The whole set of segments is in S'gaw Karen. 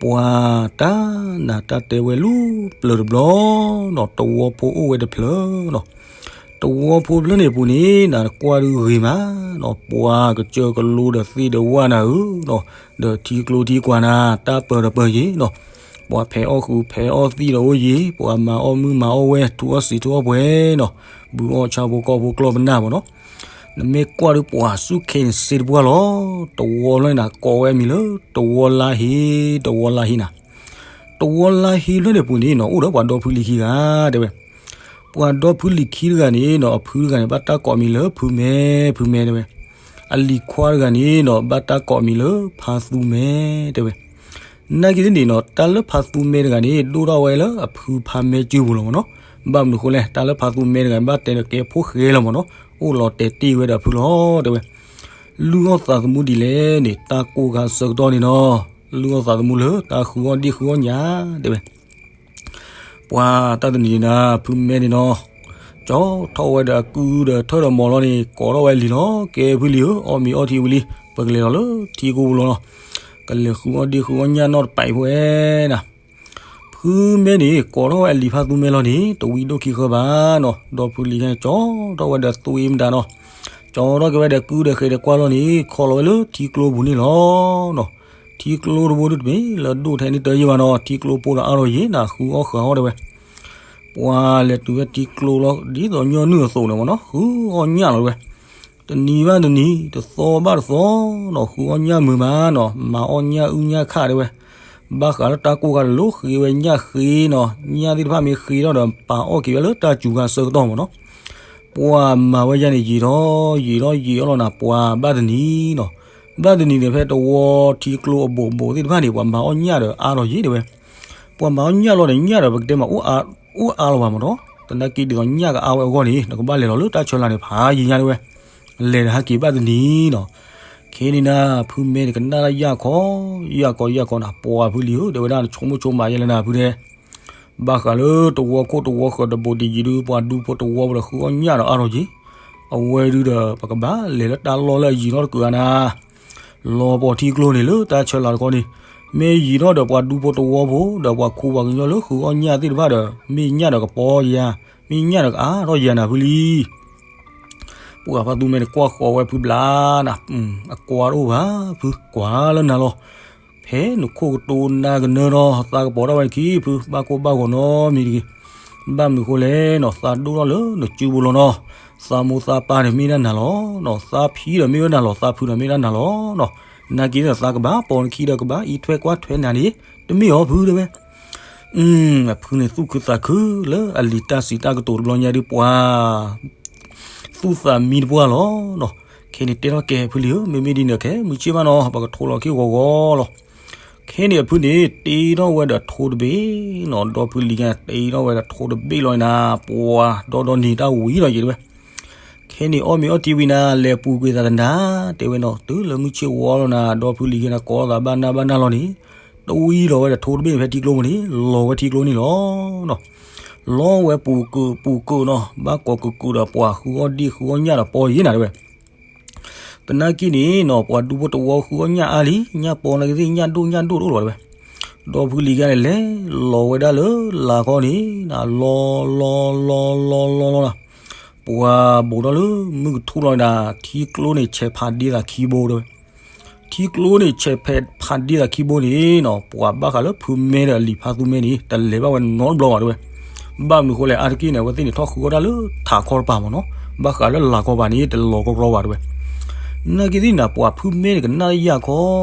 ပှၤတၢ်နးတၢ်တဲဝဲလူၤပျၢၤတဘျီနီၤ, တဝီဖိအိၣ်ဝဲတဖျၢၣ်နီၤ. တဝီဖိဖျၢၣ်န့ၣ်အပူၤန့ၣ် နကွၢ်ဒုးဂ့ၤမးနီၤ, ပှၤကစၢၢ်ကလိဒီးသ့ၣ်ဒီးဝၣ်နၤဧၢနီၤ, ဒီးထံကျိထံကွၢ်နၤ တၢ်ပၢၤဒီးပၢၤယ့ၤနီၤ. ပှၤဖဲးအီၣ်ဃုာ်ဖဲးအီၣ်သံၣ်ဒီးအိၣ်ယ့ၤ, ပှၤမၤအီၣ်မုၢ်မၤအီၣ်ဝဲ ထူအီၣ်စံးထူအီၣ်ပှဲၤနီၤ, ဘုအီၣ်ဆၣ်ဖိကီၢ်ဖိကျီၢ်ပနၢ်မးနီၤ. နမ့ၢ်ကွၢ်ဒုးပှၤဆူၣ်ခ့န့ၣ်စ့တပှၢ်လီၤ. တဝီလီၤန့ၣ် ကိးဝဲအမံၤလၢ တဝီလါဟ့, တဝီလါဟ့နၤ. တဝီလါဟ့ဖျၢၣ်န့ၣ်အပူၤန့ၣ်နီၤ အိၣ်ဒီးပှၤဒီဖုလံၤခံဂၤတဲဝဲ. ပှၤဒီဖုလံၤခံတဂၤန့ၣ်နီၤ အဖုတဂၤန့ၣ် ဘၣ်တၢ်ကိးမံၤလၢဖုမဲ, ဖုမဲတဲဝဲ. အလံၤခွါတဂၤန့ၣ်နီၤ ဘၣ်တၢ်ကိးမံၤလၢဖါသူမဲတဲဝဲ. နာ်က့သ့ၣ်န့ၣ်နီၤ တၢ်လၢဖါသူမဲတဂၤန့ၣ် ဒိၣ်ထီၣ်ဝဲလၢအဖုဖါမဲစုပူၤလီၤမးနီၤ. ဘၣ်မနုၤဃိလဲၣ် တၢ်လၢဖါသူမဲတဂၤ ဘၣ်တဲဒီးကဲဖိၣ်ဃဲလီၤမးနီၤ, အိၣ်လီၤတဲာ်တ့ၢ်ဝဲဒီးအဖုလီၤတဲဝဲ. လုၢ်အီၣ်သးသမူဒ်လဲၣ်န့ၣ် တၢ်ကိၢ်ခါဆၢကတီၢ်န့ၣ်နီၤ, လုၢ်အီၣ်သးသမူလၢတၢ်ဃုအီၣ်ဒ့ၣ်ဃုအီၣ်ညၣ်တဲဝဲ. ပှၤတၢ်တနံၤန့ၣ်နၤ ဖုမဲန့ၣ်နီၤ ကၠီထီၣ်ဝဲဒီးအကုဒီးထၢၣ်ဒီးမီၤလီၤန့ၣ် ကိးထီၣ်ဝဲလံၤလီၤ. ကဲဖုလံၤဧၢ, အီၣ်မ့ၤအီထံဝံၤလံ, ပကလဲၤလီၤလၢထံကိပူၤလီၤနီၤ. ကလဲၤဃုအီၣ်ဒ့ၣ်ဃုအီၣ်ညၣ်နီတပာ်ဖိဝဲနၤ. ဖုမဲန့ၣ် ကိးထီၣ်ဝဲအလံၤဖါသူမဲလီၤန့ၣ် တဝံဒိၣ်ခံဃၢဘၣ်နီၤ. ဒီဖုလံၤန့ၣ် ကၠီထီၣ်ဝဲဒီးသွံမတၤနီၤ, ကၠီထီၣ်က့ၤဝဲဒီးကုဒီးဃဲၤဒီးကွၢ်လီၤန့ၣ် ခီလီၤဝဲလၢထံကျိပူၤန့ၣ်လီၤနီၤ. ထံကျိတဘိဒုတမ့ၢ်လၢဒိၣ်ထဲန့ၣ်တယံာ်ဘၣ်နီၤ, ထံကျိဖိဒီးအါထီၣ်ယံာ်နၤ ဃုအီၣ်ဃုအီၣ်တဲဝဲ. ပှၤလဲၤတုၤဝဲထံကျိလီၤ ဒ်သိးညီနုၢ်အသိးန့ၣ်မးနီၤ, ဃုအီၣ်ညၣ်လီၤတဲဝဲ. တနံၤဘၣ်တနံၤ တသီဘၣ်တသီနီၤ ဃုအီၣ်ညၣ်မုာ်မးနီၤ, မၤအီၣ်ညၣ်အုၣ်ညၣ်ခၣ်တဲဝဲ. ဘၣ်ဃးလၢတၢ်ကိၢ်ခါတလိၣ်ဃ့ဝဲညၣ်ဃ့နီၤ, ညၣ်သ့ၣ်တဖၣ်မ့ၢ်ဃ့ထီၣ်ဒီး ပာ်အီၣ်က့ၤဝဲလၢတၢ်စူၤခါဆၢကတီၢ်မးနီၤ. ပှၤမၤဝဲယါန့ၣ် ယံာ်ထီၣ်ယံာ်ထီၣ်ယံာ်အီၣ်လီၤနၤ ပှၤဘၣ်တနံၤနီၤ. ဘၣ်တနံၤန့ၣ် ဖဲတဝီထံကျိအဘိးဘိးသ့ၣ်တဖၣ်န့ၣ် ပှၤမၤအီၣ်ညၣ်ဒီးအါထီၣ်ယံာ်တဲဝဲ. ပှၤမၤအီၣ်ညၣ်လီၤန့ၣ် ညၣ်ဒီးပကတဲမး အိၣ်အါလီၤဘၣ်မးနီၤ, သနာ်က့ဒ်သိးညၣ်ကအါဝဲအဂီၢ်န့ၣ် နကဘၣ်လဲၤလီၤလၢတၢ်ဆၢလာ်န့ၣ် ဖးယံာ်ညါတဲဝဲ. လဲၤဒီးဟဲက့ၤဘၣ်တနံၤနီၤ. ခဲန့ၣ်နၤ ဖုမဲန့ၣ် ကနၣ်လၢယၢ်ခီ, ယၢ်ခီယၢ်ခီနၤ ပှၤဖုလံၤဧၢ တဲဝဲဒၣ် နဆိကမိၣ်ဆိကမးယဲလဲၣ်နၤဖုတဲ ဘၣ်ဃးလၢတဝီခိၣ်တဝီဃၢၤတဘိးတယံၤဒုး ပှၤဒူဖိတဝီဖိဒီးဃုအီၣ်ညၣ်ဒီးအါထီၣ်ယံာ်, အဝဲဒုးဒီး ပကဘၣ်လဲၤလၢတၢ်လီၢ်လၢအယံာ်ထီၣ်တကုးဧါနၤ, လီၤပှီၤထံကျိန့ၣ်လၢတၢ်ဆၢလာ်တခီန့ၣ်, မ့ၢ်ယံာ်ထီၣ်ဒီးပှၤဒူဖိတဝီဖိ ဒီးပှၤခူပှၤကညီလၢဃုအီၣ်ညၣ်သ့ၣ်တဖၣ်ဒီး မ့ၢ်ညၣ်ဒီးကပီၤယၤ, မ့ၢ်ညၣ်ဒီးကအါထီၣ်ယၤနၤဖုလံၤ ပှၤဖါသူမဲန့ၣ်ကွၢ်ဃီၤဝဲဖုဘျါနၤ, အကွၢ်တအိၣ်ဘၣ်ဖု ကွၢ်လၢနၤလီၤ. ဖဲနခိၣ်ကတိၤနၤကနၢဒီး သးကပီၤဒၣ်ဝဲနခံဖု ဘၣ်ကိၢ်ဘၣ်ဂီၤနီတမံၤတဂ့ၤ. ဘၣ်မနုၤဃိလဲၣ်နီၤ သးဒိၣ်ထီၣ်လၢနစုပူၤလီၤနီၤ. သးမိၢ်သးပၢ်န့ၣ်မ့ၢ်ဒၣ်နၤလီၤနီၤ. သးဖံဒီးမ့ၢ်ဝဲနၤလီၤ, သးဖုဒီးမ့ၢ်ဒၣ်နၤလီၤနီၤ. နာ်က့ဒီး သးကဘၣ်ပိာ်နခံဒီးကဘၣ်အံးထွဲကွၢ်ထွဲနၤန့ၣ် တမ့ၢ်အီၤဖုတဲဝဲ. အဖုန့ၣ်သူၣ်ခုသးခုလၢအလံၤတၢ်စံးတၢ်ကတိၤတဘျီညါဒုးပှၤ သူၣ်သးမံတပှၢ်လီၤနီၤ. ခဲန့ၣ်တဲထီၣ်ကဲဖုလံၤဧၢ, မ့မ့ၢ်ဒ်န့ၣ်ခဲ မုၢ်ဆ့ၣ်ဘၣ်နီၤ ပကထိလီၤခံဂီၤဂီၤလီၤ. ခဲန့ၣ်အဖုန့ၣ် တ့ထီၣ်ဝဲဒီးထိတဘ့ၣ်နီၤ, ဒီဖုလံၤကဲန့ၣ် တ့ထီၣ်ဝဲဒီးထိတဘ့ၣ်လီၤနၤ, ပှၤဒီဒီနံၤတၢ်ဝံၤလီၤယံၤတဲဝဲ. ခဲန့ၣ်အီၣ်မ့ၤအီထံဝံၤနၤ လဲၤပူၤကွံာ်သးတနၤ တဲဝဲနီၤ, တုၤလၢမုၢ်ဆ့ၣ်ဝီလီၤနၤ ဒီဖုလံၤကဲန့ၣ် ကိးသးဘၣ်နၢ်ဘၣ်နၢ်လီၤန့ၣ် တဝံၤလီၤဝဲဒီးထိတဘ့ၣ်န့ၣ် ဖဲထံကျိပူၤန့ၣ် လီၤဝဲထံကျိန့ၣ်လီၤနီၤ. လီၤဝဲပူၤကုာ်ပူၤကုာ်နီၤ, ဘၣ်ကိးကုာ်ကုာ်ဒီးပှၤဃုအီၣ်ဒ့ၣ်ဃုအီၣ်ညၣ်ဒီးပီယံၤနၤတဲဝဲ. သနာ်က့န့ၣ်နီၤ ပှၤဒူဖိတဝီဃုအီၣ်ညၣ်အါလံ, ညၣ်ပီနာ်က့သ့ၣ် ညၣ်ဒိၣ်ညၣ်ဒိၣ်တအိၣ်လီၤတဲဝဲ. ဒီဖုလံၤကဲန့ၣ် လဲၤလီၤဝဲဒၣ်လၢလာ်ခီန့ၣ် လီၤလီၤလီၤလီၤလီၤလီၤလီၤ, ပှၤဘူးထီၣ်လၢမုၢ်ကထူၣ်လီၤဒၣ် ထံကျိန့ၣ်ဆဲးဖးဒ့သးခံဘိတဲဝဲ. ထံကျိန့ၣ်ဆဲးဖးဒ့သးခံဘိန့ၣ်နီၤ ပှၤဘၣ်ဃးလၢဖုမဲဒီးအလံၤဖါသူမဲန့ၣ် တလဲၤဘၣ်ဝဲနီတဘျီဘၣ်တဲဝဲ. ဘၣ်မနုၤဃိလဲၣ် အါတက့ၢ်န့ၣ် အဝဲသ့ၣ်န့ၣ်ထီၣ်ဃုအီၣ်တၢ်လၢထးခီတပၤမးနီၤ, ဘၣ်ဃးလၢလာ်ခီပၤန့ၣ် တလီၤကရီကရီဘၣ်တဲဝဲ. နာ်က့သ့ၣ်နၤ ပှၤဖုမဲန့ၣ် ကနၣ်လၢယၢ်ခီ,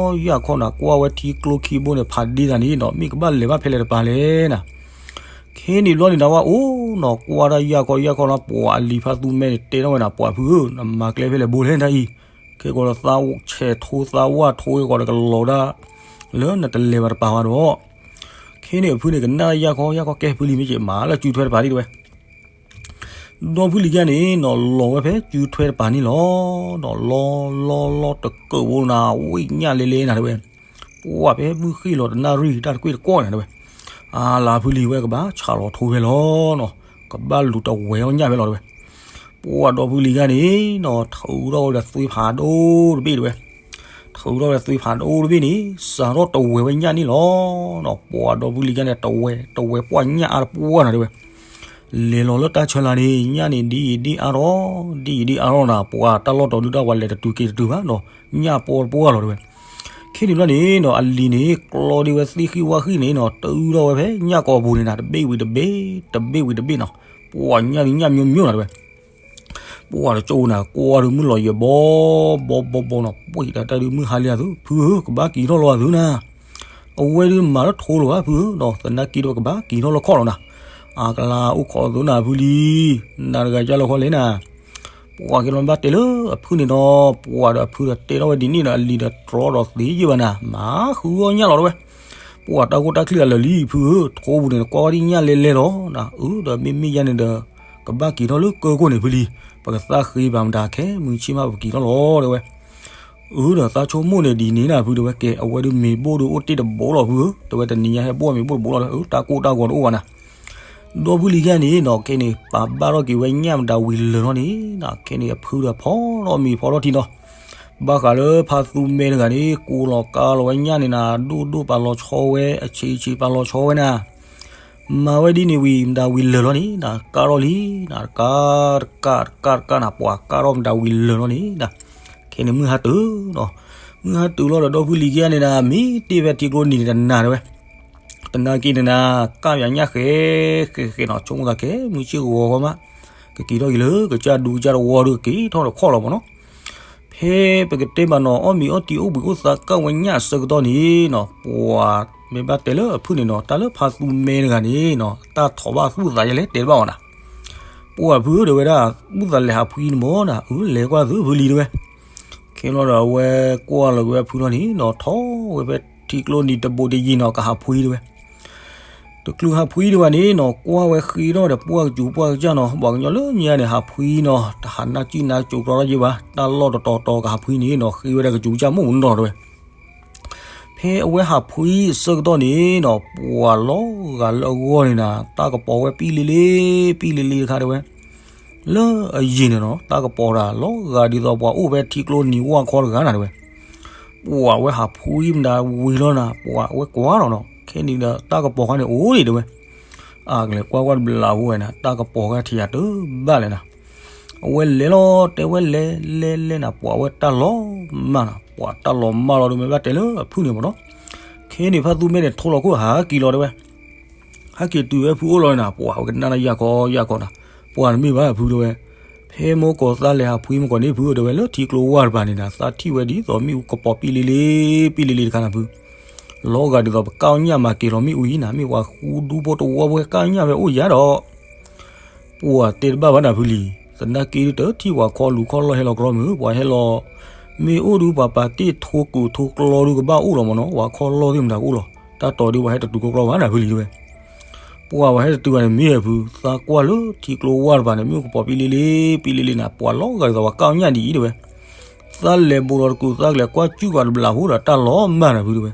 ယၢ်ခီနၤ ကွၢ်ဝဲထံကျိခံဘိန့ၣ် ဖးဒ့သးန့ၣ်နီၤ မ့ၢ်ကဘၣ်လဲၤဘၣ်ဖဲလဲၣ်တပၤလဲၣ်နၤ. ခဲန့ၣ်ဘျီန့ၣ်နၤဝဲအိၣ်နီၤ ကွၢ်တၢ်ယၢ်ခီယၢ်ခီနီၤ ပှၤအလံၤဖါသူမဲန့ၣ် တဲထီၣ်ဝဲနၤ ပှၤဖုဧၢ နမၤကျဲဖဲလဲၣ်ဘိလဲၣ်နတၢ်အံၤ, ခဲကီးဒီးသးဆဲးထိသးဝၣ်ထိကီးဒီးကလီၤဒၣ် လၢနတလဲၤဘၣ်တပၤဘၣ်ဒီး ခဲန့ၣ်အဖုန့ၣ် ကနၣ်လၢယၢ်ခီယၢ်ခီ ကဲဖုလံၤမ့ၢ်က့ၤ မၤလၢစုထွဲတပၤဒ်တဲဝဲ. ဒီဖုလံၤကဲန့ၣ်နီၤ လီၤဝဲဖဲစုထွဲတပၤန့ၣ်လီၤ. လီၤလီၤလီၤတကၢးဘိနၤ ဝံၣ်ညၣ်လဲၤလဲၤနၤတဲဝဲ. ပှၤဖဲမုၢ်ဃ့ၢ်လီၤတနၣ်ရံၣ် တၢ်တကွ့ၢ်တကွီၢ်န့ၣ်တဲဝဲ. အါလၢဖုလံၤဝဲကဘၣ်ဆးလီၤထိဖဲလီၤနီၤ, ကဘၣ်လူၤတဝဲအီၣ်ညၣ်ဖဲလီၤတဲဝဲ. ပှၤဒီဖုလံၤကဲန့ၣ်နီၤ ထုးထီၣ်ဝဲဒီးသွံဖးဒိၣ်တဘ့ၣ်တဲဝဲ. ထုးထီၣ်ဝဲသွံၣ်ဖးဒိၣ်တဘ့ၣ်န့ၣ် စးထီၣ်တဝဲၤဝဲညၣ်န့ၣ်လီၤ. ပှၤဒီပုၢ်လံၤခါန့ၣ် တဝဲၤ တဝဲၤပှၢ်ညၣ်အါတပှၢ်နၤတဲဝဲ, လဲၤလီၤလၢတၢ်ဆၢလၤန့ၣ် ညၣ်န့ၣ်ဒ်အံၤဒ်အါထီၣ် ဒ်အံၤဒ်အါထီၣ်နၤ ပှၤတၢ်လီၢ်တီၤဒုတၢ်ပှၤလဲၤတတုၤက့ၤတတုၤဘၣ်နီၤ ညၣ်ပီတပှၢ်လီၤတဲဝဲ. ခဲန့ၣ်ဘျီန့ၣ်နီၤ အလံၤန့ၣ် ကျီဒ်ဝဲသ့ၣ်ဃံဝၣ်ဃံန့ၣ်နီၤ တုၤထီၣ်ဝဲဖဲညၣ်ကိာ်ပူၤန့ၣ်နၤ တဘ့ၣ်ဝံၤတဘ့ၣ် တဘ့ၣ်ဝံၤတဘ့ၣ်နီၤ ပှၤညၣ်ဒုးညၣ်မိမိနၤတဲဝဲ ပှၤတကၠိနၤ ကွၢ်ဒုးမုၢ်လီၤယဲၢ်ဘီ ဘီဘီဘီနီၤ ပှၤတၢ်ဒုးမုၢ်ဟါလံအသု ဖုဧၢ ကဘၣ်က့ၤထီၣ်လီၤအသုနၤ အဝဲဒုးမၤလၢထိလီၤဘၣ်ဖုဧၢ ဒီးသနာ်က့ဒီးကဘၣ်က့ၤထီၣ်လၢခီၣ်လီၤနၤ အကလၤအိၣ်ခိးအသုနၤဖုလံ နၤတဂၤကၢ်လီၤခီလဲၣ်နၤ ပှၤက့ၤလီၤဘၣ်တဲလၢအဖုန့ၣ်ဒီး ပှၤဒီးအဖုဒီးတဲထီၣ်ဝဲဒ်န့ၣ်ဒီး အလံၤဒီးတြီဒီးသ့ယ့ၢ်ဘၣ်နၤ မၤဃုအီၣ်ညၣ်လီၤတဲဝဲ ပှၤတၢ်ကိၢ်တၢ်ချံအလၢာ်လံ ဖုဧၢ ထိပူၤန့ၣ် ကွၢ်ဝဲဒ်ညၣ်လဲလဲလီၤနၤ အၢ ဒီးမ့မ့ၢ်ယါန့ၣ်ဒီး ကဘၣ်က့ၤထီၣ်လၢကၢၢ်ခိၣ်န့ၣ်ဖုလံ ပကသးဃ့ဘၣ်မတၤခဲ မုၢ်ဆ့ၣ်မးပက့ၤထီၣ်လီၤတဲဝဲ အၢဒီးသးဆိကမိၣ်န့ၣ်ဒ်န့ၣ်နၤဖုတဲဝဲ ကဲ အဝဲဒုးမ့ၤဘိၣ်ဒုးအိၣ်တ့ၢ်တဘိလီၤဖုဧၢ တဲဝဲတနံၤညါဟဲဘိၣ်မ့ၤဘိၣ်တဘိလီၤ အၢ တၢ်ကိၢ်တၢ်ဂီၤတအိၣ်ဘၣ်နၤ ဒီပုၢ်လံၤခါန့ၣ်နီၤ ခဲန့ၣ် ပာ်ဘၣ်ထီၣ်က့ၤဝဲညၣ်မတၤဝံၤလၢာ်လီၤန့ၣ်နီၤ ခဲန့ၣ်အဖုဒီးဖီထီၣ်မ့ၤဖီထီၣ်ထံနီၤ ဘၣ်ဃးလၢဖါသူမဲတဂၤန့ၣ် ကိးလီၤကါလီၤဝဲညၣ်န့ၣ်နၤ ဒိၣ်ဒိၣ်ပာ်လီၤဆီဝဲ အဆံးဆံးပာ်လီၤဆီဝဲနၤ မၤဝဲဒ်န့ၣ်ဝံၤ မတၤဝံၤလၢာ်လီၤန့ၣ်နၤ ကါထီၣ်လံနၤ တကးတကးတကးတကးနၤ ပှၤကါထီၣ်မတၤဝံၤလၢာ်လီၤန့ၣ်နၤ ခဲန့ၣ်မုၢ်ဟါတုၤနီၤ မုၢ်ဟါတုၤလီၤဒီးဒီပုၢ်လံၤခံဂၤန့ၣ်နၤ မ့ၢ်တ့ၢ်ဖဲထံကျိနံၤန့ၣ်တနၤတဲဝဲ တနာ်က့န့ၣ်နၤ ကၢ်ယၤညၣ်ဃဲဃဲဃဲနီၤ ဆိကမိၣ်သးကဲ မုၢ်ဆ့ၣ်ဂီၤဂီၤမး ကက့ၤထီၣ်က့ၤလၢကစၢ်ဒူကစၢ်တဝီဒီးက့ၤထီၣ်တခီလီၤမးနီၤ ဖဲပကတဲဘၣ်နီၤ အီၣ်မ့ၤအီၣ်တံၤအိၣ်ဘှံးအိၣ်သါကၢ်ဝဲညၣ်အဆၢကတီၢ်န့ၣ်နီၤ ပှၤမ့ၢ်ဘၣ်တဲလၢအဖုၣ်န့ၣ်နီၤ တၢ်လၢဖါသူမဲတဂၤန့ၣ်နီၤ တၢ်ထီၣ်ဘၣ်သူၣ်သးယဲလဲၣ်တဲတဘၣ်အီၤနၤ ပှၤဖုၣ်ဒီးဝဲဒၣ် သူၣ်သးလဲၤဟးဖှံန့ၣ်မးနၤ အၢ လဲၤကွၢ်သုဖုလံၤတဲဝဲ ခဲလီၤဒီးအဝဲကွၢ်လီၤက့ၤဝဲဖုလီၤန့ၣ်နီၤ ထီၣ်ဝဲဖဲထံကျိနံၤတဘိးတယံၤနီၤ ကဟးဖှံတဲဝဲ တချုးဟးဖှံဒံးဘၣ်န့ၣ်နီၤ ကွၢ်ဝဲဃ့ထီၣ်ဒီးပှၢ်ကစူၤပှၢ်ကစၢ်နီၤ ပှၤကညီလၢညါန့ၣ် ဟးဖှံနီၤ တဟးနၢ်ကံၣ်နၢ်ကၠိကျီထီၣ်ယ့ၢ်ဘၣ် တၢ်လီၢ်တတီၤတီၤကဟးဖှံန့ၣ်နီၤ ဃ့ဝဲဒၣ်ကစူၤကစၢ်မိၢ်မနီၤတဲဝဲ ဖဲအဝဲဟးဖှံအဆၢကတီၢ်န့ၣ်နီၤ ပှၤလီၤဂာ်လၢအဂီၢ်န့ၣ်နၤ တၢ်ကပီၤဝဲပံလံလံ ပံလံလံတခါတဲဝဲ လၢအယံၤန့ၣ်နီၤ တၢ်ကပီၤတၢ်လီၤဂာ်ဒ်သိးပှၤအိၣ်ဖဲထံကျိနံၤဝၢ်ခီတဂၤနၤတဲဝဲ ပှၤဝဲဟးဖှံမတၤဝံၤလီၤနၤ ပှၤဝဲကွၢ်လီၤနီၤ ခဲနံၤဒီးတၢ်ကပီၤခါန့ၣ်အိၣ်ဒံးတဲဝဲ အကလဲၤကွၢ်ကွၢ်တဘျီဖိဝဲနၤ တၢ်ကပီၤခါထံၣ်ယၤတဘၣ်လဲၣ်နၤ အဝဲလဲၤလီၤ တဲဝဲလဲၤလဲၤလဲၤနၤ ပှၤဝဲတၢ်လီၤမၢ်နၤ ပှၤတၢ်လီၤမၢ်လီၤဒီးမ့ၢ်ဘၣ်တဲလၢအဖုၣ်န့ၣ်မးနီၤ ခဲန့ၣ်ဖါသူမဲန့ၣ် ထိလီၤခိၣ်ဟးက့ၤလီၤတဲဝဲ ဟဲက့ၤတုၤဝဲဖုအိၣ်လီၤနၤ ပှၤဝဲကနၣ်တၢ်ယၢ်ခီယၢ်ခီနၤ ပှၤတမ့ၢ်ဘၣ်ဖုတဲဝဲ ဖဲမိၢ်ကီၢ်သးလဲၤဟးဖှံမိၢ်ကီၢ်န့ၣ်ဖုတဲဝဲ လၢထံကျိဝၢ်တပၤန့ၣ်နၤ သးထံၣ်ဝဲဒ်သိးမ့ၣ်အူကပီၤပံလံလံ ပံလံလံတခါနၤဖု လီၤဂာ်ဒ်သိးပကၢ်အီၣ်ညၣ်မၤက့ၤလီၤမ့ၣ်အူအံၤနၤ မ့ၢ်ပှၤဃူဒူဖိတဝီဖိကၢ်အီၣ်ညၣ်ဖဲအိၣ်ယၤဒီး ပှၤတဲတဘၣ်ဘၣ်နၤဖုလံၤ သနာ်က့ဒုးတထံၣ်ပှၤခီလူၤခီၣ်လီၢ်ဟဲလီၤကြီမုၢ် ပှၤဟဲလီၤ မ့ၢ်အိၣ်ဒုးပှၤပာ်တ့ၢ်ထိကိးထိကျီဒုးကဘၣ်အိၣ်လီၤမးနီၤ ပှၤခီလီၢ်သ့ၣ်မတၤကအိၣ်လီၤ တၢ်တီၤဒုးပှၤဟဲတတုၤကီကျီဘၣ်နၤဖုလံၤတဲဝဲ ပှၤဝဲဟဲတတုၤဘၣ်န့ၣ်မ့ၢ်ဖု သးကွၢ်လၢထံကျိဝၢ်တပၤန့ၣ် မ့ၣ်အူကပီၤပံလံလံ ပံလံလံနၤ ပှၤလီၤဂာ်ဒ်သိးပှၤကၢ်အီၣ်ညၣ်ဒ်အံၤတဲဝဲ သးလဲၤဘိးလီၤတကူာ် သးကလဲၤကွၢ်စုၣ်ကွၢ်တဘျီဖိဒီးတၢ်လီၤမၢ်နၤဖုတဲဝဲ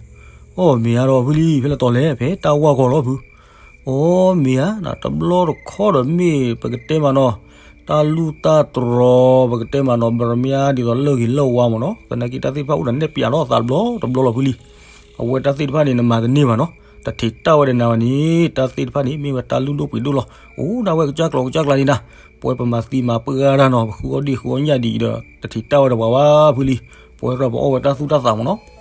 အိၣ်မ့ၢ်ဧါဒီးဖုလံၤ ဖဲလဲၣ်တီၤလဲၣ် ဖဲတၢ်ဝၢ်ကီၤလီၤဖု အိၣ်မ့ၢ်ဧါနၤ တဘျီတခီဒီးမ့ၢ်ပကတဲမးနီၤ တၢ်လူၢ်တၢ်တြီၤ ပကတဲမးနီၤ ဘရမၠါဒ်သိးလၢၢ်ဂ့ၤလၢၢ်ဝါမးနီၤ သနာ်က့တၢ်သ့ၣ်တဖၣ်အိၣ်ဒီးနဲၣ်ပၠးလီၤသးတဘျီတဘျီလီၤဖုလံၤ အဝဲတၢ်သ့ၣ်တဖၣ်န့ၣ် နမၤတန့ၢ်ဘၣ်နီၤ တထံးတၢ်ဝဲဒီးနၤဘၣ်န့ၣ် တၢ်သ့ၣ်တဖၣ်န့ၣ် မ့ၢ်ဝဲတၢ်လုၢ်ဒိၣ်ပှ့ၤဒိၣ်လီၤ အိၣ်ဒၣ်ဝဲကစၢ်ကျိၤကစၢ်ကျါန့ၣ်နၤ ပဝဲပမၤသံမၤပှၢ်တၢ်နီၤ ပဃုအီၣ်ဒ့ၣ်ဃုအီၣ်ညၣ်ဒ်အံၤဒီး တထံးတၢ်ဝဲဒီးပှၤဘၣ်ဖုလံၤ ပဝဲကြၢးပအီၣ်ဝဲတၢ်သူၣ်တၢ်သးမးနီၤ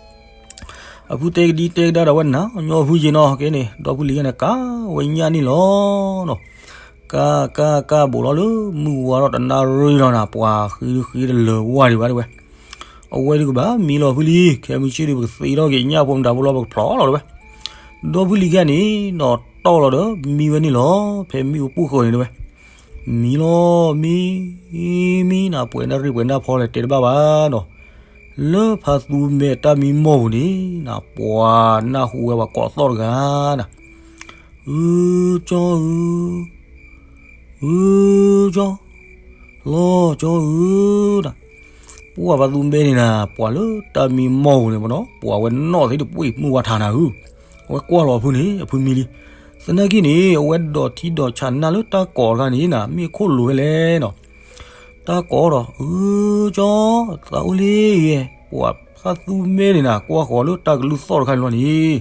အဖုတဲကဒံတဲကဒါဒီးဝဲနၤညီဖုယ့ၤနီၤ ကဲန့ၣ် ဒီဖုလံၤယဲန့ၣ် ကးဝဲညၣ်န့ၣ်လီၤနီၤ ကးကးကး ဘူးလီၤလၢမုၢ်ဝါထီၣ်တနၣ်ရံၣ်လီၤနၤ ပှၤဃ့ဒုဃ့တလၢၤဝါဒံးဘၣ်တဲဝဲ အဝဲဒုးကဘၣ်မံလီၤဖုလံၤ ခဲမုၢ်ဆ့ၣ်ဒုး ပကသ့ထီၣ်က့ၤညၣ်ဖိမတၤဖိလီၤ ပကဖျီလီၤတဲဝဲ ဒီဖုလံၤခံဂၤန့ၣ်နီၤ တီၢ်လီၤဒီးမံဝဲန့ၣ်လီၤ ဖဲမ့ၣ်အူပူၤဃၢၤန့ၣ်တဲဝဲ မံလီၤ မံ မံနၤ ပှဲၤနၣ်ရံၣ်ပှဲၤနၣ်ဖီလဲၣ်တဲတဘၣ်ဘၣ်နီၤ လၢဖါသူမဲာ်တၢ်မံမီၢ်ပူၤန့ၣ်နၤ ပှၤနၢ်ဟူဝဲပှၤကိးသီၣ်တဂၤနၤ အုကၠီဧၢ အုကၠီ လီၤကၠီဧၢနၤ ပှၤဖါသူမဲာ်န့ၣ်နၤ ပှၤလၢတၢ်မံမီၢ်ပူၤန့ၣ်မးနီၤ ပှၤဝဲနီၣ်သ့ၣ်တပှ့ၤမုၢ်ဝါထးနၤဧၢ အဝဲကွၢ်လီၤဖုန့ၣ် အဖုမံလံ သနာ်က့န့ၣ် အဝဲဒိးထံဒိးဆးနၢ်လၢတၢ်ကိးတခါန့ၣ်နၤ မ့ၢ်ခိၣ်လိၤဖဲလဲၣ်နီၤ တၢ်ကိးဒီး အုကၠီ သးအိၣ်လံယဲ ပှၤ ဖါသူမဲန့ၣ်နၤ ကွၢ်ဃီၤလၢတၢ်ကလုၢ်သီၣ်တခါန့ၣ်လီၤန့ၣ်,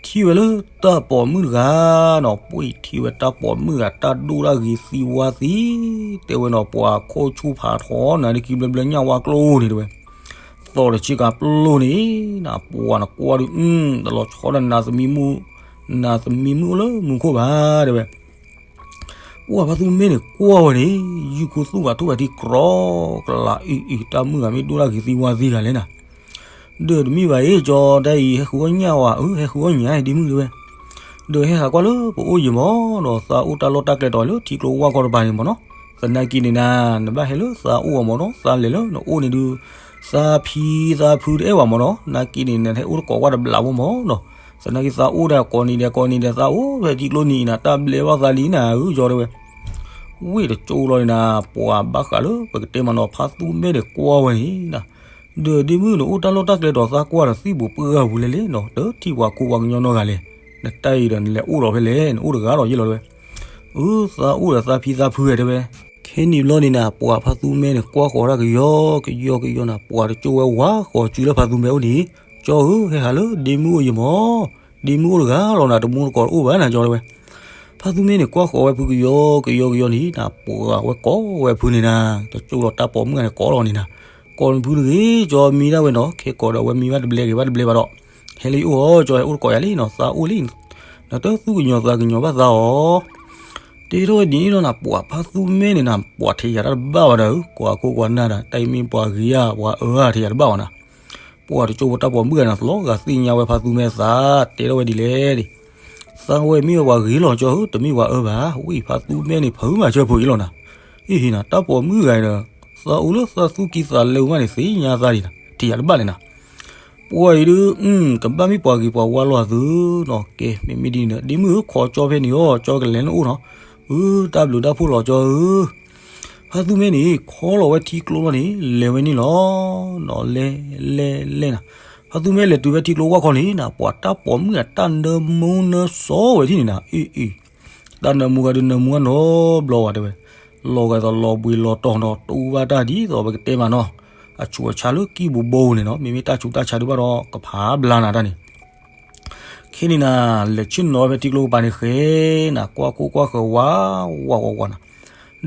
ထံၣ်ဝဲလၢတၢ်ပိာ်မုၣ်တဂၤနီၤ, ပှ့ၢ်ထံၣ်ဝဲတၢ်ပိာ်မုၣ်ဂၤ တၢ်ဒိၣ်တၢ်ဂ့ၤသံဝါသံ, တဲဝဲနီၤ ပှၤခိၣ်ဆူၣ်ဖးထီနၤ ဒ်ခံဘျၢဘျၢညၣ်ဝါကျိန့ၣ်တဲဝဲ, သီၣ်တဆ့ကၤပျိန့ၣ်နၤ, ပှၤနကွၢ်ဒုး တလီၤဆီဒီးနၤသမံမုၣ်, နၤသမံမုၣ်အိၣ်လၢမူခိၣ်ဘၣ်တဲဝဲ ပှၤဖါသူမဲန့ၣ်ကွၢ်ဝဲန့ၣ်, ယူၢ်ခူသူၣ်ဘၣ်ထိၣ်ဘၣ်ထံကြိးကလးအံၤအံၤ, တၢ်မုၣ်ဂၤမ့ၢ်ဒိၣ်တၢ်ဂ့ၤသံဝါသံဂၤလဲၣ်နၤ, ဒီးတမ့ၢ်ဘၣ်အံၤ ကၠီတၢ်အံၤ ဟဲဃုအီၣ်ညၣ်ဝဲ, အၢ ဟဲဃုအီၣ်ညၣ်ဒ့မုၣ်တဲဝဲ, ဒီးဟဲဟးကွၢ်လၢပအိၣ်ယံၤမၢ်နီၤ, သးအိၣ်တၢ်လီၢ်တၢ်ကျဲတီၤလၢထံကျိဝၢ်ခီတပၤန့ၣ်မၢ်နီၤ, သနာ်က့န့ၣ်နၤ, နဘၣ်ဟဲလၢသးအိၣ်အီၤမၢ်နီၤ, သးလဲၤလၢနအိၣ်န့ၣ်ဒုး, သးဖံသးဖုတအဲၣ်ဘၣ်မၢ်နီၤ, သနာ်က့န့ၣ် နဟဲအိၣ်တကိးဝဲတဘျီဖိမၢ်နီၤ, သနာ်က့သးအိၣ်ဒီးကိးနံၤဒဲးကိးနံၤဒဲး သးအိၣ်ဖဲထံကျိနံၤအံၤနၤ တၢ်ဘျဲဘၣ်သးလံနၤဧၢ ကၠီတဲဝဲ, ဝ့ၢ်တကၠိလီၤန့ၣ်နၤ, ပှၤဘၣ်ဃးလၢပကတဲမၢ်နီၤ, ဖါသူမဲန့ၣ်ကွၢ်ဝဲန့ၣ်နၤ, ဒီးဒ့မုၣ်န့ၣ်အိၣ်တၢ်လီၢ်တၢ်ကျဲတီၤ သးကွၢ်ဒီးသံၣ်ပူၤပှၢ်ပူၤလဲၣ်လဲၣ်နီၤ, တထံၣ်ပှၤခိပှၤကညီနီတဂၤလဲၣ်, နတၢ်အံၤဒီးနလဲၤအိၣ်ဒီးဖဲလဲၣ်, နအိၣ်တဂၤဒီးယ့ၢ်လီၤတဲဝဲ, အၢ သးအိၣ်ဒီးသးဖံသးဖုတဲဝဲ, ခဲနံၣ်ဘျီန့ၣ်နၤ ပှၤဖါသူမဲန့ၣ် ကွၢ်ဃီၤတၢ်ကယီကယီကယီနၤ, ပှၤတကၠိဝဲဝါဃီၤစုလၢဖါသူမဲအိၣ်န့ၣ်, ကၠီဧၢ ဟဲဟးလၢဒ့မုၣ်အိၣ်ယံၤမၢ်, ဒ့မုၣ်အိၣ်တဂၤလီၤနၤ, တမူတကိးတအိၣ်ဘၣ်နၤ ကၠီတဲဝဲ, ဖါသူမဲန့ၣ် ကွၢ်ဃီၤဝဲဖုကယီကယီကယီန့ၣ်နၤ, ပှၤဝဲကိးဝဲဖုန့ၣ်နၤ, တကၠိလီၤတၢ်ပိာ်မုၣ်ဂၤန့ၣ်ကိးလီၤန့ၣ်နၤ, ကိးနဖုတဂ့ၤ ကၠီမံဒၣ်ဝဲနီၤ, ခဲကိးဒီးအဝဲမံဘၣ်တဘျဲဂ့ၤဘၣ်တဘျဲဘၣ်ဒီး, ဟဲလၢယအိၣ်အီၤ ကၠီဟဲအိၣ်တကိးယၤလံနီၤ, သးအိၣ်လံ, နတသူၣ်ကညီၤသးကညီၤဘၣ်သးအီၤ တဲထီၣ်ဝဲဒ်န့ၣ်လီၤနၤ, ပှၤဖါသူမဲန့ၣ်နၤ, ပှၤထံၣ်ယၤတၢ်တဘၣ်ဘၣ်ဒီး, ကွၢ်ခိၣ်ကွၢ်နၢ်ဒီး တၢ်အံၤမ့ၢ်ပှၤဂ့ၤဧါ ပှၤအၢဧါ ထံၣ်ယၤတဘၣ်ဘၣ်နၤ, ပှၤတကၠိဖိတၢ်ပိာ်မုၣ်ဂၤန့ၣ် သလီၤဂာ်သ့ၣ်ညါဝဲဖါသူမဲသး, တဲထီၣ်ဝဲဒ်လဲၣ်န့ၣ်, သးဝဲမ့ၢ်ဝဲပှၤဂ့ၤလီၤကၠီဧၢ, တမ့ၢ်ပှၤအၢဘၣ်, ဝံၢ်ဖါသူမဲန့ၣ် ဖုးမၤစၢၤဖိအံၤလီၤနၤ, အ့ဟ့နၤ, တၢ်ပိာ်မုၣ်ဂၤအံၤဒီး, သးအိၣ်လၢသးသူၣ်ကံၢ်သးလဲပူၤမးန့ၣ် သ့ၣ်ညါသးဒံးနၤ, ထံၣ်ယၤတဘၣ်လဲၣ်နၤ ပှၤအံၤဒုး, ကဘၣ်မ့ၢ်ပှၤဂ့ၤပှၤဝါလီၤအသုနီၤ, ကဲ မ့မ့ၢ်ဒ်န့ၣ်ဒီး ဒ့မုၣ်ဧၢ ခိးကၠီဖဲန့ၣ်အီၤ, ကၠီကလဲၤနအိၣ်နီၤ, အၢ တၢ်ဘျုးတၢ်ဖှိၣ်လီၤကၠီဧၢ, ဖါသူမဲန့ၣ် ခီလီၤဝဲထံကျိလီၤန့ၣ် လဲၤဝဲန့ၣ်လီၤ, နီၤ လဲၤ လဲၤ လဲၤနၤ, ဖါသူမဲလဲၤတုၤဖဲထံကျိဝၢ်ခီန့ၣ်နၤ, ပှၤတၢ်ပိာ်မုၣ်အတၢ်နၢမူနၢစီဝဲထံၣ်န့ၣ်နၤ, အ့ အ့ တၢ်နၢမူဂၤဒုးနၢမူဂၤနီတဘျီဝဲတဲဝဲ, လီၤဂာ်သိးလီၤဘှံးလီၤတီၤနီၤ, တူၢ်ဘၣ်တၢ်ဒ်သိးပကတဲမးနီၤ, အဆူးအဆါလၢကံၢ်ပူၤဘိန့ၣ်နီၤ, မ့မ့ၢ်တၢ်ဆူးတၢ်ဆါဒုးဘၣ်ဒီး ကဖးဘျါနၤတၢ်န့ၣ်, ခဲန့ၣ်နၤ, လဲၤဆ့ၣ်နီၤဖဲထံကျိကပၤန့ၣ်ဃဲနၤ, ကွၢ်ခိၣ်ကွၢ်ဃၢၤဝး ဝး ဝး ဝးနၤ,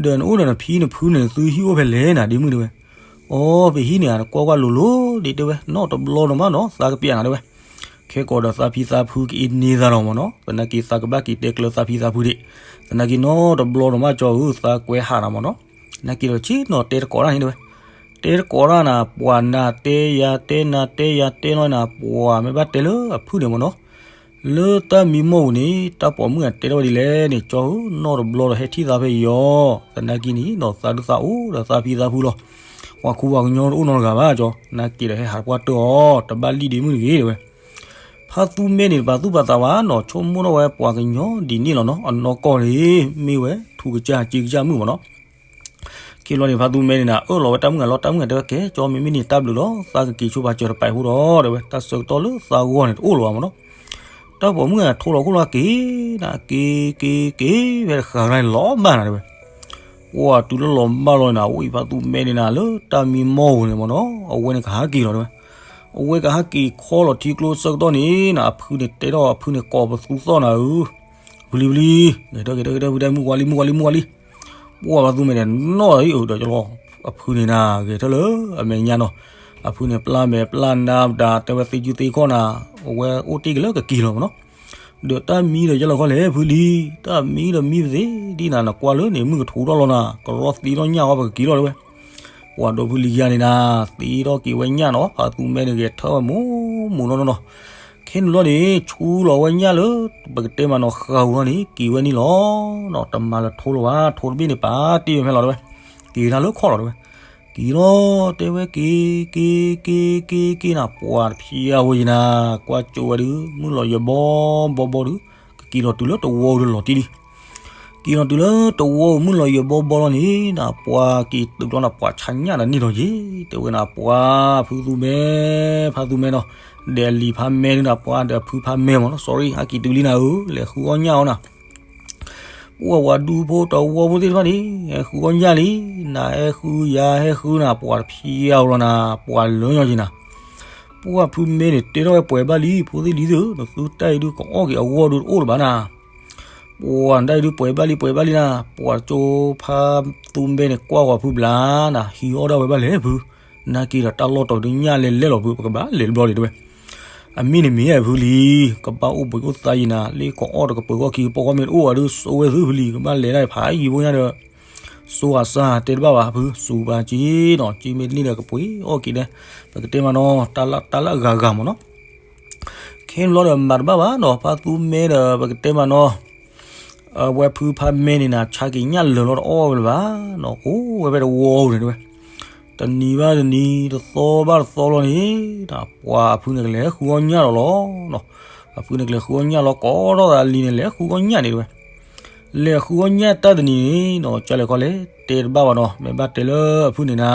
ဒီးနအိၣ်ဒီးနဖံနဖုန့ၣ် နသုဟံၣ်အိၣ်ဖဲလဲၣ်နၤ ဒ့မုၣ်တဲဝဲ, အိ ပဟံၣ်န့ၣ် နကွၢ်ကွၢ်လိၤလိၤဒံးတဲဝဲ, နီတဘျီနီၤမးနီၤ သးကပျးနၤတဲဝဲ ခဲကိးဒီးသးဖံသးဖုကအ့န့သးလီၤမၢ်နီၤ, သနာ်က့သးကဘၣ်က့ၤတဲကျၢၤသးဖံသးဖုဒံး, သနာ်က့နီတဘျီနီၤမးကၠီဧၢ သးကွဲးဟးနၤမၢ်နီၤ, သနာ်က့ဒီးဆ့ၣ်နီၤတဲတကိးတၢ်န့ၣ်တဲဝဲ, တဲတကိးတၢ်နၤ ပှၤနၤတဲယၤတဲနၤတဲယၤတဲလီၤနၤ ပှၤမ့ၢ်ဘၣ်တဲလၢအဖုၣ်န့ၣ်မၢ်နီၤ, လၢတၢ်မံမီၢ်ပူၤန့ၣ် တၢ်ပိာ်မုၣ်အတဲထီၣ်ဝဲဒ်လဲၣ်န့ၣ် ကၠီဧၢ နီတဘျီဒီးဟဲထံၣ်သးဖဲအံၤအီၤ, သနာ်က့န့ၣ်နီၤ သးဒုးသးအိၣ်ဒီးသးဖံသးဖုလီၤ, ပှၤခူပှၤကညီတအိၣ်နီတဂၤဘၣ်ကၠီ, သနာ်က့ဒီးဟဲဟးတပှၢ်တၢၢ်အီၤ တဘၣ်လံၣ်ဒ့မုၣ်တဂ့ၤတဲဝဲ ဖါသူမဲန့ၣ် တပာ်သူၣ်ပာ်သးဘၣ်နီၤ ဆိကမိၣ်ထီၣ်ဝဲပှၤကညီဒ်န့ၣ်လီၤနီၤ, အနီၢ်ကီၢ်န့ၣ် မ့ၢ်ဝဲထူကစၢ်စ့ကစၢ်မုၣ်မၢ်နီၤ, ခံဘျီန့ၣ် ဖါသူမဲန့ၣ်နၤ အၢၣ်လီၤဝဲတၢ်မုၣ်ဂၤလီၤ, တၢ်မုၣ်ဂၤတဲဝဲ ကဲ ကၠီမ့မ့ၢ်န့ၣ်တၢ်ဘျုးလီၤ, သးကက့ၤဆိပာ်စၢၤတပာ်ဖိဒီး တဲဝဲ တၢ်ဆၢကတီၢ်လၢသးဂီၢ်န့ၣ် တအိၣ်လၢၤဘၣ်မၢ်နီၤ, တၢ်ပိာ်မုၣ်ဂၤထိလီၤခိၣ်လီၤက့ၤနၤ က့ၤ က့ၤ က့ၤ ဖဲတဃၣ်န့ၣ်လီၤဘၣ်နၤတဲဝဲ ပှၤတုၤလၢလီၤဘၣ်လီၤနၤ အိၣ်အံၤဖါသူမဲန့ၣ်နၤ လၢတၢ်မံမီၢ်ပူၤန့ၣ်မၢ်နီၤ အဝဲန့ၣ်ကဟးက့ၤလီၤတဲဝဲ, အဝဲကဟးက့ၤခီလီၤထံကျိဆၢကတီၢ်န့ၣ်နၤ အဖုန့ၣ်တဲထီၣ် အဖုန့ၣ်ကိးပသူသီၣ်နၤဧၢ, ဝံၤလံဝံၤလံ, ဂဲၤထၢၣ်ဂဲၤထၢၣ်ဂဲၤထၢၣ် ဖုတဲ မုၢ်ဝါလံ မုၢ်ဝါလံ မုၢ်ဝါလံ, ပှၤဖါသူမဲန့ၣ် နီၢ်အံၤအၢဒီးကလီၤ, အဖုန့ၣ်နၤ ဂဲၤထၢၣ်လၢအမဲာ်ညါနီၤ, အဖုန့ၣ် ပျၢ်မဲာ်ပျၢ်နါပတၤ တဲဝဲသ့ကုသ့ခီၣ်နၤ, အဝဲအိၣ်တ့ၢ်က့ၤလၢကက့ၤလီၤမၢ်နီၤ, ဒီးတၢ်မံဒီးယဲလီၤခီလဲၣ် ဖုလံ, တၢ်မံဒီးမံပသ့ၣ်ဒ်နၤ နကွၢ်လၢန့ၣ် မုၢ်ကထူထီၣ်လီၤနၤ, ကရီသံထီၣ်ညၣ်အီၤ ပကက့ၤလီၤတဲဝဲ ပှၤဒီဖုလံယါန့ၣ်နၤ, သံထီၣ်က့ၤဝဲညၣ်နီၤ, ဖါသူမဲန့ၣ်ဂဲၤထၢၣ်ဝဲမူမူနီၢ်နီၢ်နီၤ, ခဲန့ၣ်လီၤန့ၣ် ဆူလီၤဝဲညၣ်လၢ ပကတဲမးနီၤ ဃာ်ပူၤလီၤန့ၣ် က့ၤဝဲန့ၣ်လီၤနီၤ, တမၤလၢထိလီၤဘၣ်, ထိတဘ့ၣ်န့ၣ် ပာ်တ့ၢ်ဝဲဖဲလီၤတဲဝဲ, က့ၤနၤလၢခီၣ်လီၤတဲဝဲ, က့ၤလီၤတဲဝဲ က့ၤ က့ၤ က့ၤ က့ၤ က့ၤ က့ၤနၤ, ပှၤတဖျါဝဲယနၤ, ကွၢ်ကၠိဝဲဒုး မုၢ်လီၤယၢၤဘီဘီဘီဒုး, ကက့ၤလီၤတုၤလၢတဝီဒုးလီၤတံၢ်လံ က့ၤလီၤတုၤလၢတဝီမုၢ်လီၤယၢၤဘီဘီလီၤန့ၣ်နၤ, ပှၤက့ၤတုၤလီၤနၤ ပှၤဆါညၣ်ဒီးန့ၢ်လီၤယ့ၤ, တဲဝဲနၤ ပှၤဖုသူမဲ, ဖါသူမဲနီၤ, ဒီးအလံၤဖါမဲန့ၣ်နၤ, ပှၤဒီးဖုဖါမဲမၢ်နီၤ, sorry ဟဲက့ၤတုၤလံနၤဧၢ, လဲၤဃုအီၣ်ညၣ်အီၤနၤ ပှၤဝၤဒူဖိတဝီဖိသ့ၣ်တဖၣ်န့ၣ် ဟဲဃုအီၣ်ညၣ်လံ, နၤဟဲဃုယၤဟဲဃုနၤ, ပှၤတဖျါဝဲလီၤနၤ, ပှၤလၢညီယ့ၤနၤ ပှၢ်ဖုမဲန့ၣ်တဲထီၣ်ဝဲပှဲၤဘၣ်လံ ဖိသ့ၣ်လံၤသ့ၣ်ဧၢ, နသုတၢ်အံၤဒုးကအီၣ်က့ၤအဂီၢ်ဒုးတအိၣ်လၢၤဘၣ်နၤ. ပှၢ်နတၢ်အံၤဒုးပှဲၤဘၣ်လံ ပှဲၤဘၣ်လံနၤ. ပှၢ်ကၠိဖါသူမဲန့ၣ်ကွၢ်ဃီၤဖုဘျါနၤ, ဟံးအီၣ်ဒၣ်ဝဲဘၣ်လဲၣ်ဖု, နာ်က့ဒီးတၢ်လီၢ်တီၤဒုးညၣ်လဲၤလဲၣ်လီၤဖု ပကဘၣ်လဲၤတဘျီဒံးတဲဝဲ. အမ့ၢ်န့ၣ်မ့ၢ်အဖုလံ, ကဘၣ်အိၣ်ဘှံးအိၣ်သါယံၤနၤ, လၢကအီၣ်တကပၤဂီၢ်ခံကပီၤဂီၢ်မ့ၢ်တအိၣ်အီၤဒုး စိဝဲသုဖုလံ, ကဘၣ်လဲၤဒၣ်ဖးယံၤဖိညါဒီး စိအစၢ်တဲတဘၣ်ဘၣ်ဖု, စူၤပာ်က့ၤနီၤ, က့မ့ၢ်တန့ၢ်ဒီးကပှ့ၤအီၣ်က့ၤဒဲး, ပကတဲမးနီၤ, တၢ်လၢအဂၤဂၤမ့ၢ်နီၤ. ခဲန့ၣ်ဘျီဒီးမၤတဘၣ်ဘၣ်နီၤ, ဖါသူမဲဒီးပကတဲမးနီၤ, အဝဲဖုဖါမဲန့ၣ်နၤ ဆါက့ၤညၣ်လၢာ်လီၤတအီၣ်ဝဲလၢၤဘၣ်နီၤ, အိၣ်ဝဲဖဲတဝီပူၤန့ၣ်တဲဝဲ. တနံၤဘၣ်တနံၤ တသီဘၣ်တသီလီၤန့ၣ်, ပှၢ်အဖုန့ၣ်ကလဲၤဃုအီၣ်ညၣ်လီၤလီၤနီၤ. အဖုန့ၣ်ကလဲၤဃုအီၣ်ညၣ်လီၤ ကိးထီၣ်သးအလံၤန့ၣ် လဲၤဃုအီၣ်ညၣ်န့ၣ်တဲဝဲ. လဲၤဃုအီၣ်ညၣ်တၢ်တနံၤန့ၣ်နီၤ, ကလဲၤခီလဲၣ် တဲတဘၣ်ဘၣ်နီၤ, မ့ၢ်ဘၣ်တဲလၢအဖုန့ၣ်နၤ,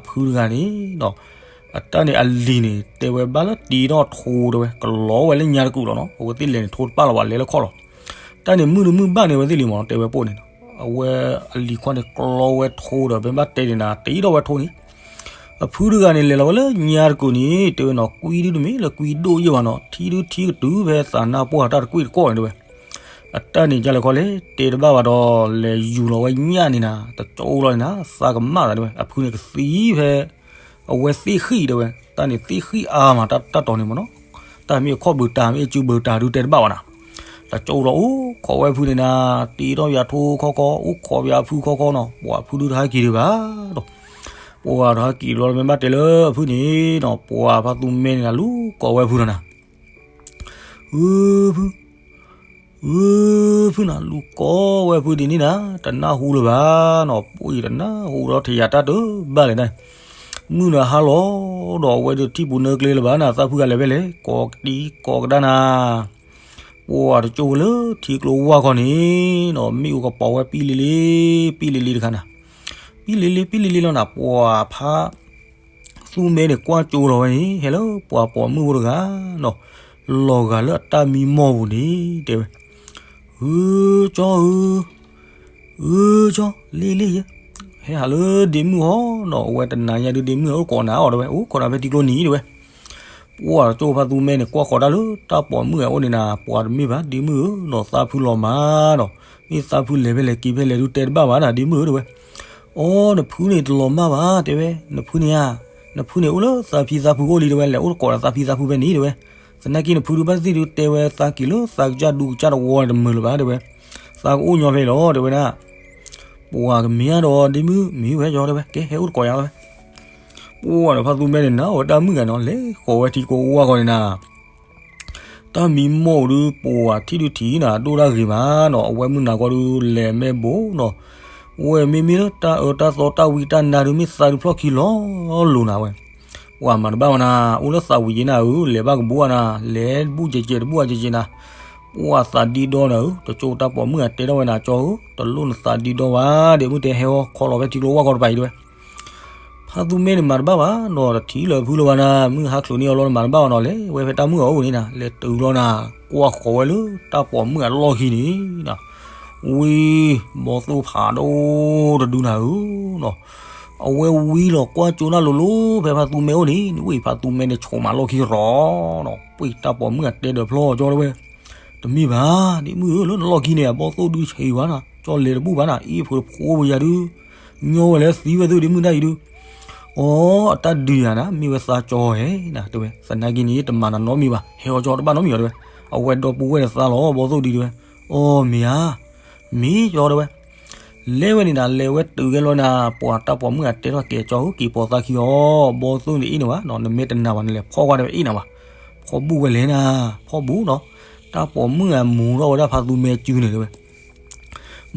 ဖုတဂၤန့ၣ်နီၤ, အတၢ်န့ၣ်အလံၤန့ၣ် တဲဝဲဘၣ်လၢတံထီၣ်ထိတဲဝဲ, ကလီဝဲလၢညါတကူာ်လီၤနီၤ, အဝဲသ့ၣ်လဲၤန့ၣ်ထိတပၣ်လီၤဘၣ် လဲၤလၢခီၣ်လီၤ. တၢ်န့ၣ်မုၢ်တမုၢ်ဘၣ်န့ၣ် အဝဲသ့ၣ်လံၤမ့ၢ်နီၤ, တဲဝဲပိာ်န့ၣ်နီၤ, အဝဲအလံၤခွါန့ၣ် ကလီဝဲထိဒီး မ့ၢ်ဘၣ်တဲန့ၣ်နၤ တံထီၣ်ဝဲထိန့ၣ် အဖုတဂၤန့ၣ် လဲၤလီၤဝဲလၢညါတကူာ်န့ၣ် တဲဝဲနီၤ, ကွံဒုတမ့ၢ်လၢကွံဒိၣ်ယဲၢ်ဘၣ်နီၤ, ထံဒုထံကတုၤဖဲသးနါပှၢ်တၢ်တကွံၣ်တကွီၢ်န့ၣ်တဲဝဲ. အတၢ်န့ၣ်ကလဲၤခီလဲၣ် တဲတဘၣ်ဘၣ်ဒီး လဲၤယူၤလီၤဝဲညၣ်န့ၣ်နၤ, တကၠိလီၤန့ၣ်နၤ, သးကမၣ်သးတဲဝဲ, အဖုန့ၣ်ကသံဖဲ အဝဲသ့ၣ်ဃံၣ်တဲဝဲ, တၢ်န့ၣ်သ့ၣ်ဃံၣ်အါမး တၢ်တီၤန့ၣ်မ့ၢ်နီၤ, တၢ်မ့ၢ်အခီၣ်ဘုးတၢ် မ့ၢ်အစုဘုးတၢ်ဒုးတဲတဘၣ်ဘၣ်နၤ. တကၠိလီၤအိၣ်ခိးဝဲဖုန့ၣ်နၤ, တံထီၣ်ယၤထိခီခီ, အိၣ်ခိးယၤဖုခီခီနီၤ, ပှၤဖုဒုတဟဲက့ၤဒံးဘၣ်ဒီး, ပှၤတဟဲက့ၤလီၤ မ့ၢ်ဘၣ်တဲလၢအဖုန့ၣ်နီၤ, ပှၤဖါသူမဲန့ၣ်နၤ လူၤကိးဝဲဖုလီၤနၤ. ဧၢ ဖု, ဧၢ ဖုနၤ လူၤကိးဝဲဖုဒ်န့ၣ်နၤ, တနၢ်ဟူလၢၤဘၣ်နီၤ, ပှၤတနၢ်ဟူဒီးထံၣ်ယၤတၢ်တဘၣ်လဲၣ်နၤ, မုၢ်နၤဟါလီၤဒီး အဝဲဒၣ်ထံၣ်ပူၤနၢကျဲလၢၤဘၣ်နၤ, သးဖုဂၤလဲၤဖဲလဲၣ်, ကိးကဒံကိးကဒါနၤ, ပှၤတကၠိလၢထံကျိဝၢ်ခီန့ၣ်နီၤ, မ့ၣ်အူကပီၤဝဲပံလံလံ, ပံလံလံတခါနၤ, ပံလံလံ ပံလံလံလီၤနၤ, ပှၤဖါ သူမဲန့ၣ်ကွၢ်ကၠိလီၤဝဲန့ၣ် ဟဲလၢပှၤပိာ်မုၣ်ဖိတဂၤနီၤ, လီၤဂာ်လၢအတၢ်မံမီၢ်ပူၤန့ၣ် တဲဝဲ, ဧၢ ကၠီဧၢ, ဧၢ ကၠီ လ့လ့ယဲ, ဟဲဟးလၢဒ့မုၣ်ဟီနီၤ, အဝဲတနၤညါဒုးဒ့မုၣ်အိၣ်ကိးနၤအီၤတဲဝဲ, အိၣ်ခိးနၤဖဲထံကျိနံၤတဲဝဲ. ပှၤကၠိဖါသူမဲန့ၣ် ကွၢ်ဃီၤတၢ်လၢတၢ်ပိာ်မုၣ်အအိၣ်န့ၣ်နၤ, ပှၤတမ့ၢ်ဘၣ် ဒ့မုၣ်ဧၢနီၤ, သးဖုလီၤမးနီၤ, မ့ၢ်သးဖုလဲၤဖဲလဲၣ်က့ၤဖဲလဲၣ်ဒုးတဲတဘၣ်ဘၣ်နၤ ဒ့မုၣ်ဧၢတဲဝဲ. အိ နဖုန့ၣ်တလီၤမၢ်ဘၣ်တဲဝဲ, နဖုန့ၣ်ဧါ, နဖုန့ၣ်အိၣ်လၢသးဖံသးဖုအိၣ်လံတဲဝဲ, လဲၤအိၣ်တကိးဒီးသးဖံသးဖုဖဲန့ၣ်တဲဝဲ. သနာ်က့နဖုဒုးဘၣ်သ့ၣ်ဒုးတဲဝဲသးက့ၤလၢသးကစၢ်ဒူကစၢ်တဝီ တမုာ်လၢၤဘၣ်တဲဝဲ, သးကအိၣ်ညီဖဲအံၤလီၤတဲဝဲဒၣ်. ပှၤကမ့ၢ်အါဒီးဒ့မုၣ် မ့ၢ်ဝဲကၠီတဲဝဲ, ကဲဟဲအိၣ်တကိးယၤတဲဝဲ. ပှၤဒီးဖါသူမဲန့ၣ် နၤဝဲတၢ်မုၣ်ဂၤနီၤ လဲၤဃီၤဝဲထံကျိဝၢ်ဃီန့ၣ်နၤ, တၢ်မံမီၢ်ဒုး ပှၤထံၣ်ဒုးထံၣ်နၤ ဒိၣ်တၢ်ဂ့ၤမးနီၤ, အဝဲမုၢ်နၤကီဒုး လဲၤမဲာ်ဘိနီၤ, ဝဲမ့မ့ၢ်လၢ တၢ်အၢတၢ်သီတၢ်ဝံတၢ်နါဒုး မ့ၢ်သးဒုးဖျီၣ်ခံလီၤလိၤနၤဝဲ, ပှၤမၤတဘၣ်ဝဲနၤ, အိၣ်လၢသးဝံၤယဲနၤဧၢ, လဲၤဘၣ်ကဘူးနၤ, လဲၤတဘူၣ်ကဲးကဲးတဘူၣ်အကဲးကဲးနၤ, ပှၤသးဒ့ဒီနၤဧၢ, တကၠိတၢ်ပိာ်မုၣ်အတဲထီၣ်ဝဲနၤ ကၠီဧၢ, တလိၣ်နသးဒ့ဒီဘၣ်, ဒ့မုၣ်တဲဟဲဟီခီလီၤဖဲထံကျိဝၢ်ဃီတပၤအံၤတဲဝဲ. ဖါသူမဲန့ၣ်မၤတဘၣ်ဘၣ်နီၤ, တထံၣ်လၢၤဖုလၢၤဘၣ်နၤ, မုၢ်ဟါချုးန့ၢ်အီၤလီၤ မၤတဘၣ်ဘၣ်နီၤ, လဲၤဝဲဖဲတၢ်မုၣ်အအိၣ်န့ၣ်နၤ, လဲၤတုၤလီၤနၤ, ကွၢ်ဃီၤဝဲလၢတၢ်ပိာ်မုၣ်အလီၢ်ခံန့ၣ်နၤ, ဝံၤ ဘီသိၣ်ဖးဒိၣ်တဒုနၤဧၢနီၤ, အဝဲဝံၤလီၤကွၢ်ကၠိနၢ်လိၤလိၤ ဖဲဖါသူမဲအိၣ်န့ၣ်, ဝံၤဖါသူမဲန့ၣ် ဆိးမးလီၢ်ခံရီၤနီၤ, ပှ့ၤတၢ်ပိာ်မုၣ်အတဲဒီးဖျီၣ်ကၠီတဲဝဲ. တမ့ၢ်ဘၣ်, ဒ့မုၣ်ဧၢ, လၢနလီၢ်ခံန့ၣ် အဘီသိၣ်ဒုးဆံးဘၣ်နၤ, ကၠီလဲၤတဘူၣ်ဘၣ်နၤ, အ့ၣ်ဖိတဖိပယၤဒုး, ညီဝဲလၢသံဝဲသုဒ့မုၣ်တၢ်အံၤဒုး, အိ အတၢ်ဒုးယၤနၤ, မ့ၢ်ဝဲသးကၠီဧဲနၤတဲဝဲ, သနာ်က့န့ၣ် တမၤနၤနီတမံၤဘၣ်, ဟဲအီၣ်ကၠီတဘၣ်နီတမံၤဘၣ်တဲဝဲ, အဝဲဒီပုၢ်ဝဲၢ်န့ၣ်သးလီၤ ဘီသိၣ်ဒုးတဲဝဲ, အိ မ့ၢ်ဧါ, မ့ၢ်ကၠီတဲဝဲ. လဲၤဝဲန့ၣ်နၤ, လဲၤဝဲတုၤဝဲလီၤနၤ, ပှၤတၢ်ပိာ်မုၣ်အတဲထီၣ်ကဲကၠီဧၢ, က့ၤပိာ်သးခံအီၤ, ဘီသိၣ်န့ၣ်အ့ၣ်န့ၣ်ဝဲနီၤ, နမ့ၢ်တနာ်ဘၣ် နလဲၤဖီၣ်ကွၢ်တဲဝဲအ့ၣ်နၤဝဲ, ဖီၣ်ဘူၣ်ဝဲလဲၣ်နၤ, ဖီၣ်ဘူၣ်နီၤ, တၢ်ပိာ်မုၣ်အမူၤထီၣ်ဝဲဒၣ်ဖါသူမဲစုန့ၣ်တဲဝဲ,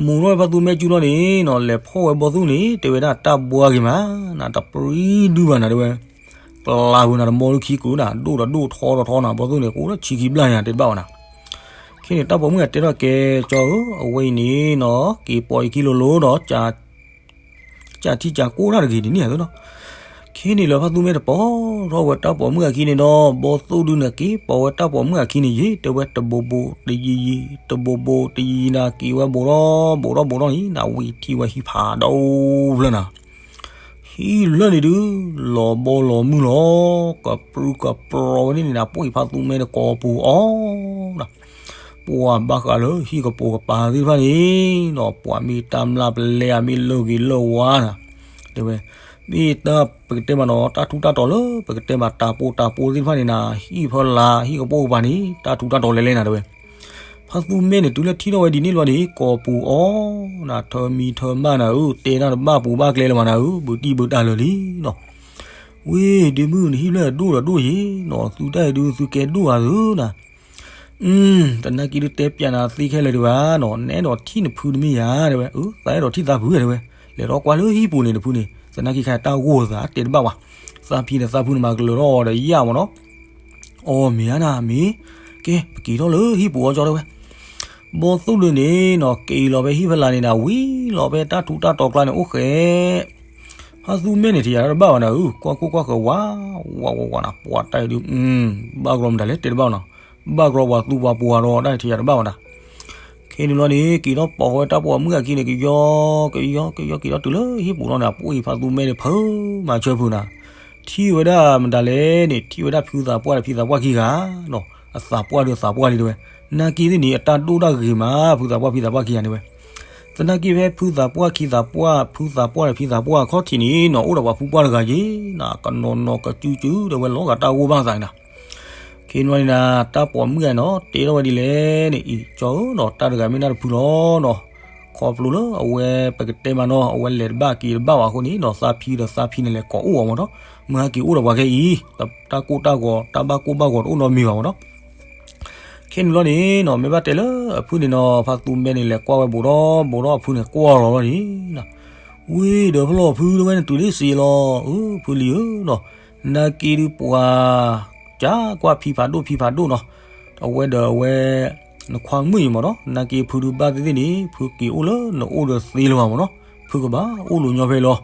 မူၤထီၣ်ဝဲဖါသူမဲစုလီၤန့ၣ်နီၤ, လဲၤဖီၣ်ဝဲဘီသိၣ်န့ၣ် တဲဝဲဒၣ်တၢ်ဘှါဂ့ၤမးနၤ, တပြံဒုဘၣ်နၤတဲဝဲ, ကျါဝဲနၤတမီလၢခံကူၤနၤ, ဒိၣ်ဒီးဒိၣ်ထီဒီးထီနၤ, ဘီသိၣ်န့ၣ် ကအိၣ်လၢဆံခံဘျၣ်ညါတဲတဘၣ်ဝဲနၤ. ခဲန့ၣ် တၢ်ပိာ်မုၣ်အတဲထီၣ်ကဲကၠီဧၢ, အဝဲအံၤန့ၣ်နီၤ, က့ၤပိာ်ယခံလိၤလိၤဒီး ကၢ်ထံကၢ်ကိၢ်တၢ်တဂ့ၤဒ်န့ၣ်နီၤ. ခဲန့ၣ်လၢဖါသူမဲတပိာ်ထီၣ်ဝဲတၢ်ပိာ်မုၣ်အခံန့ၣ်ဒီး ဘီသိၣ်ဒုးန့ၣ်က့ၤပိာ်ဝဲတၢ်ပိာ်မုၣ်အခံန့ၣ်ယ့ၢ်, တဲဝဲတဘိးဘိးတယံၤယံၤ, တဘိးဘိးတယံၤယံၤနၤ, က့ၤဝဲဘိးထီၣ်ဘိးထီၣ်ဘိးထီၣ်န့ၣ်နၤ, ဝံၤထံၣ်ဝဲဟံၣ်ဖးဒိၣ်ဖျၢၣ်နၤ, ဟံၣ်လၢန့ၣ်ဒုး လီၤဘီလီၤမုၢ်လီၤ, ကပြုၢ်ကပြီၤဝဲန့ၣ်န့ၣ်ဒီး ပှၢ်ဖါသူမဲန့ၣ်ကိးပူၤအီၤဒီး ပှၤဘၣ်ဃးလၢဟံၣ်ကပိာ်ကပၤသ့ၣ်တဖၣ်န့ၣ်နီၤ ပှၤမ့ၢ်တၢ်မျၢ်ပလဲအမ့ၢ်လၢဂ့ၤလၢဝါနၤ တဲဝဲ, မ့ၢ်တၢ်ပကတဲမးနီၤ တၢ်ထူးတၢ်တီၤလၢပကတဲမးတၢ်ပီးတၢ်ပီသ့ၣ်တဖၣ်န့ၣ်နၤ ဟံၣ်ဖီလာ်ဟံၣ်ကပိာ်ကပၤန့ၣ် တၢ်ထူးတၢ်တီၤလဲၤလဲၤနၤတဲဝဲ ဖါသူမဲန့ၣ် တုၤလၢထံၣ်ထီၣ်ဝဲဒ်န့ၣ်လီၤန့ၣ် ကိးပူၤအီၤနၤ ထၢမံထၢမၢ်နၤဧၢ, တဲတၢ်တဘၣ်ပူၤဘၣ်ကျဲလၢၤဘၣ်နၤဧၢ, ဘုတံၢ်ဘုတၢ်လၢာ်လံနီၤ. ဝ့ၢ်ဒ့မုၣ် နဟံၣ်ဖျၢၣ်ဒိၣ်ဒီးဒိၣ်ယ့ၤနီၤ, သုတၢ်အံၤဒုးသုကဲဒိၣ်ဂၤသုနၤ. သနာ်က့ဒုးတဲပၠးနၤသ့ခဲလၢာ်ဒံးဘၣ်နီၤ, နအဲၣ်ဒိးထံၣ်နဖုတမ့ၢ်ဧါ တဲဝဲ, သးအဲၣ်ဒိးထံၣ်သးဖုတဲဝဲ, လဲၤထီၣ်ကွၢ်လၢဟံၣ်ပူၤန့ၣ်နဖုန့ၣ်, သနာ်က့ခါတၢ်ဂိၢ်သးတဲတဘၣ်ဘၣ်, သးဖံဒီးသးဖုန့ၣ်မၤကလၢၤထီၣ်အီၤဒီးယၣ်မးနီၤ. အီ မ့ၢ်ဧါနၤမ့ၢ်, ကဲ ပက့ၤထီၣ်လၢဟံၣ်ပူၤအီၤကၠီတဲဝဲ. ဘီသိၣ်ဒုန့ၣ်နီၤ က့ၤလီၤဖဲဟံၣ်ဖီလာ်န့ၣ်ဒီး ဝံၤလီၤဖဲတၢ်ထူးတၢ်တီၤကျါန့ၣ်အိၣ်ဃဲး, ဖါသူမဲန့ၣ် ထံၣ်ယၤတၢ်တဘၣ်ဘၣ်နၤဧၢ, ကွၢ်ကိၢ်ကွၢ်ဃၢၤဝး, ဝးဝးဝးနၤ ပှၤတၢ်အံၤဒုး, ဘၣ်ကရီမတၤလဲၣ်တဲတဘၣ်နၤ, ဘၣ်ကရီပှၤသူပှၤပှၢ်ဒီးတၢ်ထံၣ်ယၤတဘၣ်ဘၣ်နၤ. ခဲန့ၣ်လီၤန့ၣ် က့ၤထီၣ်ပိာ်ဝဲတၢ်ပိာ်မုၣ်အခံန့ၣ် ကယီကယီကယီက့ၤထီၣ်တုၤလၢဟံၣ်ပူၤလီၤန့ၣ် အပှ့ၤဖါသူမဲန့ၣ် ဖုမၤဆၢဖုနၤ, ထံၣ်ဝဲဒၣ်မတၤလဲၣ်န့ၣ် ထံၣ်ဝဲဒၣ်ဖုသးပှၢ်ဒီးဖံသးပှၢ်ခံဂၤနီၤ, အသးပှၢ်ဒီးသးပှၢ်လံတဲဝဲ, နာ်က့သ့ၣ်န့ၣ် အတၢ်ဒိၣ်တၢ်ဂ့ၤမး ဖုသးပှၢ်ဖံသးပှၢ်ခံဂၤန့ၣ်ဝဲ, သနာ်က့ဖဲဖုသးပှၢ်ခံသးပှၢ် ဖုသးပှၢ်ဒီးဖံသးပှၢ်အခီၣ်ထံးန့ၣ်နီၤ အိၣ်ဒီးပှၤဖုပှၢ်တဂၤယ့ၤနၤ ကနီၤနီၤကစုကစုတဲဝဲလီၤဂာ်တၢ်ဂိၢ်ဘၣ်သးန့ၣ်နၤ ခဲန့ၣ်လီၤန့ၣ်နၤ တၢ်ပိာ်မုၣ်ဂၤနီၤ တဲထီၣ်ဝဲဒ်လဲၣ်န့ၣ် အံၤကၠီဧၢနီၤ တၢ်တဂၤမ့ၢ်နၢ်တဖုလီၤနီၤ, ခီဖျိလၢအဝဲပကတဲမးနီၤ အဝဲလဲၤတဘၣ်က့ၤတဘၣ်ဝဲအဃိန့ၣ်နီၤ သးဖံဒီးသးဖံန့ၣ်လဲၤကိးအိၣ်အီၤမးနီၤ, မ့ၢ်ဟဲက့ၤအိၣ်ဒီးပှၤခဲအံၤ တၢ်ကိၢ်တၢ်ဂီၤ တၢ်ဘၣ်ကိၢ်ဘၣ်ဂီၤတအိၣ်နီတမံၤဘၣ်မးနီၤ. ခဲန့ၣ်လီၤန့ၣ်နီၤ မ့ၢ်ဘၣ်တဲလၢအဖုန့ၣ်နီၤ ဖါသူမဲန့ၣ်လဲၤကွၢ်ဝဲဘူးဒီးဘူးဒီးအဖုန့ၣ်ကွၢ်လီၤလီၤန့ၣ် ဝ့ၢ်ဒီးဖလီၢ်ဖုတဝဲန့ၣ်တုၤလံစ့လီၤ အဖုလံဧၢနီၤ, နာ်က့ဒုးပှၤ ကကွၢ်ဖံဖးဒိၣ်ဖံဖးဒိၣ်နီၤ, အဝဲဒီးအဝဲ နခွါမုၣ်အံၤမးနီၤ နာ်က့ဖုဒုးဘၣ်သ့ၣ်သ့ၣ်န့ၣ် ဖုက့ၤအိၣ်လၢနအိၣ်ဒီးသ့လၢၤဘၣ်မးနီၤ, ဖုကဘၣ်အိၣ်လီၤညီဖဲလီၤ,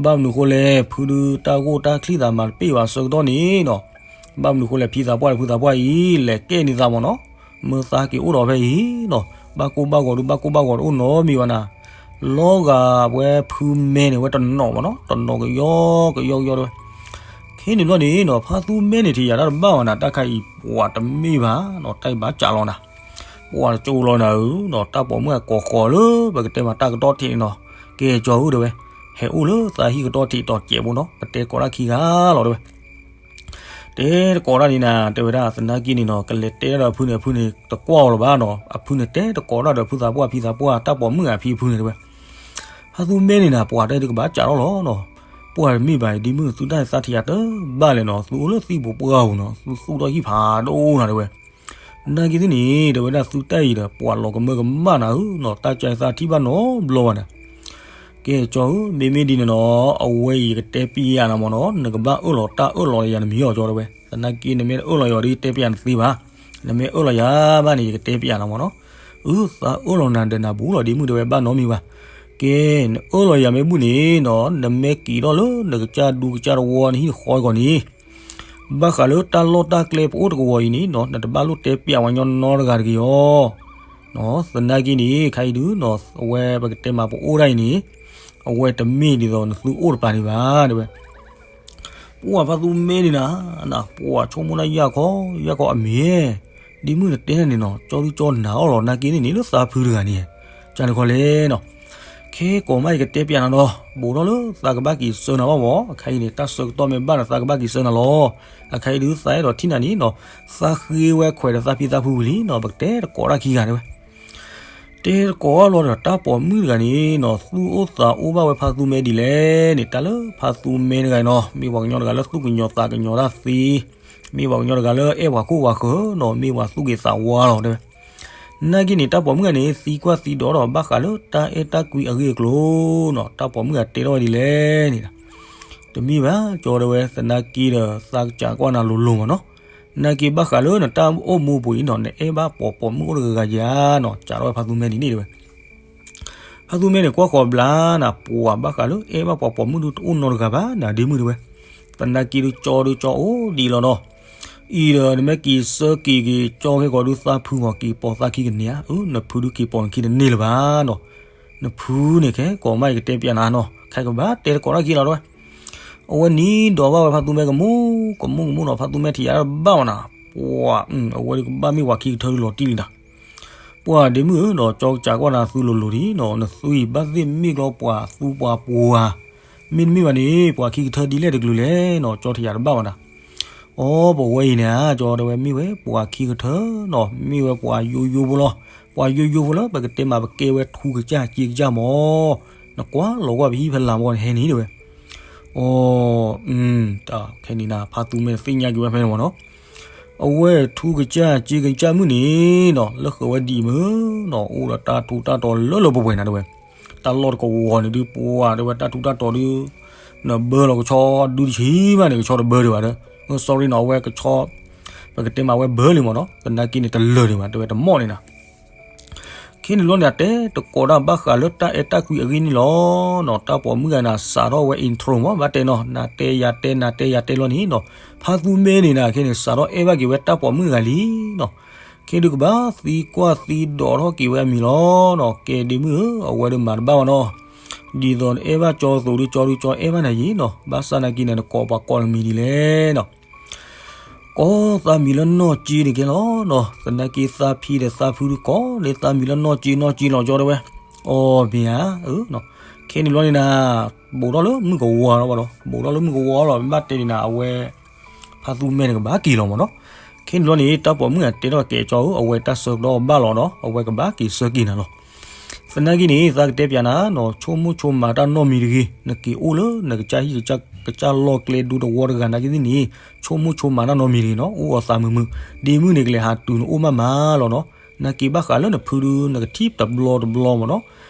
ဘၣ်မနုၤဃိလဲၣ် ဖုဒုးတၢ်ဂိၢ်တၢ်ချံသးမၤတပ့ၢ်ဘၣ်ဆၢကတီၢ်န့ၣ်နီၤ, ဘၣ်မနုၤဃိလဲၣ် ဖံသးပှၢ်ဒီးဖုသးပှၢ်အံၤ လဲၤကဲန့ၢ်သးမးနီၤ, မ့ၢ်သးက့ၤအိၣ်ဒီးဖဲအံၤနီၤ, ဘၣ်ကိၢ်ဘၣ်ဂီၤဒုးဘၣ်ကိၢ်ဘၣ်ဂီၤတအိၣ်နီတမံၤဘၣ်နၤ လီၤဂာ်ဝဲဖုမဲန့ၣ် ဝဲတနီၤမးနီၤ တနီၤကယီကယီကယီတဲဝဲ, ခဲန့ၣ်ဘျီန့ၣ်နီၤ ဖါသူမဲန့ၣ်ထံၣ်ယၤတၢ်တဘၣ်ဘၣ်နၤ တၢ်ခါအံၤပှၤတမ့ၢ်ဘၣ်နီၤ တၢ်အံၤဘၣ်ကးလီၤနၤ, ပှၤတကၠိလီၤနၤဧၢနီၤ တၢ်ပိာ်မုၣ်အကိးဃီၤလၢ ပကတဲမးတၢ်ကတီၢ်ထံးန့ၣ်နီၤ, ကဲကၠီဧၢတဲဝဲ, ဟဲအိၣ်လၢသးဟံၣ်ကတီၢ်ထံးတီၤစဲးဖိနီၤ ပတဲကိးတၢ်ခံဂၤလီၤတဲဝဲ တဲတကိးတၢ်ဒ်နၤ တဲဝဲဒၣ်သနာ်က့န့ၣ်နီၤ ကလဲၤတဲတၢ်ဒီးအဖုန့ၣ် အဖုန့ၣ်တကွၢ်အီၤလၢၤဘၣ်နီၤ အဖုန့ၣ်တဲတကိးတၢ်ဒီးဖုသးပှၢ်ဖံသးပှၢ် တၢ်ပိာ်မုၣ်အဖံအဖုန့ၣ်တဲဝဲ, ဖါသူမဲန့ၣ်နၤ ပှၤတၢ်ဒုးကဘၣ်ကးထီၣ်လီၤနီၤ, ပှၤတမ့ၢ်ဘၣ်အံၤ ဒ့မုၣ်သုတၢ်သးထံၣ်ယၤတဘၣ်လဲၣ်နီၤ သုအိၣ်လၢသံၣ်ပူၤပှၢ်ပူၤနီၤ သုသူၣ်ထီၣ်ဟံၣ်ဖးဒိၣ်နၤတဲဝဲ နာ်က့သ့ၣ်န့ၣ် တဲဝဲဒၣ်သုတၢ်အံၤဒီး ပှၤလီၤကမၢကမၣ်နၤဧၢနီၤ တၢ်ကၢသးထံၣ်ဘၣ်နီတဘျီဘၣ်န့ၣ်, ကဲကၠီဧၢ မ့မ့ၢ်ဒ်န့ၣ်နီၤ အဝဲအံၤယကတဲပျးနၤမးနီၤ နကဘၣ်အၢၣ်လီၤတၢ်အၢၣ်လီၤယၤနမံၤအီၤကၠီတဲဝဲ, သနာ်က့နမ့ၢ်တအၢၣ်လီၤယၤဒီးယတဲပျးနသ့ဘၣ်, နမ့ၢ်အၢၣ်လီၤယၤဘၣ်န့ၣ် ယကတဲပျးနၤမးနီၤ, အု သးအၢၣ်လီၤနၤဒီးနၤဘူးလီၤဒ့မုၣ်တဲဝဲဘၣ်နီတမံၤဘၣ်, ကဲ နအၢၣ်လီၤယၤမ့ၢ်ဘူးန့ၣ်နီၤ နမ့ၢ်က့ၤထီၣ်လၢနကစၢ်ဒူကစၢ်တဝီနဟံၣ်ဃီအဂီၢ်န့ၣ် ဘၣ်ဃးလၢတၢ်လီၢ်တၢ်ကျဲပအိၣ်တကဝီၤအံၤန့ၣ်နီၤ နတဘၣ်လိၣ်တဲပျးဝဲညီနီတဂၤတဂ့ၤအီၤ, သနာ်က့န့ၣ် ခဲအံၤဒုးနီၤ အဝဲပကတဲမးပအိၣ်ဒၣ်အံၤန့ၣ် အဝဲတမ့ၢ်ဒ်သိးနသုအိၣ်တပၤဒံးဘၣ်တဲဝဲ, ပှၤဖါသူမဲန့ၣ်နၤ, နၤ ပှၤဆိကမိၣ်ဒၣ်ယၢ်ခီ ယၢ်ခီအမ့ၢ် ဒ့မုၣ်နတဲန့ၣ်နီၤ ကၠီဒုကၠီနၤအီၣ်လီၤ နာ်က့န့ၣ်န့ၣ် လၢသးဖုတဂၤန့ၣ်, ကန့ၣ်ခီလဲၣ်နီၤ, ခဲကိးမးယကတဲပျးနၤဒီး ဘူးထီၣ်လၢသးကဘၣ်က့ၤဆှၢနၤဘၣ်မး အခါအံၤန့ၣ် တၢ်ဆၢကတီၢ်မ့ၢ်ဘၣ်ဒီးသးကဘၣ်က့ၤဆှၢနၤလီၤ, အခါအံၤဒုးသးအဲၣ်ဒိးထံၣ်နၤန့ၣ်နီၤ, သးဃ့ဝဲခွဲးဒီးသးဖံသးဖုဝံၤလံနီၤ ပကတဲတကိးတၢ်ခံဂၤတဲဝဲ တဲတကိးအလီၤဒီး တၢ်ပိာ်မုၣ်တဂၤန့ၣ်နီၤ သူၣ်အိၣ်သးအိၣ်ဘၣ်ဝဲဖါသူမဲဒ်လဲၣ်န့ၣ် တၢ်လၢဖါသူမဲတဂၤနီၤ မ့ၢ်ပှၤကညီတဂၤလၢသူၣ်ကညီၤသးကညီၤတၢ်သ့, မ့ၢ်ပှၤကညီတဂၤလၢအဲၣ်ပှၤခိၣ်ပှၤဃၢၤနီၤ မ့ၢ်ပှၤသူၣ်ဂ့ၤသးဝါလီၤတဲဝဲ, နာ်က့န့ၣ် တၢ်ပိာ်မုၣ်တဂၤန့ၣ် သံကွၢ်သံဒိးဒီးဘၣ်ဃးလၢတၢ်အဲၣ်တၢ်ကွံအဂ့ၢ်အကျိၤနီၤ တၢ်ပိာ်မုၣ်တဂၤတဲထီၣ်ဝဲဒ်လဲၣ်န့ၣ် တမ့ၢ်ဘၣ် ကၠီတဲဝဲ သနာ်က့ဒီး သးကစးကွၢ်နၤလိၤလိၤမးနီၤ, နာ်က့ဘၣ်ဃးလၢနတၢ်အိၣ်မူပူၤအံၤနီၤ နအဲၣ်ဘၣ်ပိာ်ပိာ်မုၣ်အိၣ်တဂၤဂၤဧါနီၤ စးထီၣ်ဝဲဖါသူမဲဒ်န့ၣ်တဲဝဲ, ဖါသူမဲန့ၣ် ကွၢ်ဃီၤဘျါနၤ ပှၤဘၣ်ဃးလၢအဲၣ်ဘၣ်ပိာ်ပိာ်မုၣ်ဒုးတအိၣ်နီတဂၤဘၣ်နၤ ဒ့မုၣ်တဲဝဲ, သနာ်က့ဒုးကၠီဒုးကၠီအိၣ်ဒံးလီၤနီၤ, အံၤဒီးနမ့ၢ်က့ၤဆၢက့ၤက့ၤကၠီခဲကီးဒုးသးဖုဂီၤက့ၤပိာ်သးခံကန့ၢ်ဧါ, အၢ နဖုဒုးက့ၤပိာ်နခံတန့ၢ်လၢၤဘၣ်နီၤ, နဖုန့ၣ်ခဲကိးမးယကတဲပျးနၤနီၤ ခဲကဘၣ်တဲတကိးတၢ်ခံလီၤတဲဝဲ အဝဲနံၤဒိးဘၣ်ဝဲဖါသူမဲကမူၣ်ကမူၣ်ကမူၣ်နီၤ, ဖါသူမဲထံၣ်ယါတဘၣ်မနီၤ, ပှၤ အဝဲဒုးကဘၣ်မ့ၢ်ပှၤခံကထၢဒုးလီၤတံၢ်လံနီၤ. ပှၤဒ့မုၣ်ဧၢနီၤ, ကၠီကစးကွၢ်နၤသုလိၤလိၤဒံးနီၤ, နသုအံၤဘၣ်သ့ၣ်မ့ၢ်ကျီပှၤသူပှၤပှၢ်, မ့တမ့ၢ်ဘၣ်န့ၣ် ပှၤခံကထၢဒ်လဲၣ်တကလုာ်လဲၣ်နီၤ, ကၠီထံၣ်ယါတဘၣ်မနီၤ. အိ ပဝဲအံၤန့ၣ်ဧါ, ကၠီတဲဝဲမ့ၢ်ဝဲပှၤခံကထၢနီၤ, မ့ၢ်ဝဲပှၤယိယိဖိလီၤ. ပှၤယိယိဖိလၢပကတဲမးပကဲဝဲထူကစၢ်စ့ကစၢ်မၢ်, နကွၢ်လီၤကွၢ်ပဟံၣ်ဖဲလၢ်မီန့ၣ်ဟဲန့ၣ်တဲဝဲ. အိ တၢ်ခဲန့ၣ်နၤ ဖါသူမဲန့ၣ်သ့ၣ်ညါက့ၤဝဲဖဲန့ၣ်မနီၤ. အဝဲထူကစၢ်စ့ကစၢ်မုၣ်န့ၣ်နီၤ, လၢဃုာ်ဝဲဒ်အံၤမုၢ်နီၤ, အိၣ်ဒီးတၢ်ထူးတၢ်တီၤလၢလၢပှဲၤပှဲၤနၤတဲဝဲ. တၢ်လီၢ်တကဝီၤန့ၣ်ဒုးပှၤတဲဝဲတၢ်ထူးတၢ်တီၤဒုး နဘၢလီၤကဆီဒုတဆံးဘၣ်န့ၣ် ကဆီတဘၢဒံးဘၣ်ဒီး, sorry နီၤ, အဝဲကဆီ ပကတဲမးဝဲဘၢလံမနီၤ, သနာ်က့န့ၣ်တလၢာ်ဒံးဘၣ် တဲဝဲတမီၣ်န့ၣ်နၤ. ခဲန့ၣ်ဘျီန့ၣ် အတဲတကိးတၢ်ဘၣ်ဃးလၢတၢ်အဲၣ်တၢ်ကွံအဂ့ၢ်န့ၣ်လီၤနီၤ. တၢ်ပိာ်မုၣ်ဂၤန့ၣ် စးထီၣ်ဝဲ intro မး ဘၣ်တဲနီၤ, နၤတဲယၤတဲ နၤတဲယၤတဲလီၤန့ၣ်နီၤ, ဖါသူမဲန့ၣ်နၤ ခဲန့ၣ် စးထီၣ်အဲၣ်ဘၣ်က့ၤဝဲတၢ်ပိာ်မုၣ်တဂၤလံနီၤ. ခဲဒုးကဘၣ်သံကွၢ်သံဒိးထီၣ်က့ၤဝဲအမံၤလီၤနီၤ. ကဲဒ့မုၣ်ဧၢ, အဝဲဒုးမၤတဘၣ်ဘၣ်နီၤ, ဒ်သိးနအဲၣ်ဘၣ်ကၠီအသိးဒုး ကၠီဒုးကၠီအဲၣ်ဘၣ်နၤယံၤနီၤ, ဘၣ်ဆၣ်နာ်က့န့ၣ် နကိးပှၤကိးနမံၤဒ်လဲၣ်နီၤ. ကိးသးမံၤလၢနီၢ်က့န့ၣ်ကဲလီၤနီၤ, သနာ်က့သးဖံဒီးသးဖုဒုးကိးန့ၢ်သးမံၤလၢနီၢ်က့နီၢ်က့လီၤ ကၠီတဲဝဲ. အိ မ့ၢ်ဧါ, အၢ, ခဲန့ၣ်ဘျီန့ၣ်နၤ ဘူးထီၣ်လၢမုၣ်ကဝီၤလီၤဘၣ်ဒီး, ဘူးထီၣ်လၢမုၣ်ကဝီၤလီၤ, မ့ၢ်ဘၣ်တဲန့ၣ်နၤ အဝဲ ဖါသူမဲန့ၣ်ကဘၣ်က့ၤလီၤမနီၤ. ခဲန့ၣ်ဘျီန့ၣ် တၢ်ပိာ်မုၣ်ဂၤတဲထီၣ်ကဲကၠီဧၢ, အဝဲတၢ်ဆၢကတီၢ်ဘၣ်လီၤဒီး အဝဲကဘၣ်က့ၤဆၢက့ၤနၤလီၤ. သနာ်က့န့ၣ် သးကတဲပျးနၤနီၤ, ဆိကမိၣ်ဆိကမးတၢ်နီတမံၤတဂ့ၤ, နက့ၤအိၣ်လၢနကစၢ်ဟံၣ်ကစၢ်လီၢ်ကျဲဒူတဝီတဂၤနာ်က့သ့ၣ်န့ၣ် ဆိကမိၣ်ဆိကမးတၢ်နီတမံၤတဂ့ၤနီၤ, အိၣ်အီၤသးမုာ်မုာ်, ဒ့မုၣ်န့ၣ်ကလဲၤဟးတုၤနအိၣ်မးမးလီၤနီၤ. နာ်က့ဘၣ်ဃးလၢနဖုဒုး နကထံၣ်တဘျီတဘျီမနီၤ.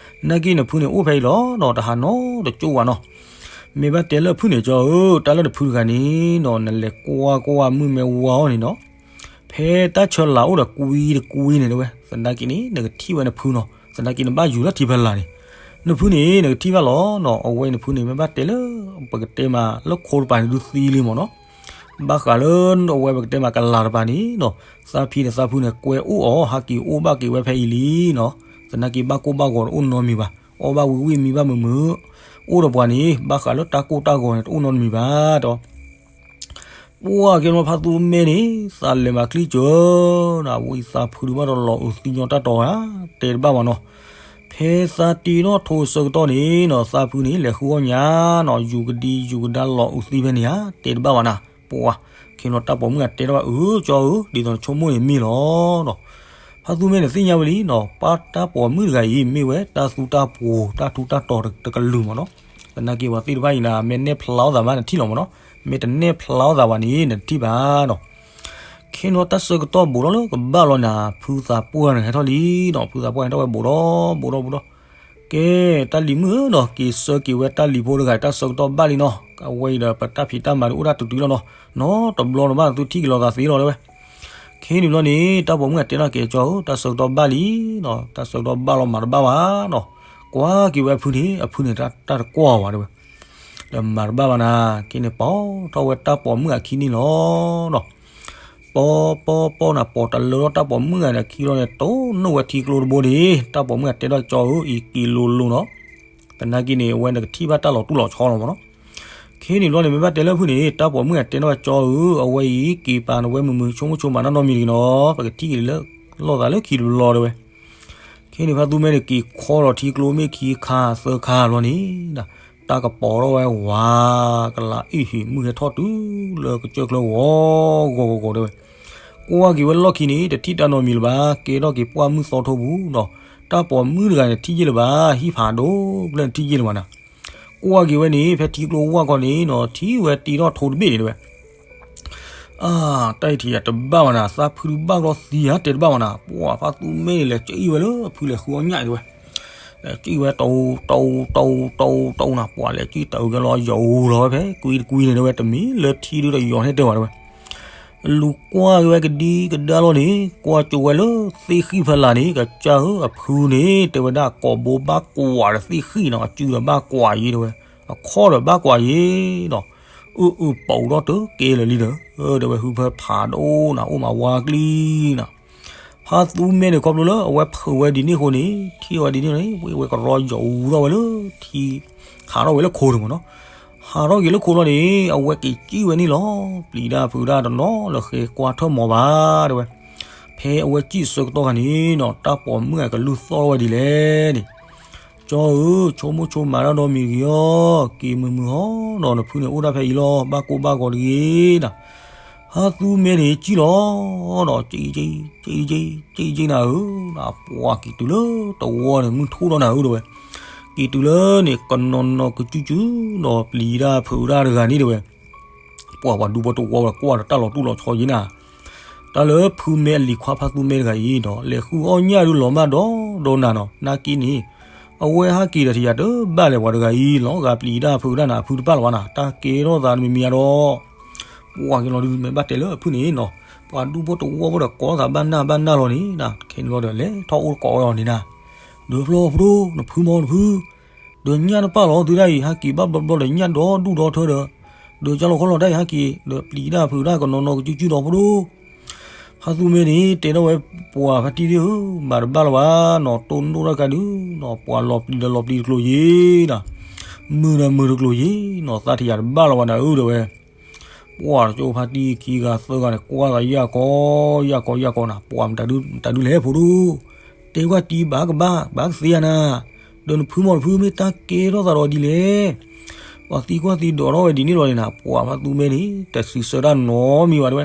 နာ်က့နဖုန့ၣ်အိၣ်ဖဲအံၤလီၤနီၤ, တဟးနီတကၠိၢ်ဝဲနီၤ. မ့ၢ်ဘၣ်တဲလၢဖုန့ၣ်ကၠီဧၢ, တၢ်လၢနဖုတဂၤန့ၣ်နီၤ, နလဲၤကွၢ်ကွၢ်မုၢ်မ့ၢ်ဝါအီၤန့ၣ်နီၤ, ဖဲတၢ်ဆၢလၤအိၣ်ဒီးကွံတကွံန့ၣ်တဲဝဲ, သနာ်က့န့ၣ် နကထံၣ်ဝဲနဖုနီၤ, သနာ်က့နဘၣ်ယူၤလၢထံဖဲလၢ်န့ၣ်, နဖုန့ၣ် နကထံၣ်ဘၣ်လီၤနီၤ. အဝဲနဖုန့ၣ် မ့ၢ်ဘၣ်တဲလၢ ပကတဲမးလၢခိတပၤန့ၣ်ဒုးသံလံမနီၤ. ဘၣ်ဃးလၢအဝဲပကတဲမးကလၤတပၤန့ၣ်နီၤ, သးဖံဒီးသးဖုန့ၣ် ကွဲအိၣ်အီၤ ဟးက့ၤအိၣ်ဘၣ်က့ၤဝဲဖဲအံၤလံနီၤ. သနာ်က့ဘၣ်ကိၢ်ဘၣ်ဂီၤတအိၣ်နီတမံၤဘၣ်, အီၣ်ဘၣ်ဝံၤဝံၤမံဘၣ်မုာ်မုာ်, အိၣ်ဒီးပှၤန့ၣ် ဘၣ်ဃးလၢတၢ်ကိၢ်တၢ်ဂီၤန့ၣ် တအိၣ်နီတမံၤဘၣ်ဒီး ပှၢ်ကဲနီၤ ဖါသူမဲန့ၣ် သးလဲၤမၤချံစၢၤနၤ, ဝံသးဖုဒုးဘၣ်ဒီးလီၤအုးသံညီတၢ်တီၤဧါ, တဲတဘၣ်ဘၣ်နီၤ. ဖဲသးတ့ထီၣ်ထိးဆၢကတီၢ်န့ၣ်နီၤ, သးဖုန့ၣ် လဲၤဃုအီၣ်ညါနီၤ, ယူၤကဒံယူၤကဒါလီၤအုးသံဖဲန့ၣ်ဧါ, တဲတဘၣ်ဘၣ်နၤ. ပှၢ်ကဲနီၤ တၢ်ပိာ်မုၣ်ဂၤတဲထီၣ်ဘၣ် အၢ ကၠီဧၢ, ဒ်သိးနဆိကမိၣ်န့ၣ်မ့ၢ်လီၤနီၤ. ဖါသူမဲန့ၣ်သ့ၣ်ညါဝဲလံနီၤ, ပၢ်တၢ်ပိာ်မုၣ်တဂၤအံၤ မ့ၢ်ဝဲတၢ်သူတၢ်ပှိၤ တၢ်ထူးတၢ်တီၤတကလုာ်မနီၤ. သနာ်က့ပှၤသ့ၣ်တဖၣ်အံၤနၤ မ့ၢ်နဲၣ်ဖျါအီၣ်သးဘၣ်နထံၣ်လီၤမနီၤ, မ့ၢ်တနဲၣ်ဖျါအီၣ်သးဘၣ်န့ၣ် နတထံၣ်ဘၣ်နီၤ. ခဲနီၤတၢ်ဆၢကတီၢ်ဘူးထီၣ်လၢကဘၣ်လီၤနၤ, ဖုသးပှၢ်န့ၣ်ဟဲထီၣ်လံနီၤ, ဖုသးပှၢ်ဟဲထီၣ်ဝဲ ဘူးထီၣ်ဘူးထီၣ်ဘူးထီၣ်, ကဲ တၢ်လံၤမုၣ်ဧၢနီၤ, က့ၤဆၢက့ၤဝဲတၢ်လံၤဖိတဂၤ တၢ်ဆၢကတီၢ်ဘၣ်လံနီၤ, အဝဲအံၤဒီးပတၢ်ဖံးတၢ်မၤဒုးအိၣ်ဒၣ်တုၤတုၤလီၤနီၤ, နီတဘျီနဘၣ်နသုထံၣ်က့ၤလီၤသးသ့လီၤတဲဝဲ. ခဲန့ၣ်ဘျီန့ၣ် တၢ်ပိာ်မုၣ်ဂၤတဲထီၣ်ကဲကၠီဧၢ, တၢ်ဆၢကတီၢ်ဘၣ်လံနီၤ, တၢ်ဆၢကတီၢ်ဘၣ်လီၤမၤတဘၣ်ဘၣ်နီၤ, ကွၢ်က့ၤဝဲအဖုန့ၣ် အဖုန့ၣ်တၢ်တကွၢ်ဘၣ်တဲဝဲ. ဒီးမၤတဘၣ်ဘၣ်နၤ, ခဲန့ၣ်ပိာ်ထီၣ်ဝဲတၢ်ပိာ်မုၣ်အခံန့ၣ်လီၤနီၤ. ပိာ်ပိာ်ပိာ်နၤ ပိာ်တလၢထီၣ်တၢ်ပိာ်မုၣ်ဂၤန့ၣ်အခံလီၤန့ၣ် တိၢ်နီၣ်ဝဲထံကျိတဘိန့ၣ်, တၢ်ပိာ်မုၣ်ဂၤတဲထီၣ်ကၠီဧၢ အံၤက့ၤလိၤလိၤနီၤ. သနာ်က့န့ၣ် အဝဲနကထံၣ်ဘၣ်တၢ်လီၤတူၢ်လီၤဆီလီၤမနီၤ. ခဲန့ၣ်ဘျီန့ၣ် မ့ၢ်ဘၣ်တဲလၢဖုန့ၣ် တၢ်ပိာ်မုၣ်ဂၤတဲထီၣ်ကၠီဧၢ, အဝဲအံၤက့ၤပာ်နဝဲမုာ်မုာ် ဆိကမိၣ်ဆိကမးနီတမံၤတဂ့ၤနီၤ, ပကထံၣ်က့ၤလၢ လီၤသးလၢခံတဘျီတဲဝဲ. ခဲန့ၣ်ဖါသူမဲန့ၣ် က့ၤခီလီၤထံကျိမ့ၢ်ခံခါသၢခါဘျီန့ၣ်, တၢ်ကပိာ်ထီၣ်ဝဲဝး ကလၤအ့ၣ်ဟ့ၣ်မုၢ်ဟဲထီၣ်တုၤလၢကစၢၢ်ကျၢၤဂီၤဂီၤဂီၤဂီၤတဲဝဲ. ကွၢ်က့ၤဝဲလီၢ်ခံန့ၣ် တထံၣ်တၢ်နီတမံၤလၢၤဘၣ်, ကဲထီၣ်က့ၤပှၢ်မုၢ်သီထိပူၤနီၤ, တၢ်ပိာ်မုၣ်တဂၤန့ၣ် ထံၣ်ယ့ၢ်လၢၤဘၣ်, ဟံၣ်ဖးဒိၣ်ကျၢၢ်န့ၣ်ထံၣ်ယ့ၢ်လၢၤဘၣ်နၤ. ကွၢ်က့ၤဝဲန့ၣ် ဖဲထံကျိဝၢ်ခီန့ၣ်နီၤ ထံၣ်ဝဲတ့ထီၣ်ထိတဘ့ၣ်န့ၣ်တဲဝဲ. အါ, တၢ်အံၤထံၣ်ယၤတဘၣ်ဘၣ်နၤ, သးဖုဒုးဘၣ်ဘျီသံဧါ တဲတဘၣ်ဘၣ်နၤ. ပှၤဖါသူမဲန့ၣ် လဲၤကအံၣ်ဝဲလၢအဖုလဲၤဃုအီၣ်ညၣ်အံၤတဲဝဲ. လဲၤကအံၣ်ဝဲ တအူ တအူ တအူ တအူ တအူနၤ, ပှၤလဲၤကအံၣ်တအူကဲလီၤ ယအူလီၤဝဲဖဲ ကွံတကွံန့ၣ်တဲဝဲ, တမ့ၢ်လၢထံဒုးတယီၤန့ၢ်တဲဝဲတဲဝဲ. လူၤကွၢ်က့ၤဝဲကဒံကဒါလီၤန့ၣ် ကွၢ်ကၠိဝဲလၢသ့ၣ်ဃံၣ်ဖီလာ်န့ၣ် ကစၢ်ဧၢ အဖုန့ၣ် တဲဝဲဒၣ်ကိာ်ဘိဘၣ်ကွၢ်ဒီးသ့ၣ်ဃံၣ်နီၤ, အစုဒီးဘၣ်ကွၢ်ယ့ၤတဲဝဲ, အခီၣ်ဒီးဘၣ်ကွၢ်ယ့ၤနီၤ, အုၣ်အုၣ်ပိာ်ထီၣ်တကဲလၢာ်လံဒီး တဲဝဲ ဟုဖၢဖးဒိၣ်နၤ အိၣ်မးဝါကျံနၤ. ဖါသူမဲန့ၣ် ခီဖျိလၢအဝဲဖုးဝဲဒ်န့ၣ်အဃိန့ၣ် ထံၣ်ဝဲဒ်န့ၣ်န့ၣ် ဝဲကရီယီၤအူထီၣ်ဝဲလၢထံ ဟးထီၣ်ဝဲလၢခိန့ၣ်မ့ၢ်နီၤ. ဟးထီၣ်က့ၤလၢခိလီၤန့ၣ် အဝဲက့ၤစံၣ်ဝဲန့ၣ်လီၤ. ပျံၤတၢ်ဖုးတၢ်တနီၤလၢဃဲကွၢ်ထၢၣ်မီၤဘၣ်တဲဝဲ. ဖဲအဝဲစံၣ်ဆၢကတီၢ်ခါန့ၣ်နီၤ တၢ်ပိာ်မုၣ်အကလုၢ်သီၣ်ထီၣ်ဝဲဒ်လဲၣ်န့ၣ်, ကၠီဧၢ, ဆိကမိၣ်ဆိကမးတၢ်ဒီးမံၤတဂ့ၤအီၤ, က့ၤမုာ်မုာ်ဟီနီၤ, နဖုန့ၣ်အိၣ်ဒၣ်ဖဲအံၤလီၤ, ဘၣ်ကိၢ်ဘၣ်ဂီၤတဂ့ၤနီၤ. ဟးသူမ့ၢ်န့ၣ်စံၣ်လီၤနီၤ, က့က့ က့က့ က့က့နၤဧၢ, ပှၤက့ၤတုၤလၢတဝီန့ၣ် မုၢ်ထူၣ်ဒီးနၤဧၢတဲဝဲ. က့ၤတုၤလၢန့ၣ် ကနီၤနီၤကစုကစုနီၤ ပျံၤတၢ်ဖုးတၢ်တဂၤန့ၣ်တဲဝဲ. ပှၤပှၤဒူဖိတဝီဝဲကွၢ်ဒီးတၢ်လီၤတူၢ်လီၤဆီယံၤနၤ, တၢ်လၢဖုမဲအလံၤခွါဖါသူမဲတဂၤအံၤဒီး လဲၤဃုအီၣ်ညၣ်ဒုလီၤမၢ်ဒီဒီးနၤနီၤ, နာ်က့န့ၣ် အဝဲဟးက့ၤဒီးတယၤတဘၣ်လဲၣ် ပှၤတဂၤအံၤ လီၤဂာ်ပျံၤတၢ်ဖုးတၢ်နၤ အဖုတပၣ်လၢၤဘၣ်နၤ, တၢ်ကဲထီၣ်သးတမံၤမံၤဧါဒီး ပှၤက့ၤလီၤဒုးမ့ၢ်ဘၣ်တဲလၢအဖုန့ၣ်နီၤ, ပှၤဒူဖိတဝီဖိဒီးကိးသးဘၣ်နၢ်ဘၣ်နၢ်လီၤန့ၣ်နၤ, ခဲန့ၣ်ဘျီဒီးလဲၤထီၣ်အိၣ်တကိးဝဲအီၤန့ၣ်နၤ, ဒီးဖျီဖုဒိၣ် နဖုမီၤနဖု ဒီးညၣ်တပၣ်လီၤသုဒၣ်အံၤ ဟဲက့ၤဘၣ်ဘျီဘျီဒီး ညၣ်ဒီဒူၣ်ဒီထၢဒီး, ဒီးကၢ်လီၤခီလီၤတၢ်အံၤ ဟဲက့ၤဒီးပျံၤတၢ်ဖုးတၢ်ကနီၤနီၤကစုကစုဒီးဖုဒိၣ်. ဖါသူမဲန့ၣ် တဲထီၣ်ဝဲပှၤဖါတံၢ်ဧၢ, မၤတဘၣ်လၢၤဘၣ်နီၤ, တိၢ်နီၣ်တၢ်ကါဒုနီၤ, ပှၤလီၤပျံၤဒီးလီၤပျံၤတကျိၤယံၤနီၤ, မုာ်ဒီးမုာ်တကျိၤယံၤနီၤ, သးထံၣ်ယၤတဘၣ်လၢၤဘၣ်နၤဧၢတဲဝဲ. ပှၤတကၠိဖါတံၢ်ခံဂၤသၢဂၤန့ၣ် ကွၢ်သးယၢ်ကီယၢ်ကီယၢ်ကီနၤ, ပှၤမတၤဒုလဲၣ်ဖိဒိၣ်, တဲကွၢ်တံၤဘၣ်ကဘၣ် ဘၣ်ကသ့ဧါနၤ, ဒီးနဖုမီၤနဖုမ့ၢ်တၢ်ကဲထီၣ်သးဒီးဒ်လဲၣ်. ပှၤသံကွၢ်သံဒိးထီၣ်ဝဲဒ်န့ၣ်လီၤန့ၣ်နၤ, ပှၤဖါသူမဲန့ၣ် တစံးဆၢတၢ်နီတမံၤဘၣ်တဲဝဲ.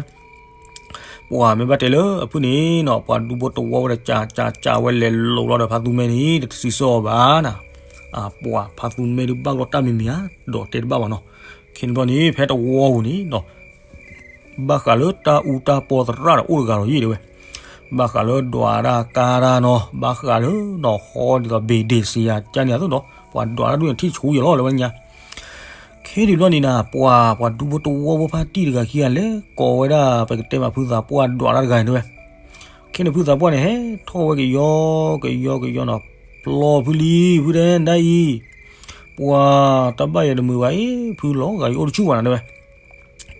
ပှၤမ့ၢ်ဘၣ်တဲလၢအဖုန့ၣ်နီၤ, ပှၤဒူဖိတဝီဝဲဒီးကးကးကးဝဲလဲၤလိၤလီၤဒီးဖါသူမဲန့ၣ် တစံးဆၢအီၤဘၣ်နၤ. ပှၤဖါသူမဲဒုးဘၣ်လီၤတၢ်မံၤမံၤဧါ, ဒီးတဲတဘၣ်ဘၣ်နီၤ. ခဲန့ၣ်ဘျီန့ၣ် ဖဲတဝီပူၤန့ၣ်နီၤ ဘၣ်ဃးလၢတၢ်အူတၢ်ပီသရၣ်ဒီးအိၣ်တဂၤလီၤယံၤတဲဝဲ. ဘၣ်ဃးလၢဒွးတၢ်ကါတၢ်နီၤ, ဘၣ်ဃးလၢနီၤ ဟီဒ်သိးဘ့ၣ်ဒ့ၣ်စံယၤကၢ်န့ၣ်အသိးနီၤ, ပှၤဒွးတၢ်ဒုးန့ၣ်ထံၣ်ဆူယံၤလီၤလၢဝဲညါ. ခဲန့ၣ်ဘျီန့ၣ်နၤ ပှၤ ပှၤဒူဖိတဝီဖိဖါတံၢ်တဂၤခံဂၤလဲၤကိးဝဲဒၣ် ပကတဲမးဖုသးပှၢ်ဒွးတၢ်တဂၤန့ၣ်တဲဝဲ. ခဲန့ၣ်ဖုသးပှၢ်န့ၣ် ဟဲထီၣ်ဝဲကယီကယီကယီနီၤ, ဖျီဖုလံ ဖုတဲဒ်အံၤ, ပှၤတၢ်ဘၣ်ယဲတမုာ်ဘၣ်အံၤ ဖုလီၤဂာ်ယအိၣ်တဆူၣ်ဘၣ်နၤတဲဝဲ.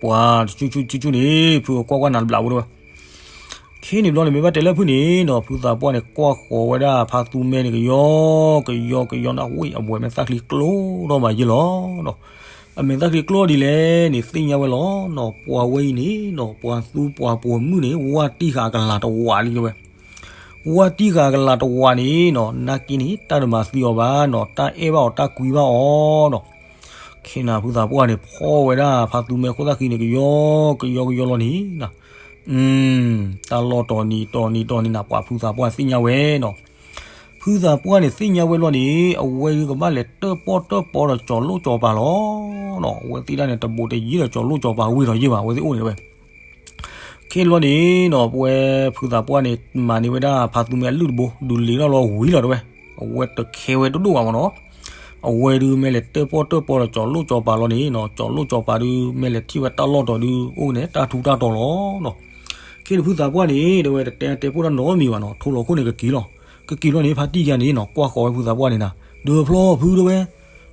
ပှၤတဆူၣ်ဆူၣ်ဆူၣ်ဆူၣ်န့ၣ် ဖုကွၢ်ကွၢ်နၤတဘျးဖိတဲဝဲ. ခဲန့ၣ်ဘျီန့ၣ် မ့ၢ်ဘၣ်တဲလၢဖုန့ၣ်နီၤ ဖုသးပှၢ်န့ၣ် ကွၢ်ဃီၤဝဲဒၣ်ဖါသူမဲန့ၣ် ကယီကယီကယီနီၤ, ဝံၣ်အဝဲမ့ၢ်သၣ်ချံကျိထီၣ်မးယဲလီၤနီၤ. အမ့ၢ်သၣ်ချံကျိဒ်လဲၣ်န့ၣ် သ့ၣ်ညါဝဲလီၤနီၤ, ပှၤဝဲအံၤန့ၣ်နီၤ ပှၤသူပှၤပိာ်မုၣ်န့ၣ် ဝါတံၢ်ဃာ်အကလၤတဝးလံတဲဝဲ. ဝါတံၢ်ဃာ်အကလၤတဝးန့ၣ်နီၤ နာ်က့န့ၣ် တၢ်တမၤသံအီၤဘၣ်နီၤ, တၢ်အဲၣ်ဘၣ်အီၤတၢ်ကွံဘၣ်အီၤနီၤ. ခဲန့ၣ်ဖုသးပှၢ်န့ၣ် ဖီၣ်ဝဲဒၣ်ဖါသူမဲခိၣ်သၣ်ဃံန့ၣ် ကယီကယီကယီလီၤန့ၣ်နီၤ. တၢ်လီၢ်တီၤနံၤတီၤနံၤတီၤနံၤနၤ ပှၤဖုသးပှၢ်သ့ၣ်ညါဝဲနီၤ. ဖုသးပှၢ်န့ၣ်သ့ၣ်ညါဝဲလီၤန့ၣ် အဝဲဒုးကဘၣ်လဲၤတၢၣ်ပီၣ်တၢၣ်ပီဒီးကၠီၤလိၣ်ကၠီၤပၤလီၤနီၤ. အဝဲသ့ၣ်တၢ်န့ၣ် တဘူးတယံၤဒီးကၠီၤလိၣ်ကၠီၤပၤဝ့ၢ်ဒီးယ့ၢ်ဘၣ် အဝဲသ့ၣ်အိၣ်န့ၣ်တဲဝဲ. ခဲန့ၣ်ဘျီန့ၣ်နီၤ ပဝဲဖုသးပှၢ်န့ၣ် မၤန့ၢ်ဝဲဒၣ်ဖါသူမဲအလုၢ်တဘိ ဒုးလ့ၤထီၣ်လီၤဝံၤလီၤတဲဝဲ. အဝဲတခဲဝဲတဒိၣ်ဘၣ်မးနီၤ. အဝဲဒုးမ့ၢ်လဲၤတၢၣ်ပီၣ်တၢၣ်ပီဒီးကၠီၤလိၣ်ကၠီၤပၤလီၤန့ၣ်နီၤ, ကၠီၤလိၣ်ကၠီၤပၤဒုး မ့ၢ်လဲၤထံၣ်ဝဲတၢ်လီၢ်တီၤဒုး အိၣ်န့ၣ်တၢ်ထူးတၢ်တီၤလီၤနီၤ. ခဲန့ၣ်ဖုသးပှၢ်န့ၣ် တဲဝဲတတဲတဲဖှိၣ်တၢ်နီတမံၤဘၣ်နီၤ, ထိလီၤခိၣ်န့ၣ်ကက့ၤလီၤ. ကက့ၤလီၤန့ၣ် ဖါတံၢ်ခံဂၤန့ၣ်နီၤ ကွၢ်ဃီၤဝဲဖုသးပှၢ်န့ၣ်နၤ, ဒီးဖျီဖုတဲဝဲ,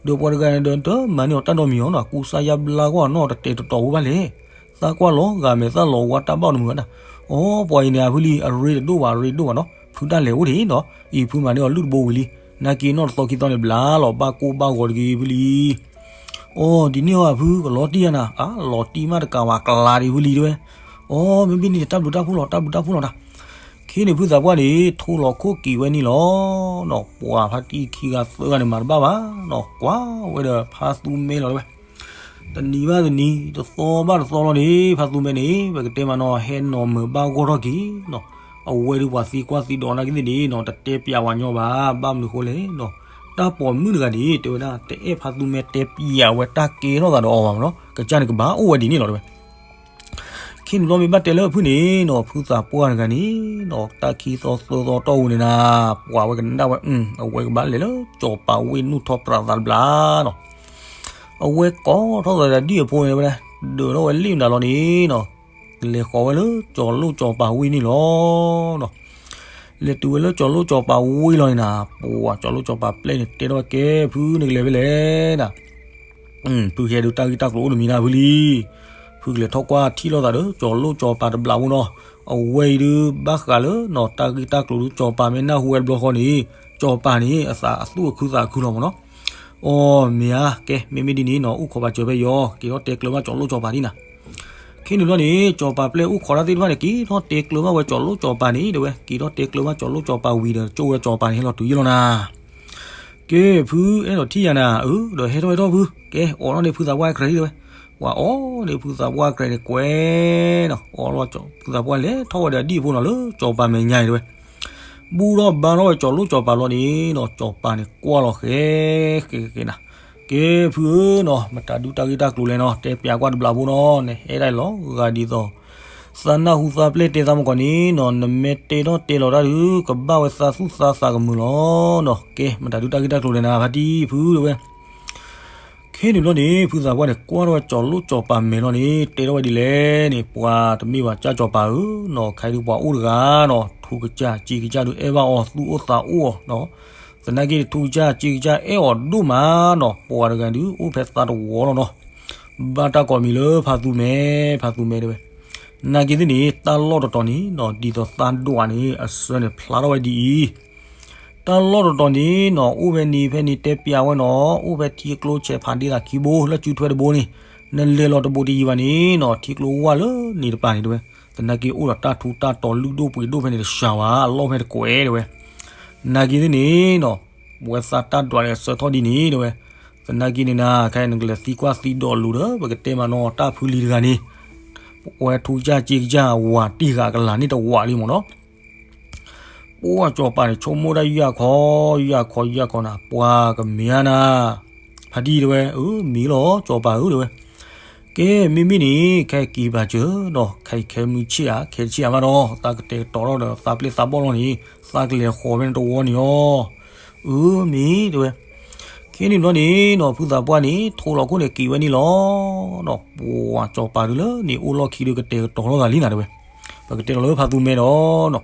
ဒီးပှၤတဂၤန့ၣ်ဒီးတမၤန့ၢ်အီၤတၢ်နီတမံၤအီၤနီၤ, ကူစါယါဘျါကွၢ်နီၤ တတဲတတီၤဖိဘၣ်လဲၣ်. သးကွၢ်လီၤဂာ်မဲာ်သၣ်လီၤဝါတၢ်ဘၣ်အီၤတမုာ်ဘၣ်နၤ. အိ ပှၤအံၤန့ၣ် အဖုလံ အရ့တဒိၣ်ဘၣ် အရ့တဒိၣ်ဘၣ်နီၤ, ဖုတၢ်လဲၤအိၣ်ဒံးနီၤ, အံၤဖုမၤန့ၢ်အီၤလုၢ်တဘိဝံၤလံ, နာ်က့နီၢ်တသီခံသီန့ၣ် ဘျါလီၤဘၣ်ကိၢ်ဘၣ်ဂီၤတဂ့ၤဖုလံ. အိ ဒ်န့ၣ်အီၤဖုကလီၤတံၢ်ယါနၤ, အါ လီၤတံၢ်မးတကးဝဲကျါဒံးဖုလံတဲဝဲ. အိ မ့မ့ၢ်န့ၣ် တၢ်ဘျုးတၢ်ဖှိၣ်လီၤ တၢ်ဘျုးတၢ်ဖှိၣ်လီၤတၢ်. ခဲန့ၣ်ဖုသးပှၢ်န့ၣ် ထိလီၤခိၣ်က့ၤဝဲန့ၣ်လီၤနီၤ, ပှၤဖါတံၢ်ခံဂၤသၢဂၤန့ၣ် မၤတဘၣ်ဘၣ်နီၤ, ကွၢ်ဝဲဒီးဖါသူမဲလီၤတဲဝဲ. တနံၤဘၣ်တနံၤ တသီဘၣ်တသီလီၤန့ၣ် ဖါသူမဲန့ၣ် ပကတဲမးနီၤ ဟဲနီၤမုာ်ဘၣ်ဂီၢ်ထီၣ်က့ၤနီၤ. အဝဲဒုးပှၤသံကွၢ်သံဒိးနာ်က့သ့ၣ်န့ၣ်နီၤ တတဲပျးဝဲညီဘၣ်, ဘၣ်မနုၤဃိလဲၣ်နီၤ, တၢ်ပိာ်မုၣ်တဂၤန့ၣ် တဲဝဲဒၣ် တအဲၣ်ဖါသူမဲတဲပျးဝဲတၢ်ကဲထီၣ်သးဒီးအီၤဘၣ်မးနီၤ, ကစၢ်န့ၣ်ကဘၣ်အိၣ်ဝဲဒ်န့ၣ်လီၤတဲဝဲ. ခဲန့ၣ်ဘျီမ့ၢ်ဘၣ်တဲလၢအဖုန့ၣ်နီၤ ဖုသးပှၢ်တဂၤန့ၣ်နီၤ တၢ်ခံသီသၢသီတီၢ်ပူၤန့ၣ်နၤ, ပှၤဝဲကနၣ်ဝဲ အဝဲကဘၣ်လဲၤလၢကၠီၤပၤဝ့ၢ်နူၢ်ထီၣ်ပြးသးတဘျီနီၤ. အဝဲကိးထီၣ်သးဒီးဒ်အဖိန့ၣ်ဝဲဒၣ်, ဒၢးထီၣ်ဝဲလ့ၣ်မတၤလီၤန့ၣ်နီၤ, လဲၤဃီၤဝဲလၢကၠီၤလိၣ်ကၠီၤပၤဝ့ၢ်န့ၣ်လီၤနီၤ. လဲၤတုၤဝဲလၢကၠီၤလိၣ်ကၠီၤပၤဝ့ၢ်လီၤန့ၣ်နၤ, ပှၤကၠီၤလိၣ်ကၠီၤပၤပျဲၢ်န့ၣ် တဲထီၣ်ဝဲကဲ ဖုန့ၣ်ကလဲၤဖဲလဲၣ်နၤ. ဖုဟဲဒုးတၢ်ဂ့ၢ်တၢ်ကျိၤအိၣ်တမံၤနၤဖုလံ. ဖုကလဲၤထီၣ်ကွၢ်ထံၣ်လိာ်သးဒီးကၠီၤလိၣ်ကၠီၤပၤတဘျီဖိနီၤ. အဝဲအံၤဒုးဘၣ်ဃးလၢနီၤ တၢ်ဂ့ၢ်တၢ်ကျိၤဒုးကၠီၤပၤမ့ၢ်နၢ်ဟူဝဲတဘျီဃီန့ၣ်, ကၠီၤပၤန့ၣ် အသးအသူၣ်အခုသးအခုလီၤမးနီၤ. အီ မ့ၢ်ဧါ, ကဲ မ့မ့ၢ်ဒ်န့ၣ်နီၤ အိၣ်ခိးဘၣ်စၢၤဖဲယီၤ က့ၤထီၣ်တဲကျၢၤဘၣ်ကၠီၤလိၣ်ကၠီၤပၤဒ်နၤ. ခဲန့ၣ်ဘျီန့ၣ် ကၠီၤပၤပျဲၢ်အိၣ်ခိးတၢ်သ့ၣ်တဖၣ်န့ၣ် က့ၤထီၣ်တဲကျၢၤဘၣ်ဝဲကၠီၤလိၣ်ကၠီၤပၤန့ၣ် တဲဝဲ က့ၤထီၣ်တဲကျၢၤဘၣ်ကၠီၤလိၣ်ကၠီၤပၤဝံၤဒီး ကၠိဝဲကၠီၤပၤန့ၣ် ဟဲလီၤတုၤယ့ၣ်လီၤနၤ. ကဲ ဖုအဲၣ်ဒိးထံၣ်ယၤနၤ, အၢ ဒီးဟဲထီၣ်ဟဲထီၣ်ဖု, ကဲ အိးထီၣ်န့ၣ်ဖုသးပှၢ်ကြဲးတဲဝဲ, ပှၤအိးန့ၣ်ဖုသးပှၢ်ကြဲးန့ၣ်ကွဲးနီၤ, အိးလီၤဖုသးပှၢ်လဲၤထီၣ်ဝဲဒီးအဒံၣ်အဖိနီၤ လၢကၠီၤပၤမဲာ်ညါအံၤတဲဝဲ. ဘူၣ်ထီၣ်ဘါထီၣ်ဝဲကၠီၤလိၣ်ကၠီၤပၤလီၤန့ၣ်နီၤ ကၠီၤပၤန့ၣ်ကွၢ်လီၤဃဲ ဃဲဃဲနၤ. ကဲ ဖုဧၢနီၤ မတၤဒုးတၢ်ဂ့ၢ်တၢ်ကျိၤလဲၣ်နီၤ တဲပျးကွၢ်တဘျီဖိနီၤ နဟဲဒၣ်လီၤဂာ်ဒ်သိး သးနၢ်ဟူသးပျဲၢ်တဲသးမကီးန့ၣ်နီၤ နမ့ၢ်တဲထီၣ်တဲလီၤတၢ်ဒုး ကဘၣ်ဝဲသးသူၣ်သးသးကမုာ်လီၤနီၤ. ကဲ မတၤဒုးတၢ်ဂ့ၢ်တၢ်ကျိၤလဲၣ်နၤ ဖါတံၢ်ဖုတဲဝဲ. ခဲန့ၣ်ဘျီန့ၣ် ဖုသးပှၢ်န့ၣ် ကွၢ်ထီၣ်ဝဲကၠီၤလိၣ်ကၠီၤပၤမဲာ်လီၤန့ၣ် တဲထီၣ်ဝဲဒ်လဲၣ်န့ၣ် ပှၤတမ့ၢ်ဘၣ်ကၢ်ကၠီၤပၤဧၢနီၤ ခဲအံၤဒုးပှၤအိၣ်တဂၤနီၤ ထူကစၢ်စ့ကစၢ်ဒုးအဲၣ်ဘၣ်အီၤ သူၣ်အိၣ်သးအိၣ်အီၤနီၤ. သနာ်က့ထူကစၢ်စ့ကစၢ်အဲၣ်အီၤဒိၣ်မးနီၤ ပှၤတဂၤဒုးအိၣ်ဖဲသးတဝီလီၤနီၤ. ဘၣ်တၢ်ကိးမံၤလၢဖါသူမဲ ဖါသူမဲတဲဝဲ. နာ်က့သ့ၣ်န့ၣ် တၢ်လီၢ်တတီၤန့ၣ်နီၤ ဒ်သိးသးဒွးန့ၣ် အဆၢန့ၣ်ဖျါထီၣ်ဝဲဒ်အံၤ တၢ်လီၢ်တတီၤန့ၣ်နီၤ အိၣ်ဖဲန့ၣ်ဖဲန့ၣ်တဲပျးဝဲနီၤ အိၣ်ဖဲထံကျိဆဲးဖးဒ့သးခံဘိ လၢစုထွဲတဘိန့ၣ် နလဲၤလီၤတဘိတယံၤဘၣ်န့ၣ်နီၤ ထံကျိဝၢ်လၢန့ၣ်တပၤန့ၣ်တဲဝဲ. သနာ်က့အိၣ်ဒီးတၢ်ထူတၢ်တီၤလုၢ်ဒိၣ်ပှ့ၤဒိၣ်ဖဲန့ၣ်တစှၤဘၣ် အလီၢ်ဖဲတကွဲးတဲဝဲ. နာ်က့သ့ၣ်န့ၣ်နီၤ ပဝဲသးတၢ်ဒွးန့ၣ်အဆၢထီၣ်ဒ်န့ၣ်တဲဝဲ. သနာ်က့န့ၣ်နၤ ခဲအံၤနကလဲၤသံကွၢ်သံဒိးလိၤဒီး ပကတဲမးနီၤ တၢ်ဖုလံၤတဂၤန့ၣ် ပဝဲထူကစၢ်စ့ကစၢ်ဝၤတံၢ်ဃာ်ကလၤန့ၣ်တဝးလံမ့ၢ်နီၤ ပှၤကၠီၤပၤန့ၣ် ဆိကမိၣ်တၢ်ယၢ်ခီ ယၢ်ခီ ယၢ်ခီနၤ ပှၤကမ့ၢ်ဧါနၤ. ဖါတံၢ်တဲဝဲ အၢ မ့ၢ်လီၤ ကၠီၤပၤဧၢတဲဝဲ. ကဲ မ့မ့ၢ်န့ၣ် ခဲက့ၤဘၣ်စၢၤနီၤ ခဲအံၤခဲမုၢ်ဆ့ၣ်ဧါ ခဲတဆ့ၣ်ဧါဘၣ်ဒီး သးကတဲာ်ကတီၤထီၣ်ဒီးသးပျဲၢ်သးဘီၣ်လီၤန့ၣ် သးကလဲၤဃီၤဖဲန့ၣ်တဝီန့ၣ်လီၤ. အၢ မ့ၢ်တဲဝဲ. ခဲန့ၣ်ဘျီန့ၣ်နီၤ ဖုသးပှၢ်န့ၣ် ထိးလီၤခိၣ်န့ၣ်က့ၤဝဲန့ၣ်လီၤ. ပှၤကၠီၤပၤဒုးလၢန့ၣ်အိၣ်လီၢ်ခံဒုးကတဲာ်ကတီၤထီၣ်သးလံနၤတဲဝဲ. ပကတဲလီၤလၢဖါသူမဲဒီးနီၤ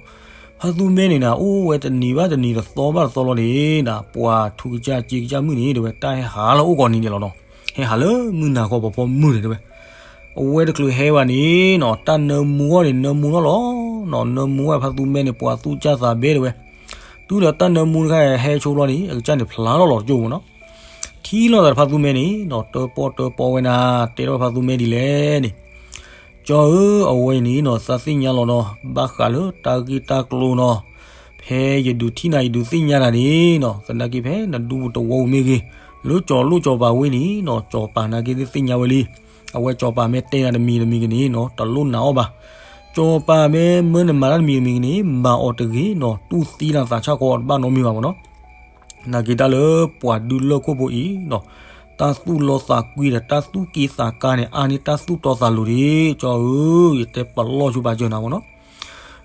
ဖါသူမဲန့ၣ်နၤ အိၣ်ဝဲတနံၤဘၣ်တနံၤတသီဘၣ်တသီလီၤန့ၣ်နၤ ပှၤထူကစၢ်စ့ကစၢ်မုၣ်န့ၣ်တဲဝဲ တၢ်ဟဲဟးလၢအအိၣ်ကိးနံၤဒဲးလီၤနီၤ. ဟဲဟးလၢမုၢ်နၤခီပီၤဖီမုၢ်န့ၣ်တဲဝဲ. အဝဲတချုးဟဲဘၣ်န့ၣ်နီၤ တၢ်နၢမူအီၤန့ၣ် နၢမူထီၣ်လီၤနီၤ နၢမူဝဲဖါသူမဲန့ၣ် ပှၤသူၣ်ကၢ်သးဘဲတဲဝဲ. တုၤဒီးတၢ်နၢမူတခါဟဲဆိဘျီန့ၣ် အကစၢ်န့ၣ်ဖျါထီၣ်လီၤတကၠိမ့ၢ်နီၤ. ထံၣ်လိာ်သးဒီးဖါသူမဲန့ၣ်နီၤ တၢပီၣ်တၢပီၣ်ဝဲနၤ တဲထီၣ်ဖါသူမဲဒ်လဲၣ်န့ၣ် ကၠီဧၢ အဝဲအံၤန့ၣ်နီၤ သးသ့ၣ်ညါလီၤနီၤ ဘၣ်ဃးလၢတၢ်ဂ့ၢ်တၢ်ကျိၤနီၤ ဖဲယဒုးထံၣ်နၤ ယဒုးသ့ၣ်ညါနၤန့ၣ်နီၤ သနာ်က့ဖဲနဒူပူၤတဝီပူၤမ့ၢ်ဂ့ၤ လၢကၠီၤလိၣ်ကၠီၤပၤဝ့ၢ်န့ၣ်နီၤ ကၠီၤပၤနာ်က့သ့ၣ်ညါဝဲလံ. အဝဲကၠီၤပၤမ့ၢ်တဲနၤတမံၤတမံၤကန့ၣ်နီၤ တလိၣ်နာ်အီၤဘၣ်. ကၠီၤပၤမ့ၢ်မၢနမၤတၢ်တမံၤတမံၤကန့ၣ် မၤအီၤတဂ့ၤနီၤ တူၢ်သံနၤသးဆၣ်ကီးအီၤတဘၣ်နီတမံၤဘၣ်မ့ၢ်နီၤ. နာ်က့တၢ်လၢပှၤဒုးလၢၢ်ခိၣ်ဖိအံၤနီၤ တၢ်သူၣ်လီသးကွံဒီး တၢ်သူၣ်က့သးကါန့ၣ် အါန့ၢ်တၢ်သူၣ်တီသးလိၤဒံး ကၠီဧၢ ယတဲပလီၢ်ဆူပာ်စၢၤနၤမ့ၢ်နီၤ.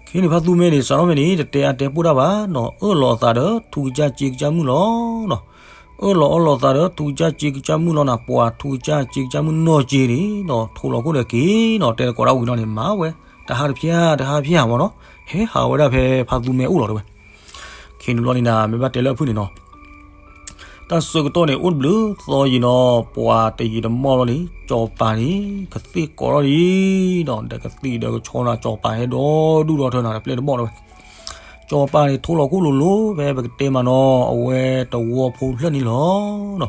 ခဲန့ၣ်ဖါသူမဲန့ၣ် စးထီၣ်ဖဲန့ၣ် တတဲအါတဲပိၢ်တၢ်ဘၣ်နီၤ အၢၣ်လီၤအသးဒီးထူကစၢ်စ့ကစၢ်မုၣ်လီၤနီၤ. အၢၣ်လီၤအီလီၤသးဒီးထူကစၢ်စ့ကစၢ်မုၣ်လီၤနၤ ပှၤထူကစၢ်စ့ကစၢ်မုၣ်နီၢ်က့န့ၣ်နီၤ ထိးလီၤခိၣ်ဒီးက့ၤနီၤ တဲသကိးတၢ်ဝံၤလီၤန့ၣ် မၤဝဲ တဟါတဖျၢၣ်တဟါတဖျၢၣ်မ့ၢ်နီၤ ဟဲဟးဝဲဒၣ်ဖဲဖါသူမဲအိၣ်လီၤတဲဝဲ. ခဲန့ၣ်ဘျီန့ၣ်နၤ မ့ၢ်ဘၣ်တဲလၢအဖုၣ်န့ၣ်နီၤ တၢ်ဆၢကတီၢ်န့ၣ် အိၣ်တဘျုးသီယံၤနီၤ ပှၤတယံာ်တမီၢ်လီၤန့ၣ် ကၠီၤပၤန့ၣ် ကသ့ၣ်ကိးထီၣ်ဒံးနီၤ ဒီးကသံၣ်ဒီးကဆီနၤ ကၠီၤပၤဟဲဒီဒူၣ်ဒီထၢနၤ တပျဲၢ်တဘီၣ်တဲဝဲ. ကၠီၤပၤန့ၣ် ထိးလီၤခိၣ်လိၤလိၤ ဖဲပကတဲမးနီၤ အဝဲတဝီဖိဖျၢၣ်န့ၣ်လီၤနီၤ.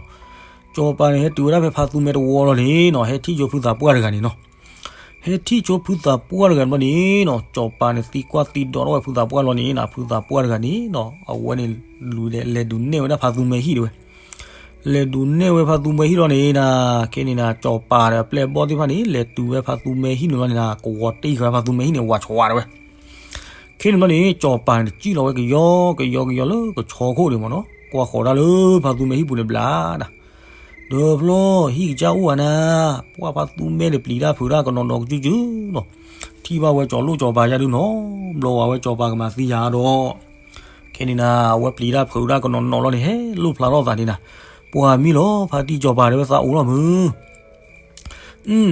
ကၠီၤပၤန့ၣ် ဟဲတုၤဝဲဒၣ်ဖဲဖါသူမဲတဝီလီၤန့ၣ်နီၤ ဟဲထံၣ်ကၠိဖုသးပှၢ်တဂၤန့ၣ်နီၤ ဟဲထံၣ်ကၠိဖုသးပှၢ်တဂၤန့ၣ်ဘျီန့ၣ်နီၤ ကၠီၤပၤန့ၣ် သံကွၢ်သံဒိးထီၣ်ဝဲဖုသးပှၢ်လီၤန့ၣ်နီၤ ဖုသးပှၢ်တဂၤန့ၣ်နီၤ အဝဲန့ၣ် လဲၤဒုးနဲၣ်ဝဲဒၣ်ဖါသူမဲဟံၣ်တဲဝဲ. လဲၤဒုးနဲၣ်ဝဲဖါသူမဲဟံၣ်လီၤန့ၣ်နၤ ခဲန့ၣ်နၤ ကၠီၤပၤဒီးအပျဲၢ်အဘီၣ်သ့ၣ်တဖၣ်န့ၣ် လဲၤတုၤဝဲဖါသူမဲဟံၣ်န့ၣ်လီၤန့ၣ်နၤ ကဝီၤတ့ၢ်ဃာ်ဖါသူမဲဟံၣ်န့ၣ် ဝးဆှးတဲဝဲ. ခဲန့ၣ်ဘျီန့ၣ် ကၠီၤပၤန့ၣ် စံၣ်လီၤဝဲကယီကယီကယီလၢကဆီခိၣ်န့ၣ်မ့ၢ်နီၤ ကွၢ်ဃီၤဒၣ်လၢဖါသူမဲဟံၣ်ပူၤန့ၣ်ဘျါနၤ ဒီးဖျီဟံၣ်ကစၢ်အိၣ်ဧါနၤ ပှၢ်ဖါသူမဲန့ၣ်ပျံၤတၢ်ဖုးတၢ်ကနီၤနီၤကစုကစုနီၤ ထံၣ်ဘၣ်ဝဲကၠီၤလိၣ်ကၠီၤပၤယါဒုနီၤ ဘျီဝဲကၠီၤပၤကမၤသံယၤဒီး ခဲန့ၣ်နၤ အဝဲပျံၤတၢ်ဖုးတၢ်ကနီၤနီၤလီၤန့ၣ် ဟဲလိၣ်ဖျါထီၣ်သးန့ၣ်နၤ ပှၤမံလီၤ ဖါတံၢ်ကၠီၤပၤတဲဝဲသးအိၣ်လီၤမုၢ်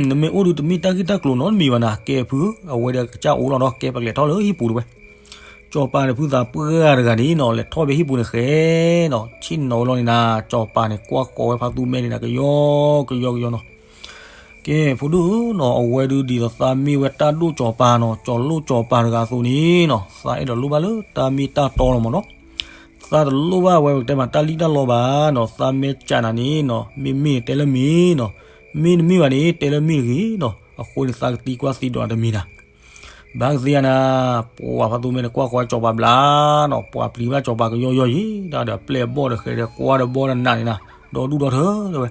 နမ့ၢ်အိၣ်ဒုးတမ့ၢ်တၢ်ဂ့ၢ်တၢ်ကျိၤနီတမံၤဘၣ်နၤ ကဲဖု အဝဲဒီးကစၢ်အိၣ်လီၤဒီး ကဲပကလဲၤထီၣ်လၢဟံၣ်ပူၤတဲဝဲ. ကၠီၤပၤန့ၣ် ဖုသးပှၢ်တဂၤန့ၣ်နီၤ လဲၤထီၣ်ဖဲဟံၣ်ပူၤန့ၣ်ဃဲနီၤ ဆ့ၣ်နီၤဝဲလီၤန့ၣ်နၤ ကၠီၤပၤန့ၣ် ကွၢ်ဃီၤဝဲဖါသူမဲန့ၣ်နၤ ကယီကယီကယီနီၤ ကဲ ဖိဒိၣ်ဧၢနီၤ အဝဲဒုးဒ်သိးသးမ့ၢ်ဝဲတၢ်ဒိၣ်ကၠီၤပၤနီၤ ကၠီၤလိၣ်ကၠီၤပၤတဂၤအသိးန့ၣ်နီၤ သးအဲၣ်ဒိးလိၣ်ဘၣ်လၢတၢ်မ့ၢ်တၢ်တီလီၤမ့ၢ်နီၤ သးတလိၣ်ဘၣ်ဝဲပကတဲမးတၢ်လံၣ်တၢ်လီဘၣ်နီၤ, သးမ့ၢ်ကးနၤန့ၣ်နီၤ မ့ၢ်မ့ၢ်န့ၣ်တဲလၢမ့ၢ်နီၤ, မ့ၢ်တမ့ၢ်ဘၣ်န့ၣ် တဲလၢမ့ၢ်တဂ့ၤနီၤ, အဃိန့ၣ်သးကသံကွၢ်သံဒိးနၤတမံၤနၤ. ဘၣ်ကသ့ဧါနၤ, ပှၤဖါသူမဲန့ၣ်ကွၢ်ဃီၤစီၤပၤဘျါနီၤ, ပှၤပျံၤဘၣ်စီၤပၤကယီယီယံၤ, တၢ်ဒီးပျဲၢ်ဘီၣ်ဒီးဃဲၤဒီးကွၢ်ဒီးဘီဒီးနးန့ၣ်နၤ, ဒီဒူၣ်ဒီထၢတဲဝဲ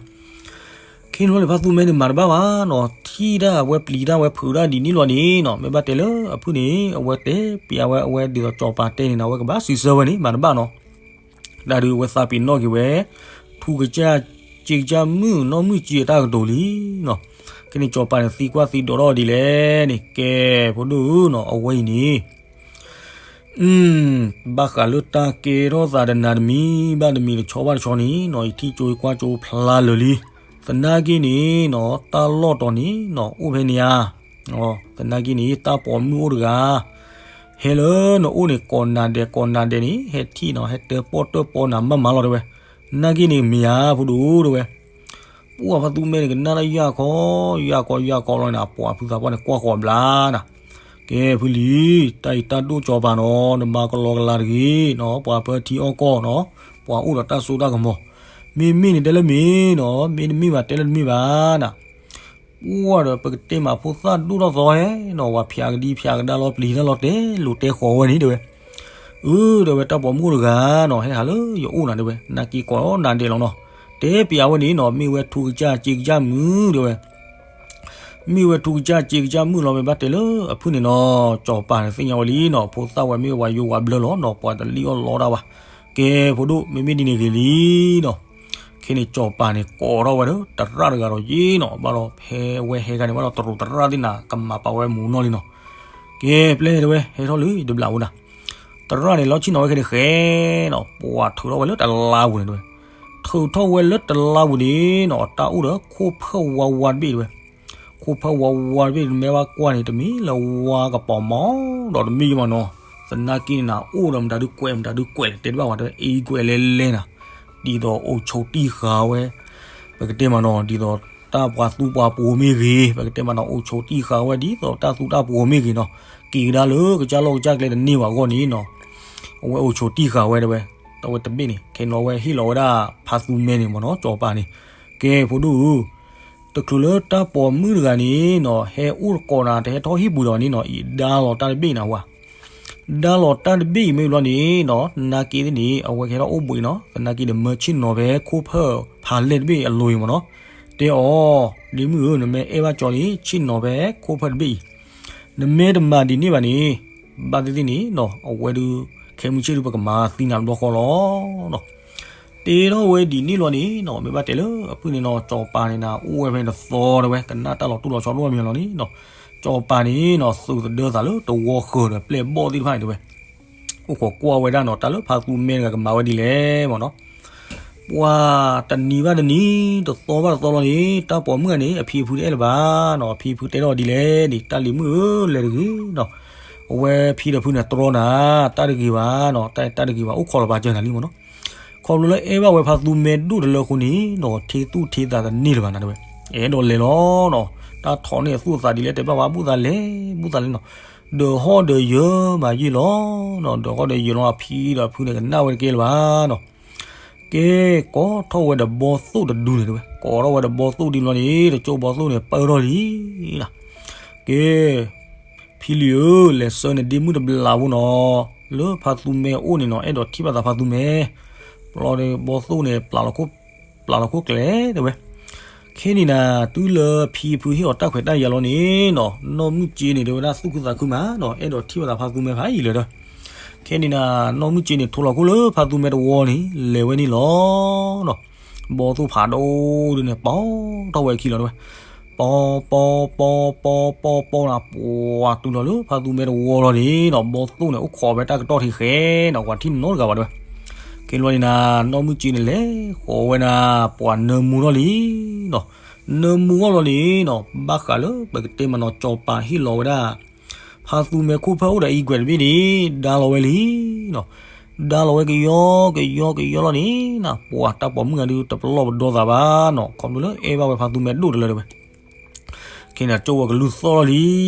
ခ့န့ၣ်လီၤန့ၣ် ဖါသူမဲန့ၣ်မၤတဘၣ်ဘၣ်နီၤ, ထံၣ်တၢ်အဝဲပျံၤတၢ်ဝဲဖုးတၢ်ဒ်န့ၣ်လီၤန့ၣ်နီၤ, မ့ၢ်ဘၣ်တဲလၢအဖုၣ်န့ၣ် အဝဲတဲပျးဝဲအဝဲဒ်သိးစီၤပၤတဲန့ၣ်နၤ, အဝဲကဘၣ်စံးဆၢဝဲန့ၣ် မၤတဘၣ်နီၤ. တၢ်ဒုးအဝဲသးပ့ၤနီၣ်က့ၤဝဲ ထူကစၢ်စ့ကစၢ်မုၣ်နီၢ်မုၢ်စ့အတၢ်ကတိၤလံနီၤ. ခဲန့ၣ်စီၤပၤန့ၣ်သံကွၢ်သံဒိးထီၣ်ဒ်လဲၣ်န့ၣ် ကဲ ဖိဒိၣ်ဧၢနီၤ, အဝဲအံၤန့ၣ် ဘၣ်ဃးလၢတၢ်ကဲထီၣ်သးတနၤတမံၤဘၣ်တမံၤတဆီဘၣ်တဆီန့ၣ်နီၤ, ယထံၣ်ကၠိယကွၢ်ကၠိဖျါလၢာ်လံ. သနာ်က့န့ၣ်နီၤ တၢ်လီၢ်တီၤန့ၣ်နီၤ အိၣ်ဖဲန့ၣ်ဧါ. သနာ်က့န့ၣ် တၢ်ပိာ်မုၣ်အိၣ်တဂၤ ဟဲလၢနအိၣ်န့ၣ် ကိးနၤဒဲး ကိးနၤဒဲးန့ၣ် ဟဲထံၣ်နီၤ ဟဲတၢၣ်ပီၣ်တၢၣ်ပီနၤမးမးလီၤတဲဝဲ. သနာ်က့န့ၣ်မ့ၢ်ဧါ ဖိဒိၣ်ဧၢတဲဝဲ. ပှၢ်ဖါသူမဲန့ၣ် ကနၣ်တၢ်ယၢ်ခီ ယၢ်ခီ ယၢ်ခီလီၤန့ၣ် အပှၤဖုသးပှၢ်န့ၣ်ကွၢ်ဃီၤဘျါနၤ. ကဲဖုလံၤ, တၢ်အံၤတၢ်ဒိၣ်စီၤပၤနီၤ, နမၤကလီကလီတဂ့ၤနီၤ, ပှၤပၢထံအီၣ်ကီၢ်နီၤ, ပှၤအိၣ်ဒီးတၢ်စိတၢ်ကမီၤ, မ့မ့ၢ်န့ၣ်တဲလၢမ့ၢ်နီၤ, မ့တမ့ၢ်ဘၣ်တဲလၢတမ့ၢ်ဘၣ်နၤ. ပှၢ်ဒီးပကတဲမးဖိသၣ်ဒိၣ်ထီၣ်သီဟဲနီၤ, ဝဲဖၠးကဒံဖၠးကဒါလီၤ ပျံၤတၢ်လီၤတဲလိာ်တဲဃီၤဝဲန့ၣ်တဲဝဲ. အၢ တဲဝဲတၢ်ပိာ်မုၣ်တဂၤနီၤ ဟဲဟးလၢယအိၣ်နၤတဲဝဲ, သနာ်က့ကိးနၤဒဲးလီၤနီၤ, တဲပျးဝဲန့ၣ်နီၤ မ့ၢ်ဝဲထူကစၢ်စ့ကစၢ်မုၣ်တဲဝဲ. မ့ၢ်ဝဲထူကစၢ်စ့ကစၢ်မုၣ်လီၤ မ့ၢ်ဘၣ်တဲလၢအဖုၣ်န့ၣ်နီၤ, စီၤပၤန့ၣ်သ့ၣ်ညါဝဲလံနီၤ, ဖိသၣ်ဝဲမ့ၢ်ဝဲယိၤဝးဘျၢလီၤနီၤ, ပှၤတလံၣ်အီၣ်လီတၢ်ဘၣ်. ကဲဖိဒိၣ် မ့မ့ၢ်ဒ်န့ၣ်ဂ့ၤလံနီၤ. ခဲန့ၣ်စီၤပၤန့ၣ်ကိးထီၣ်ဝဲဒီး သရၣ်တဂၤဒီးယ့နီၤ, ဘၣ်ဒီးဖဲဝဲဟဲခါန့ၣ် ဘၣ်ဒီးတရူးသရၣ်သ့ၣ်နၤ ကမၤပာ်ဝဲမူးနီၢ်လံနီၤ. ကဲပျဲၢ်တဲဝဲ ဟဲထီၣ်လၢယတဘျးဝဲနၤ. သရၣ်န့ၣ်လီၤဆ့ၣ်နီၤဝဲခဲန့ၣ်ဃဲနီၤ, ပှၤထုးထီၣ်ဝဲလၢတလါပူၤန့ၣ်တဲဝဲ. ထုးထီၣ်ဝဲလၢတလါပူၤန့ၣ်နီၤ တၢ်အိၣ်ဒီးခိၣ်ဖၢၣ်ဝါဝါတဘ့ၣ်တဲဝဲ. ခိၣ်ဖၢၣ်ဝါဝါတဘ့ၣ် နမ့ၢ်ဘၣ်ကွၢ်န့ၣ် တမ့ၢ်လၢဝါကပီၤမးဒီးတမ့ၢ်ယမးနီၤ. သနာ်က့န့ၣ်နၤ အိၣ်ဒီးမတၤဒုးကွဲး မတၤဒုးကွဲးလဲၣ် တဲတဘၣ်ဝဲတဲဝဲ အံၤကွဲးလဲၣ်လဲၣ်နၤ, ဒ်သိးအိၣ်ဆိးတံၢ်ဃာ်ဝဲ, ပကတဲမးနီၤ ဒ်သိးတၢ်ပှၤသူပှၤပိာ်မ့ၢ်ဂ့ၤ, ပကတဲမးနီၤ အိၣ်ဆိးတံၢ်ဃာ်ဝဲဒ်သိးတၢ်သူတၢ်ပိာ်မ့ၢ်ဂ့ၤနီၤ, က့ၤကဒါလၢကစၢ်လီၢ်ကစၢ်ကျဲတန့ၢ်ဘၣ်အဂီၢ်န့ၣ်နီၤ, အဝဲအိၣ်ဆိးတံၢ်ဃာ်ဝဲတဲဝဲ. တၢ်ဝဲတဘ့ၣ်န့ၣ် ခဲန့ၣ်လီၤဝဲဟ့ၣ်လီၤဝဲဒၣ်ဖါသူမဲန့ၣ်မ့ၢ်နီၤ စီၤပၤန့ၣ်, ကဲဖိဒိၣ်ဧၢ တချုးလၢတၢ်ပိာ်မုၣ်တဂၤန့ၣ်နီၤ ဟဲအိၣ်တကိးနၤ တဟဲထီၣ်ဟံၣ်ပူၤဒီးန့ၣ်နီၤ အံၤဒါလီၤတၢ်တဘ့ၣ်နၤဝဲ, ဒါလီၤတၢ်တဘ့ၣ်အံၤမ့ၢ်ဘျီန့ၣ်နီၤ သနာ်က့န့ၣ် အဝဲကဟဲထီၣ်အိၣ်ဘှံးနီၤ, သနာ်က့ဒီးမၢဆ့ၣ်နီၤဖဲခိၣ်ဖၢၣ်ဖးလဲၢ်တဘ့ၣ်အလိၤအံၤမ့ၢ်နီၤ, တဲအီၤ, လံၤမုၣ်ဧၢ နမ့ၢ်အဲၣ်ဘၣ်ကၠီန့ၣ် ဆ့ၣ်နီၤဖဲခိၣ်ဖၢၣ်တဘ့ၣ်အံၤ, နမ့ၢ်တမၤဒ်န့ၣ်ဘၣ်န့ၣ် ဘၣ်သ့ၣ်သ့ၣ်န့ၣ်နီၤ အဝဲဒုး ခဲမုၢ်ဆ့ၣ်ဒုးပကမၤသံနၤတဘျီဃီလီၤနီၤ. တဲထီၣ်ဝဲဒ်န့ၣ်လီၤန့ၣ်နီၤ မ့ၢ်ဘၣ်တဲလၢအဖုၣ်န့ၣ်နီၤ စီၤပၤန့ၣ်နၤ အိၣ်ဝဲဖဲန့ၣ်တသီတဲဝဲ ကနၣ်တၢ်လီၤတူၢ်လီၤဆီဒိၣ်မးလီၤန့ၣ်နီၤ, စီၤပၤန့ၣ်နီၤ သုးသဒၢသးလၢတဝီဃၢၤဒီးပျဲၢ်ဘီၣ်သ့ၣ်တဖၣ်န့ၣ်တဲဝဲ, အိၣ်ခိးကွၢ်ဝဲဒၣ်နီၤ တၢ်လၢဖါသူမဲတဂၤကမၤဝဲဒ်လဲၣ်မ့ၢ်နီၤ. ပှၤတနံၤဘၣ်တနံၤ တသီဘၣ်တသီလီၤန့ၣ် တၢ်ပိာ်မုၣ်ဂၤန့ၣ် အဖံအဖုတအဲၣ်လၢၤဘၣ်နီၤ, အဖံအဖုတဲထီၣ်ဒ်လဲၣ်န့ၣ် တၢ်လံၤမုၣ်ဧၢ လဲၤတဂ့ၤနီၤ, အဝဲဖံဒီးဖုန့ၣ်တြီနၤ, တၢ်တဂ့ၤဘၣ်နီၤ, တၢ်တၢ်တဂ့ၤဘၣ် အိၣ်ခိးလီၤပာ်စၢၤနၤလံမ့ၢ်နီၤ. ခီဖျိလၢအဲၣ်ဘၣ်ဝဲဖါသူမဲဒိၣ်တလၢအဃိန့ၣ်နီၤ ထံသူၣ်ထံသးတန့ၢ်လၢၤဘၣ်နၤတဲဝဲ, အဲၣ်ဒိးလဲၤလီၤနီၤ, တၢ်ထီၣ်န့ၢ်အသူၣ်အသးဒ်လဲၣ် တဲဘၣ်ဝဲ ဘူၣ်သးလဲၤ ဘူၣ်သးလဲၤနီၤ, ဒီးဟီၣ်ဒီးယၢၤမးယ့ၢ်လီၤနီၤ, ဒီးဟီၣ်ဒီးယၢၤလီၤ အဖံဒီးအဖုန့ၣ် ကနၣ်ဝဲတကဲလၢၤဘၣ်နီၤ. ကဲ ကိးထီၣ်ဝဲဒီးဘီသိၣ်တဒုန့ၣ်တဲဝဲ, ကိးထီၣ်ဝဲဒီးဘီသိၣ်ဒ်လီၤန့ၣ် တကၠိဘီသိၣ်န့ၣ် ပၢၢ်ထီၣ်လံနီၤ. ကဲ ဖံလံၤဧၢ လဲၤဆှၢနဒ့မုၣ်တဘျးဖိနီၤ, လၢဖါသူမဲအအိၣ်န့ၣ်နီၤ အဲၣ်ဒိးထံၣ်ဘၣ်သးဖါသူမဲ, ဘျီဒီးဘီသိၣ်န့ၣ် ပျၢ်လီၤခိၣ်ကျဲတဲဝဲ. ခဲန့ၣ်နၤ တုၤလၢဖံဖုဟ့ၣ်အီၤတၢ်ခွဲးတၢ်ယာ်လီၤန့ၣ်နီၤ နီၢ်မုၢ်က့န့ၣ် တဲဝဲဒၣ် သူၣ်ခုသးခုမးနီၤ အဲၣ်ဒိးထံၣ်ဘၣ်သးဖါသူမဲဖးယံာ်လၢၤဒီး, ခဲန့ၣ်နၤ နီၢ်မုၢ်က့န့ၣ် ထိလီၤခိၣ်လၢဖါသူမဲတဝီန့ၣ် လဲၤဝဲန့ၣ်လီၤနီၤ. ဘီသိၣ်ဖးဒိၣ်ဒုန့ၣ် ပီထီၣ်ဝဲအခံလီၤတဲဝဲ. ပီ ပီ ပီ ပီ ပီ ပီနၤ ပှၤတုၤလီၤလၢဖါသူမဲတဝီလီၤန့ၣ်နီၤ ဘီသိၣ်န့ၣ် အိၣ်ခိးဖဲတၢ်ကတီၢ်ထံးဃဲနီၤ ပှၤထံၣ်နီတဂၤဘၣ်တဲဝဲ. ခဲလီၤန့ၣ်နၤ နီၢ်မုၢ်က့န့ၣ် လဲၤဃီၤဝဲနၤ ပှၤနၢမူထီၣ်လံနီၤ. နၢမူထီၣ်လီၤန့ၣ်နီၤ ဘၣ်ဃးလၢပကတဲမးနီၤ စီၤပၤဟ့ၣ်လီၤဝဲဒၣ် ဖါသူမဲခိၣ်ဖၢၣ်အိၣ်ဒီးအံၤကွဲးတဘ့ၣ်န့ၣ် ဒါလီၤဝဲလံနီၤ. ဒါလီၤဝဲကယီကယီကယီလီၤန့ၣ်နၤ ပှၤတၢ်ပိာ်မုၣ်ဂၤဒုး တပလီၢ်ပဒီသးဘၣ်နီၤ ခီဖျိလၢအဲၣ်ဘၣ်ဝဲဖါသူမဲဒိၣ်တလၢတဲဝဲ. ခဲန့ၣ် ကၠိဝဲကလုၢ်သီၣ်လီ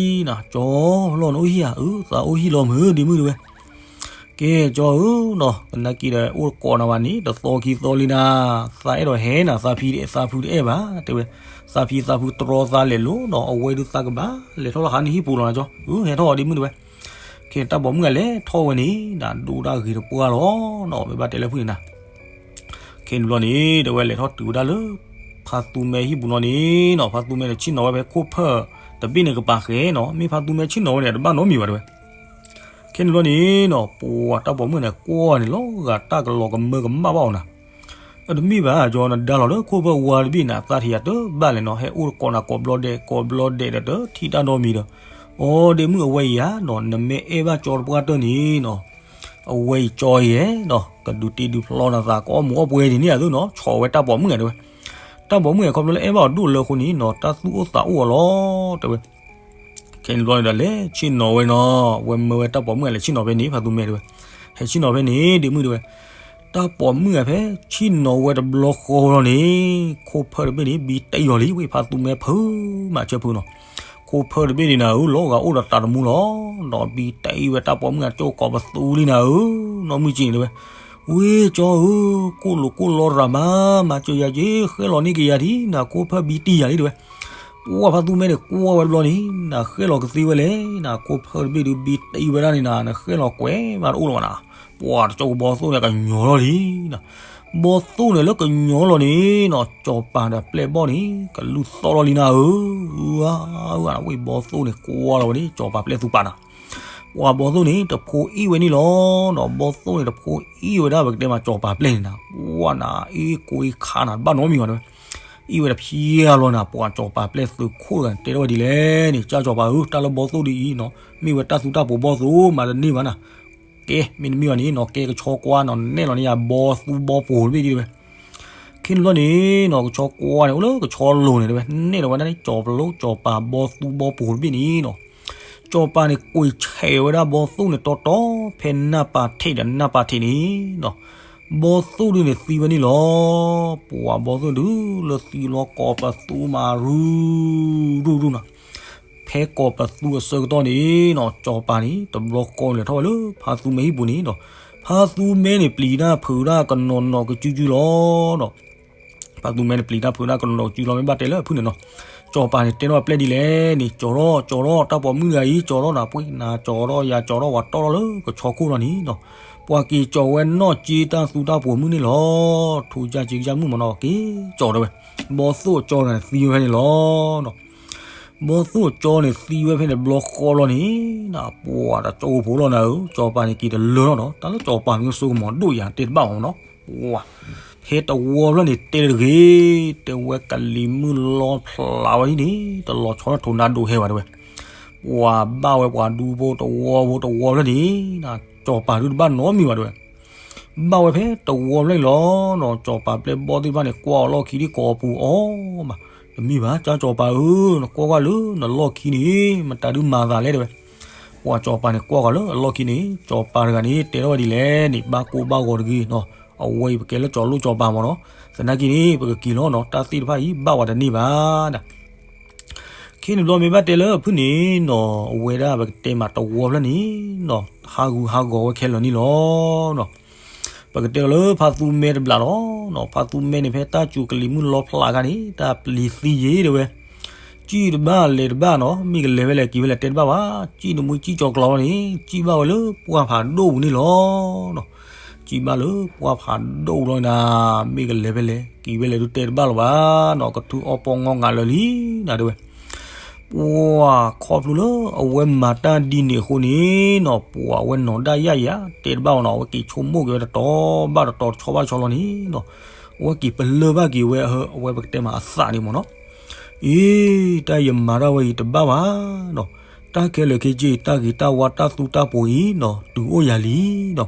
ၤလံနီၤ ကၠီလီၤနအိၣ်ဟံၣ်ဧါ အၢ သးအိၣ်ဟံၣ်လီၤမုၢ်ဒ့မုၣ်တဲဝဲ. ကဲကၠီဧၢနီၤ, သနာ်က့ဒီး အိၣ်တကိးနၤဘၣ်န့ၣ် တသီခံသီလံနၤ, သးအဲၣ်ဒိးဟဲနၤ, သးဖံတအဲၣ်သးဖုတအဲၣ်ဘၣ် တဲဝဲ, သးဖံသးဖုတြီသးလဲၤလိၤနီၤ, အဝဲဒုးသးကဘၣ်လဲၤထီၣ်လီၤဟးန့ၢ်ဟံၣ်ပူၤလီၤနၤကၠီ, အၢ ဟဲထီၣ်အီၤဒ့မုၣ်တဲဝဲ. ခဲတၢ်ပိာ်မုၣ်ဂၤလဲၤထီၣ်ဝဲန့ၣ် နဒိၣ်ဒၣ်ဂ့ၤတပှၢ်လီၤနီၤ, မ့ၢ်ဘၣ်တဲလၢဖုန့ၣ်နၤ ခဲန့ၣ်ဘျီန့ၣ် တဲဝဲလဲၤထီၣ်တုၤဝဲဒၣ်လၢ ဖါသူမဲဟံၣ်ပူၤနီၤန့ၣ်နီၤ, ဖါသူမဲန့ၣ်ဆ့ၣ်နီၤဝဲဖဲခိၣ်ဖၢၣ်တဘ့ၣ်န့ၣ်ကပၤဃဲနီၤ, မ့ၢ်ဖါသူမဲဆ့ၣ်နီၤဝဲန့ၣ် တဘၣ်နီတမံၤဘၣ်တဲဝဲ. ခဲန့ၣ်ဘျီန့ၣ်နီၤ ပှၤတၢ်ပိာ်မုၣ်န့ၣ် ကွၢ်န့ၣ်လီၤဂာ်တၢ်ကလီၤကမၢကမၣ်ဘၣ်အီၤနၤ, အတမ့ၢ်ဘၣ်ကၠီ, နဒါလီၤလၢခိၣ်ဖၢၣ်ဝါတဘ့ၣ်န့ၣ် အသးထံၣ်ယၤတဘၣ်လဲၣ်နီၤ, ဟဲအိၣ်တကိးနၤကိးဘျီဒဲး ကိးဘျီဒဲးဒီး တထံၣ်တၢ်နီတမံၤဒီး, အိ ဒ့မုၣ်အဝဲအံၤဧါနီၤ, နမ့ၢ်အဲၣ်ဘၣ်ကၠီတပှၢ်တၢၢ်န့ၣ်နီၤ အဝဲအံၤကၠီအံၤနီၤ ကဒုးတ့ဒုးဖျီနသး ကအီၣ်မူးအီၣ်ပှဲၤဒ်န့ၣ်အသိးနီၤ, ဆီၣ်ဝဲတၢ်ပိာ်မုၣ်တဲဝဲ. တၢ်ပိာ်မုၣ်ခီဖျိလၢအဲၣ်ဘၣ်အီၤဒိၣ်လၢအဃိန့ၣ်နီၤ တၢ်သူၣ်အိၣ်သးအိၣ်အီၤလီၤ တဲဝဲ. ခဲန့ၣ်ဘျီန့ၣ်ဒီး လဲၤဆ့ၣ်နီၤဝဲနီၤ, ဝဲမၢဝဲတၢ်ပိာ်မုၣ်လဲၤဆ့ၣ်နီၤဖဲန့ၣ် ဖါသူမဲတဲဝဲ, ဟဲဆ့ၣ်နီၤဖဲန့ၣ် ဒ့မုၣ်တဲဝဲ. တၢ်ပိာ်မုၣ်ဂၤဖဲဆ့ၣ်နီၤဝဲတဘျီဃီလီၤန့ၣ် ခိၣ်ဖၢၣ်တဘ့ၣ်န့ၣ် ဘံတံၢ်အီၤလံ, ဝဲဖါသူမဲဖုးမးဆၢဖုးနီၤ, ခိၣ်ဖၢၣ်တဘ့ၣ်န့ၣ်နၤဧၢ လီၤဂာ်အိၣ်ဒီးတၤတမူလီၤ, ဒီးဘံတံၢ်ဝဲတၢ်ပိာ်မုၣ်ဂၤကၠိကိးပသူလံနၤဧၢ, နီၢ်မုၢ်ကံန့ၣ်တဲဝဲ. ဝ့ၢ်ကၠီဧၢ, ကိၣ်လိာ်ကိၣ်လီရၤမး, မၤစၢၤယၤက့ၤ ဃဲလီၤန့ၢ်က့ၤယၤဒံးနၤ, ခိၣ်ဖၢၣ်ဘံတံၢ်ယၤလံတဲဝဲ. ပှၤဖါသူမဲန့ၣ်ကွၢ်ဝဲတဘျီန့ၣ် နဃဲလီၤကသ့ဝဲလဲၣ်နၤ, ခိၣ်ဖၢၣ်တဘ့ၣ်ဒုးဘံတံၢ်ဝဲဒၣ်န့ၣ်နၤ, နဃဲလီၤကွဲးမးတအိၣ်လၢၤဘၣ်နၤ, ပှၤတကၠိဘီသိၣ်န့ၣ်ကညီလီၤလံနၤ, ဘီသိၣ်န့ၣ်လၢကညီလီၤန့ၣ်နီၤ စီၤပၤဒီးပျဲၢ်ဘီၣ်န့ၣ် ကလူၢ်သီၣ်လီၤလံနၤဧၢ, ဝဲဘီသိၣ်န့ၣ်ကွၢ်လီၤဝဲန့ၣ် စီၤပၤပျဲၢ်သူပာ်နၤ ပှၤဘီသိၣ်န့ၣ် တဖိအ့ၣ်ဝဲန့ၣ်လီၤနီၤ, ဘီသိၣ်န့ၣ် တဖိအ့ၣ်ဝဲဒၣ် ပကတဲမး စီၤပၤပျဲၢ်န့ၣ်နၤ, ပှၤနၤ အ့ၣ်ကိအ့ၣ်ခါနၤ တဘၣ်နီတမံၤဘၣ်တဲဝဲ, အ့ၣ်ဝဲတဖျဲလီၤနၤ, ပှၤစီၤပၤပျဲၢ်သုးခိၣ်တဂၤန့ၣ် တဲထီၣ်ဝဲဒ်လဲၣ်န့ၣ်, ကၠီစီၤပၤဧၢ, တၢ်လၢဘီသိၣ်ဒ်အံၤနီၤ မ့ၢ်ဝဲတၢ်သူတၢ်ပိာ်ဘီသိၣ်မးတန့ၢ်ဘၣ်နၤ, ကဲ မ့တမ့ၢ်ဘၣ်န့ၣ်နီၤ ကဲကဆီကွၢ်နီၤ နဲၣ်လီၤန့ၢ်ယၤဘီသူဘီပိၤတဘ့ၣ်ဒ်တဲဝဲ. ခဲန့ၣ်ဘျီန့ၣ်နီၤ ကဆီကွၢ်န့ၣ် အိၣ်လၢကဆီလိၤန့ၣ်တဲဝဲ, နဲၣ်လီၤဝဲဒၣ်န့ၣ် စီၤပလိစီၤပၤဘီသူဘီပိၤတဘ့ၣ်န့ၣ်နီၤ, စီၤပၤန့ၣ် ကွံာ်ဆဲးဝဲဒၣ်ဘီသိၣ်န့ၣ်တီတီ ဖဲနၢ်ပၤထံးဒီးနၢ်ပၤထံးန့ၣ်နီၤ, ဘီသိၣ်ဒုန့ၣ်သံဝဲန့ၣ်လီၤ, ပှၤဘီသိၣ်ဒုလၢသံလီၤကိးပသူမးရူၢ်ရူၢ်ရူၢ်နီၤ, ဖဲကိးပသူအဆၢကတီၢ်န့ၣ်နီၤ စီၤပၤန့ၣ် တဘျီဃီလဲၤထီၣ်ဝဲလၢ ဖါသူမဲဟံၣ်ပူၤန့ၣ်နီၤ, ဖါသူမဲန့ၣ် ပျံၤတၢ်ဖုးတၢ်ကနီၤနီၤကစုကစုလီၤနီၤ, ဖါသူမဲန့ၣ် ပျံၤတၢ်ဖုးတၢ်ကနီၤနီၤကစုလီၤ မ့ၢ်ဘၣ်တဲလၢဖုၣ်န့ၣ်နီၤ, စီၤပၤန့ၣ် တဲထီၣ်ဝဲပျဲၢ်ဒ်လဲၣ်န့ၣ် ကၠီထီၣ် ကၠီထီၣ် တၢ်ပိာ်မုၣ်တဂၤအံၤ ကၠီထီၣ်နၤ ပှ့ၤနၤ ကၠီထီၣ်ယၤ ကၠီထီၣ်ဝဲတီၢ်ထီၣ်လၢကဆီခိၣ်လီၤန့ၣ်နီၤ, ပှၤက့ၤကၠီဝဲနီၢ်က့တၢ်သူတၢ်ပိာ်မုၣ်န့ၣ်လီၤ, ထူကၢ်က့ကၢ်မုၣ်မနီၤ က့ၤကၠီတဲဝဲ, ဘီသိၣ်အကၠီန့ၣ်သံဝဲဖဲန့ၣ်လီၤနီၤ ဘီသိၣ်အကၠီန့ၣ်သံဝဲဖဲန့ၣ်တဘျီဃီလီၤန့ၣ်, ပှၤတကၠိဖိလီၤနၤဧၢ, စီၤပၤန့ၣ် က့ၤတလၢထီၣ်နီၤ, တၢ်လၢစီၤပၤမ့ၢ်စိကမီၤဒိၣ်ယၤ တဲတဘၣ်မနီၤ, ပှၤ ဟဲတဝီဖျၢၣ်န့ၣ် တဲတဂ့ၤ, တဲဝဲကလံၤမုၢ်လီဖျးဝဲဒ်န့ၣ် တလီၤဆီထီၣ်ထိးနါဒိးဟဲဘၣ်တဲဝဲ, ပှၤဘၣ်ဝဲပှၤဒူဖိတဝီဖိတဝီဖျၢၣ်န့ၣ်, စီၤပၤဒုတဘၣ်နီတမံၤဘၣ်တဲဝဲ ဘၣ်ဝဲဖဲတဝီဖျၢၣ်န့ၣ်လီၤနီၤ, စီၤပၤပျဲၢ်ဘီၣ်သ့ၣ်တဖၣ်န့ၣ် ကွၢ်အလီၢ်ခံဒ်ကိးပူၤအီၤမး, တမ့ၢ်ဘၣ် ကၠီစီၤပၤဧၢ, နကွၢ်ကွၢ်လၢနလီၢ်ခံန့ၣ် မတၤဒုမၤသးလဲၣ်တဲဝဲ, ပှၤစီၤပၤန့ၣ် ကွၢ်ကွၢ်လၢအလီၢ်ခံန့ၣ် စီၤပၤတဂၤန့ၣ် တဲထီၣ်ဝဲဒ်လဲၣ်န့ၣ် ဘၣ်ကိၢ်ဘၣ်ဂီၤတဂ့ၤနီၤ, အဝဲအံၤပကဲလၢကၠီလိၣ်ကၠီပၤမနီၤ, သနာ်က့န့ၣ် ပကက့ၤလီၤနီၤ, တၢ်သ့ၣ်တဖၣ်အံၤ ဘၣ်ဝဲတန့ၢ်ဘၣ်ဒၣ် ခဲန့ၣ်ဘျီမ့ၢ်ဘၣ်တဲလၢဖုၣ်န့ၣ်နီၤ, အဝဲဒၣ်ပကတဲမးတဝီဖျၢၣ်န့ၣ်နီၤ, ဟးဂူာ်ဟးဂီၤဝဲခဲလၢာ်န့ၣ်လီၤနီၤ, ပကတဲလီၤလၢဖါသူမဲတဘျးလီၤနီၤ, ဖါသူမဲန့ၣ် ဖဲတၢ်စူၤကလံၤမုၢ်လီဖျးခါန့ၣ် တၢ်ပျံၤသံယ့ၤတဲဝဲ, စံၣ်တဘၣ်လဲၤတဘၣ်နီၤ, မ့ၢ်ကလဲၤဖဲလဲၣ်က့ၤဖဲလဲၣ်တဲတဘၣ်ဘၣ်, စံၣ်နမှံစံၣ်ကၠီၤကျီၤလီၤန့ၣ် စံၣ်ဘၣ်ဝဲလၢပှၢ်ဖးဒိၣ်ပူၤန့ၣ်လီၤနီၤ စံၣ်ဘၣ်လၢပှၢ်ဖးဒိၣ်လီၤနၤ, မ့ၢ်ကလဲၤဖဲလဲၣ်က့ၤဖဲလဲၣ်ဒုးတဲတဘၣ်လီၤဘၣ်နီၤ, ကထုးအီၣ်ပီၣ်ငီၢ်ငးလၢာ်လံနၤတဲဝဲ, ပှၤခီဖျိလၢအဝဲမၤတၢ်ဒ်န့ၣ်အဃိန့ၣ်နီၤ, ပှၤအဝဲနီၢ်ဒၣ်ယၣ်ယၤ တဲတဘၣ်အီၤနီၤ, အဝဲက့ၤဆိကမိၣ်က့ၤဝဲတတီၤဘၣ်တတီၤ တဆီဘၣ်တဆီလီၤန့ၣ်နီၤ, အဝဲက့ၤပလၢၢ်ဘၣ်က့ၤဝဲ အဝဲပကတဲမးအသးန့ၣ်မ့ၢ်နီၤ, အ့ တၢ်ယမၤတၢ်ဝဲအံၤတဘၣ်ဘၣ်နီၤ, တၢ်ခဲလၢာ်ခဲဆ့အံၤ တၢ်ဂ့ၤတၢ်ဝါတၢ်သူတၢ်ပိာ်အံၤနီၤ တုၤအိၣ်ယၤလံနီၤ,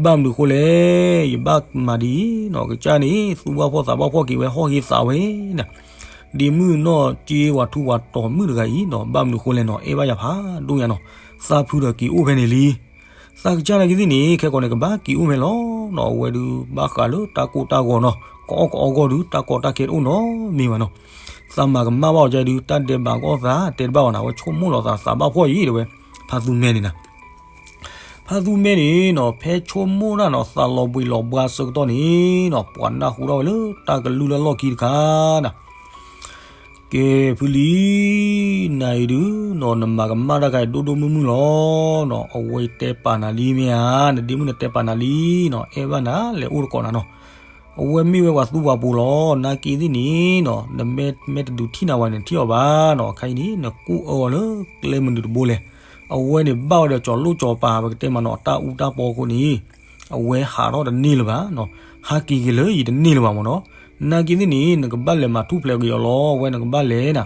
ဘၣ်မနုၤအဃိလဲၣ် ယဘၣ်မၤဒ်အံၤနီၤ, ကစၢ်န့ၣ် သူၣ်ဘၣ်ဖှီၣ်သးဘၣ်ဖှီၣ်က့ၤဝဲ ဟီၣ်ဟ့သးဝဲနၤ, ဒ့မုၣ်နီၢ်က့ဝၤထူဝၤတီၤမုၣ်တဂၤအံၤနီၤ, ဘၣ်မနုၤအဃိလဲၣ်နီၤ, အဲၣ်ဘၣ်ယၤဖးဒိၣ်ညါနီၤ, သးဖုဒီးက့ၤအိၣ်ဖဲန့ၣ်လံ သးကစၢ်နာ်က့သ့ၣ်န့ၣ် ခဲကိာ်န့ၣ် ကဘၣ်က့ၤအိၣ်ဖဲလီၤနီၤ, အဝဲဒုးဘၣ်ဃးလၢတၢ်ကိၢ်တၢ်ဂီၤနီၤ, ကအီၣ်ကအီဂီၢ်ဒုး တၢ်ကီတၢ်ခဲတအိၣ်နီတမံၤဘၣ်နီၤ, သးမၤကမၣ်ဘၣ်အီၤကဒုး တၢ်ဒဲးဘးကအီၣ်သး တဲတဘၣ်ဘၣ်နီၤ, အဝဲဆိကမိၣ်လီၤသး သးဘၣ်ဖှီၣ်အံၤတဲဝဲ, ဖါသူမဲန့ၣ်နၤ ပ ဖါသူမဲန့ၣ်နီၤ ဖဲဆိကမိၣ်တၢ်နီၤ သးလီၤဘှံးလီၤဘှါအဆၢကတီၢ်န့ၣ်နီၤ ပှၤနၢ်ဟူထီၣ်ဝဲလၢတၢ်ကလုၢ်လၢလီၢ်ခံတခါနီၤ, ကဲဖုလံ, နၤအံၤဒုးနီၤ နမၤကမၣ်တၢ်ခါအံၤဒိၣ်ဒိၣ်မုၢ်မုၢ်လီၤနီၤ, အဝဲတဲပာ်နၤလံမ့ၢ်ဧါ, နဒ့မုၣ်နတဲပာ်နၤလံနီၤ, အဲၣ်ဘၣ်နၤလဲၤအိၣ်တကိးနၤနီၤ, အဝဲမ့ၢ်ဝဲပှၤသူပှၤပိၤလီၤ, နာ်က့သ့ၣ်န့ၣ်နီၤ နမ့ၢ်တဒုးထံၣ်နၤဝဲန့ၣ် နထံၣ်အီၤဘၣ်နီၤ, အခါအံၤန့ၣ် နကူၣ်အၢအီၤလၢကျဲမနုၤတဘိလဲၣ်, အဝဲန့ၣ်ဘၣ်ဝဲဒီးကၠီၤလိၣ်ကၠီၤပၤ ပကတဲမးနီၤ တၢ်အူတၢ်ပီအဃိန့ၣ် အဝဲဟးထီၣ်တန့ၢ်လၢၤဘၣ်နီၤ, ဟးက့ၤက့ၤလၢယံၤတန့ၢ်လၢၤဘၣ်မ့ၢ်နီၤ, နာ်က့သ့ၣ်န့ၣ် နကဘၣ်လဲၤမၤထူၣ်ဖျဲးက့ၤအီၤလီၤ, အဝဲနကဘၣ်လဲၤနၤ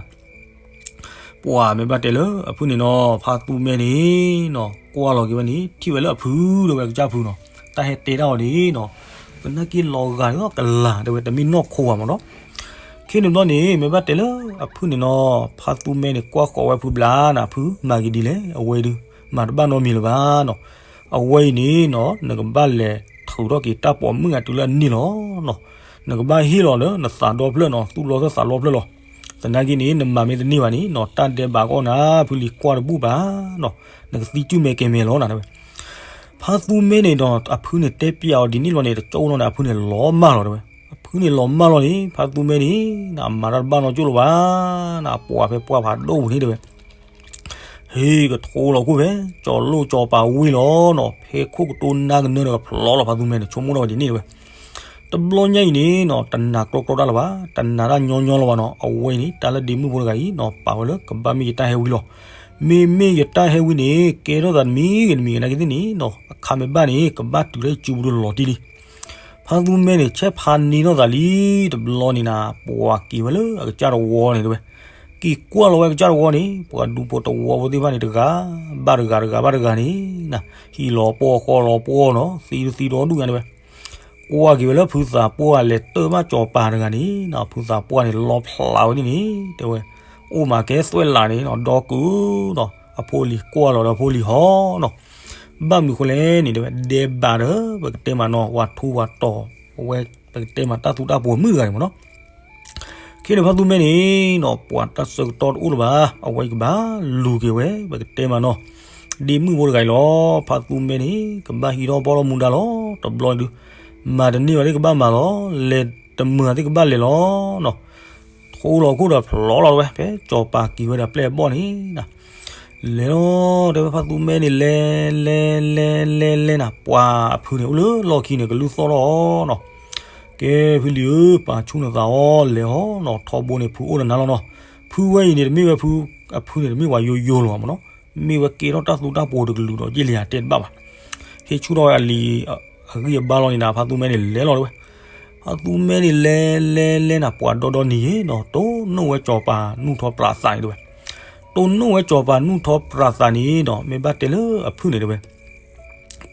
ပှၤမ့ၢ်ဘၣ်တဲလၢအဖုၣ်န့ၣ်နီၤ ဖါသူမဲန့ၣ်နီၤ ကွၢ်လီၤက့ၤဝဲန့ၣ် ထံၣ်ဝဲလၢအဖုဒီးဝဲကစၢ်ဖုနီၤ, တၢ်ဟဲတဲတၢ်အီၤန့ၣ်နီၤ, သနာ်က့လီၤဂာ်ဒ်သိးကလၤတဲဝဲ တမ့ၢ်နီၢ်ခိဘၣ်မ့ၢ်နီၤ, ခ့န့ၣ်ဘျီန့ၣ် မ့ၢ်ဘၣ်တဲလၢအဖုၣ်န့ၣ်နီၤ ဖါသူမဲန့ၣ် ကွၢ်ဃီၤဝဲဖုဘျါနၤ ဖုမၤက့ၤဒ်လဲၣ်, အဝဲဒုး မၤတဘၣ်နီတမံၤလၢၤဘၣ်နီၤ, အဝဲအံၤန့ၣ်နီၤ နကဘၣ်လဲၤထုးထီၣ်က့ၤတၢ်ပိာ်မုၣ်ဂၤတုၤလၢအန့ၢ်လီၤနီၤ, နကဘၣ်ဟ့ၣ်လီၤလၢနသးဒီဖျၢၣ်နီၤ သူၣ်လီၤသၢသးလီဖျၢၣ်လီၤ, သနာ်က့န့ၣ် နမၤမ့ၢ်တန့ၢ်ဘၣ်န့ၣ်နီၤ တၢ်ဒဲးဘးကီၢ်နၤ ဖုလံၤကွၢ်တဘူၣ်ဘၣ်နီၤ, နကသံစုမဲာ်ကဲၤမဲာ်လီၤနၤတဲဝဲ ဖါသူမဲန့ၣ်ဒီး အဖုန့ၣ်တဲပျးအီၤဒ်န့ၣ်လီၤန့ၣ် တကၠိလီၤန့ၣ် အဖုန့ၣ်လီၤမၢ်လီၤတဲဝဲ, အဖုန့ၣ်လီၤမၢ်လီၤန့ၣ် ဖါသူမဲန့ၣ် နမၤတၢ်တဘၣ်နီတကၠိလၢၤဘၣ်, နပှၤဖဲပှၢ်ဖးဒိၣ်ပူၤန့ၣ်တဲဝဲ, ဟ့ၣ်ကထိလီၤခိၣ်ဖဲ ကၠီၤလိၣ်ကၠီၤပၤဝ့ၢ်လီၤနီၤ, ဖဲခိၣ်ကတိၤနါကနၢဒီးကဖျီလီၤဖါသူမဲန့ၣ် ဆိကမိၣ်ထီၣ်ဝဲဒ်န့ၣ်တဲဝဲ တဘျီညါအံၤန့ၣ်နီၤ တနာ်ကြီကြီတၢ်လၢၤဘၣ်, တနာ်တၢ်ညီညီလၢၤဘၣ်နီၤ, အဝဲအံၤန့ၣ်တၢ်လၢဒ့မုၣ်ဖိတဂၤအံၤနီၤ ပာ်ဝဲလၢကဘၣ်မ့ၢ်ယတၢ်ဟဲဝံလီၤ, မ့မ့ၢ်ယတၢ်ဟဲဝံန့ၣ် ကဲထီၣ်သးတမံၤဂ့ၤတမံၤဂ့ၤနာ်က့သ့ၣ်န့ၣ်နီၤ အခါမ့ၢ်ဘၣ်န့ၣ် ကဘၣ်တုၤလၢယစုပူၤဒီးလီၤတံၢ်လံ, ဖါသူမဲန့ၣ် ဆဲးဖးန့ၢ်ထီၣ်သးလံ, တဘျီန့ၣ်နၤ ပှၤက့ၤဝဲလၢအကစၢ်တဝီန့ၣ်တဲဝဲ, က့ၤကွၢ်လီၤဝဲအကစၢ်တဝီန့ၣ် ပှၤဒူဖိတဝီဖိသ့ၣ်တဖၣ်န့ၣ် တဂၤဘၣ်တဂၤတဂၤဘၣ်တဂၤန့ၣ်နၤ ဟံၣ်လီၤပှီၢ်ဃီလီၤပှီၢ်နီၤ သံတသံဒီဒူၣ်ညါတဲဝဲ ကွၢ်က့ၤဝဲလၢဖုသးပှၢ်လဲၤတၢၢ်ဘၣ်ကၠီၤပၤတဂၤန့ၣ်နီၤ ဖုသးပှၢ်န့ၣ်လီဖျးဝဲဒ်န့ၣ် တဲဝဲ အိၣ်မးကဲသွဲၣ်လးန့ၣ်နီၤ ဒီကုၢ်နီၤ အဖိလံၤကွၢ်လီၤဒီးအဖိလံၤဟီနီၤ ဘၣ်မနုၤဃိလဲၣ်န့ၣ် တဲဝဲ ဒဲးဘးဒီး ပကတဲမးနီၤ ပှၤထူပှၤတီၤ ပဝဲပကတဲမးတၢ်သူတၢ်ပိာ်မုၣ်တဂၤန့ၣ်မ့ၢ်နီၤ ခ့န့ၣ်ဖါသူမဲန့ၣ်နီၤ ပှၤတၢ်ဆၢကတီၢ်တအိၣ်လၢၤဘၣ် အဝဲကဘၣ်လူၤက့ၤဝဲ ပကတဲမးနီၤ ဒ့မုၣ်ဖိတဂၤအံၤလီၤ ဖါသူမဲန့ၣ် ကဘၣ်ဟံးထီၣ်ဘီထီၣ်မူဒါလီၤ တဘျီဒုး မၤတန့ၢ်ဘၣ်သ့ၣ်ကဘၣ်မၤလီၤ လဲၤတမုာ်သ့ၣ်ကဘၣ်လဲၤလီၤနီၤ ထိလီၤခိၣ်ဒီးဖျီလီၤဝဲ ဖဲကၠီၤပၤက့ၤဝဲဒီးပျဲၢ်အဘီၣ်န့ၣ်နီၤ လဲၤလီၤ တဲဝဲဖါသူမဲန့ၣ် လဲၤ လဲၤ လဲၤ လဲၤ လဲၤနၤ ပှၤအဖုန့ၣ် အိၣ်လၢလီၢ်ခံန့ၣ် ကလုၢ်သီၣ်ထီၣ်အီၤနီၤ ကဲဖုလံၤဧၢ ပာ်ဆူၣ်နသးအီၤ လဲၤအီၤနီၤ ထီဘိန့ၣ် ဖုအိၣ်ဒီးနၤလီၤနီၤ ဖုဝဲအံၤန့ၣ် တမ့ၢ်ဝဲဖု အဖုန့ၣ် တမ့ၢ်ပှၤယိယိလၢၤဘၣ်မ့ၢ်နီၤ မ့ၢ်ဝဲကဲထီၣ်တၢ်သူတၢ်ပိာ်တကလုာ်ဒီးယဲၢ်လံၤဧါတဲတဘၣ်ဘၣ် ဟ့ၣ်ဆူၣ်ထီၣ်ဝဲအလံၤ အဂံၢ်အဘါလီၤန့ၣ်နၤ ဖါသူမဲန့ၣ် လဲၤလီၤတဲဝဲ ဖါသူမဲန့ၣ် လဲၤ လဲၤ လဲၤနၤ ပှၤဒီဒီနံၤဂ့ၤနီၤ တိၢ်နီၣ်ဝဲကၠီၤပၤနူၢ်ထီပြးသးန့ၣ်တဲဝဲ တိၢ်နီၣ်ဝဲကၠီၤပၤနူၢ်ထီပြးသးန့ၣ်နီၤ မ့ၢ်ဘၣ်တဲလၢအဖုၣ်န့ၣ်တဲဝဲ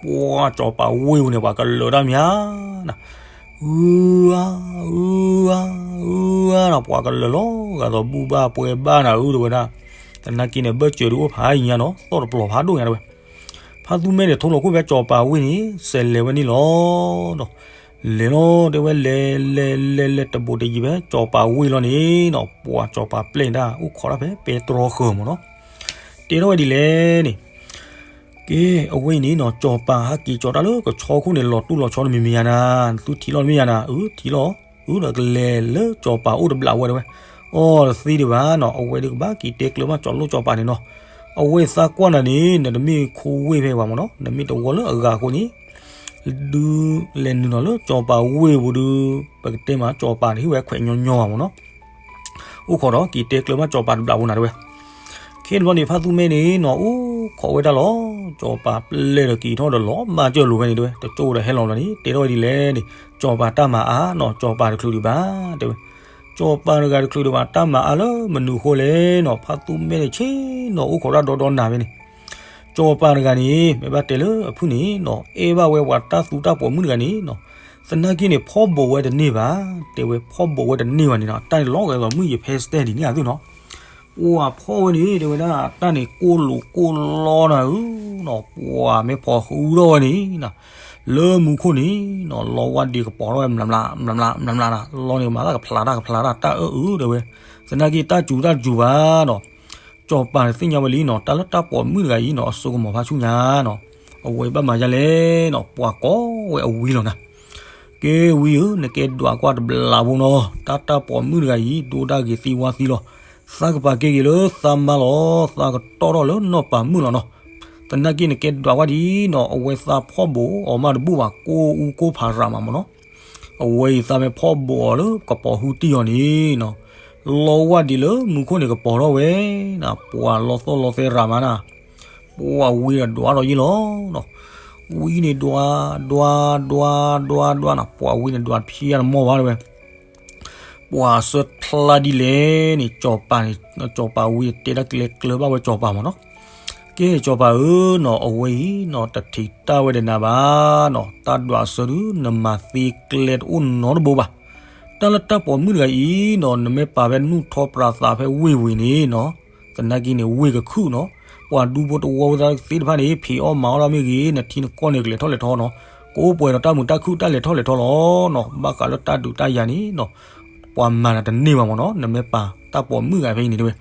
ပှၤကၠီၤပၤဝ့ၢ်ပူၤန့ၣ် ပှၤကလၢၤတၢ်မးနၤ အၢ အၢ အၢ အၢ နၤ ပှၤကလၢၤလီၤဂာ်သိးဘူၣ်ဘၣ်ပှဲၤဘၣ်နၤဧၢ တဲဝဲဒၣ် သနာ်က့န့ၣ် ဘၢၣ်စၢၤဒုးအိၣ်ဖးယံၤညါနီၤ သီၣ်တပျီၤဖးဒိၣ်ညါတဲဝဲ ဖါသူမဲန့ၣ် ထိလီၤခိၣ်ဖဲကၠီၤပၤဝ့ၢ်န့ၣ် စဲးလဲၤဝဲန့ၣ်လီၤနီၤ လဲၤလီၤတဲဝဲ လဲၤ လဲၤ လဲၤ လဲၤ တဘိးတယံၤဖဲကၠီၤပၤဝ့ၢ်လီၤန့ၣ်နီၤ ပှၤကၠီၤပၤပျဲၢ်န့ၣ်ဒၣ် အိၣ်ခိးတၢ်ဖဲပဲတြီဃၢၤမ့ၢ်နီၤ တဲထီၣ်ဝဲဒ်လဲၣ်န့ၣ် ကဲ အဝဲအံၤန့ၣ်နီၤ ကၠီၤပၤဟးက့ၤကၠီၤတၢ်လၢကဆီခိၣ်န့ၣ် လီၤတူၢ်လီၤဆီတမံၤမံၤယါနၤ သုထံၣ်လီၤတမ့ၢ်ယါနၤ အၢ ထံၣ်လီၤ အၢ ဒီးကလဲၤလၢကၠီၤပၤအိၣ်တဘျးဝဲတဲဝဲ အီ တသ့ဒံးဘၣ်နီၤ အဝဲဒုးကဘၣ်က့ၤတဲကျၢၤဘၣ်ကၠီၤလိၣ်ကၠီၤပၤန့ၣ်နီၤ အဝဲသးကွၢ်နၤန့ၣ် နတမ့ၢ်ခိဝ့ၢ်ဖဲဘၣ်မ့ၢ်နီၤ နမ့ၢ်တဝီလၢအဂၤအဃိန့ၣ် ဒုးလဲၤနုာ်လီၤလၢကၠီၤပၤဝ့ၢ်ပူၤဒုး ပကတဲမးကၠီၤပၤန့ၣ် ဟ့ၣ်ဝဲခွဲးညီညီဘၣ်မ့ၢ်နီၤ အိၣ်ခိးဒီးက့ၤတဲကျၢၤဘၣ်ကၠီၤပၤတဘျးဖိနၤတဲဝဲ ခဲတဘျီန့ၣ် ဖါသူမဲန့ၣ်နီၤ အိၣ်ခိးဝဲဒၣ်လီၤ ကၠီၤပၤပျဲၢ်ဒီးက့ၤထီၣ်ဒီးလီၤမၢ်ကၢၢ်လိာ်ဝဲန့ၣ်တဲဝဲ တကၠိဒီးဟဲလီၤလီၤန့ၣ် တဲထီၣ်ဝဲဒ်လဲၣ်န့ၣ် ကၠီၤပၤတၢ်မၤအါနီၤ ကၠီၤပၤတချုးဒံးဘၣ်တဲဝဲ ကၠီၤပၤတဂၤတချုးဒံးဘၣ် တၢ်မၤအါလၢမနုၤအဃိလဲၣ်နီၤ ဖါသူမဲန့ၣ်ဆ့ၣ်နီၤ အိၣ်ခိးတၢ်ဒီဒီနၤဖဲန့ၣ် ကၠီၤပၤတဂၤန့ၣ် မ့ၢ်ဘၣ်တဲလၢအဖုၣ်န့ၣ်နီၤ အဲၣ်ဘၣ်ဝဲပှၤတၢ်သူတၢ်ပိာ်မုၣ်တဂၤန့ၣ်နီၤ သနာ်က့န့ၣ် ဖီၣ်ဘိးဝဲတန့ၢ်ဘၣ် တဲဝဲဖီၣ်ဘိးဝဲတန့ၢ်ဘၣ်န့ၣ်နီၤ တၢ်န့ၣ်လီၤဂာ်သိးမုၢ်ယဖဲစတဲဒ်န့ၣ်အသိးနီၤ ပှၤဖီၣ်ဝဲန့ၣ် တဲဝဲဒၣ် တၢ်န့ၣ်ကိၢ်လိာ်ကိၢ်လီနၤဧၢနီၤ ပှၤမ့ၢ်ဖီၣ်ဃုထီၣ်ဝဲန့ၣ်နီၤ လၢမူခိၣ်န့ၣ်နီၤ လီဝါဒံးကပီၤထီၣ်ဝဲ မျးမျး မျးမျး မျးမျးနၤ လီန့ၣ်မၤတၢ်ကဖျးတၢ်ကဖျးတၢ် တၢ်အၢအုးတဲဝဲ သနာ်က့တၢ်စူၤတၢ်စူၤဘၣ်နီၤ ကၠီၤပၤန့ၣ်သ့ၣ်ညါဝဲလံနီၤ တၢ်လၢတၢ်ပိာ်မုၣ်တဂၤအံၤနီၤ အစိကမီၤဖးဆူညါနီၤ အဝဲဘၣ်မၤဒ်လဲၣ်နီၤ, ပှၤကိးဝဲအဝံလီၤနၤ. ကဲဝံဧၢ, နကဲဒွးကွၢ်တဘျီဖိနီၤ, တၢ်တၢ်ပိာ်မုၣ်တဂၤအံၤ ဒိၣ်ဒၣ်ဂ့ၤသံဝါသံလီၤ. သးကပာ်ကဲက့ၤလၢသးမါလီၤ, သးကတီၢ်ထီၣ်လၢနီၢ်ပၤမုၣ်လီၤနီၤ. သနာ်က့နကဲဒွးကွၢ်ဒ်နီၤ, အဝဲသးဖှီၣ်ဘိးအီၤမးတဘူၣ်ဘၣ်, ကိၢ်အူကိၢ်ဖးရၤမးမ့ၢ်နီၤ. အဝဲအံၤသးမ့ၢ်ဖှီၣ်ဘိးအီၤလၢကပီၤဟူတံၢ်အီၤန့ၣ်နီၤ, လီဝၢ်ဒံးလၢမူခိၣ်န့ၣ်ကပီၤထီၣ်ဝဲ, ပှၤလီၤသီၣ်လီၤသဲရၤမးနၤ. ပှၤဝံဒီးဒွးထီၣ်ယ့ၢ်လီၤနီၤ. ဝံန့ၣ်ဒွး, ဒွး, ဒွး, ဒွး, ဒွးနၤ, ပှၤဝံန့ၣ်ဒွးတဖျါတမီၢ်ဘၣ်တဲဝဲ. ပှၤဆၢဖျါဒ်လဲၣ်န့ၣ် ကၠီၤပၤန့ၣ်, ကၠီၤပၤဝံန့ၣ်တဲတၢ်ကျဲကျၢၤဘၣ်ဝဲကၠီၤပၤမ့ၢ်နီၤ. ကဲကၠီၤပၤဧၢနီၤ, အဝဲအံၤနီၤ တထံးတၢ်ဝဲဒီးနၤဘၣ်နီၤ, တၢ်ဒွးအဆၢဒုး နမၤသ့ကျဲတအိၣ်နီတဘိဘၣ်. တၢ်လၢတၢ်ပိာ်မုၣ်တဂၤအံၤနီၤ, နမ့ၢ်ပာ်ဖဲနူၢ်ထီပြးသးဖဲဝ့ၢ်ဝံၤန့ၣ်နီၤ, သနာ်က့န့ၣ် ဝ့ၢ်ကခုၣ်နီၤ, ပှၤဒူဖိတဝီဖိသ့ၣ်တဖၣ်န့ၣ် ဖံးအီၣ်မၤအီၣ်ဒၣ်မ့ၢ်ဂ့ၤ, နထံနကီၢ်န့ၣ်ကလဲၤထီၣ်လဲၤထီနီၤ, ကအိၣ်ပှဲၤဒီးတၢ်မုာ်တၢ်ခုၣ်တၢ်လဲၤထီၣ်လဲၤထီလီၤနီၤ. ဘၣ်ဃးလၢတၢ်ဒုးတၢ်ယၤန့ၣ်နီၤ, ပှၤမၤနၤတန့ၢ်ဘၣ်မ့ၢ်နီၤ, နမ့ၢ်ပာ်တၢ်ပိာ်မုၣ်ဂၤဖဲအံၤန့ၣ်တဲဝဲ.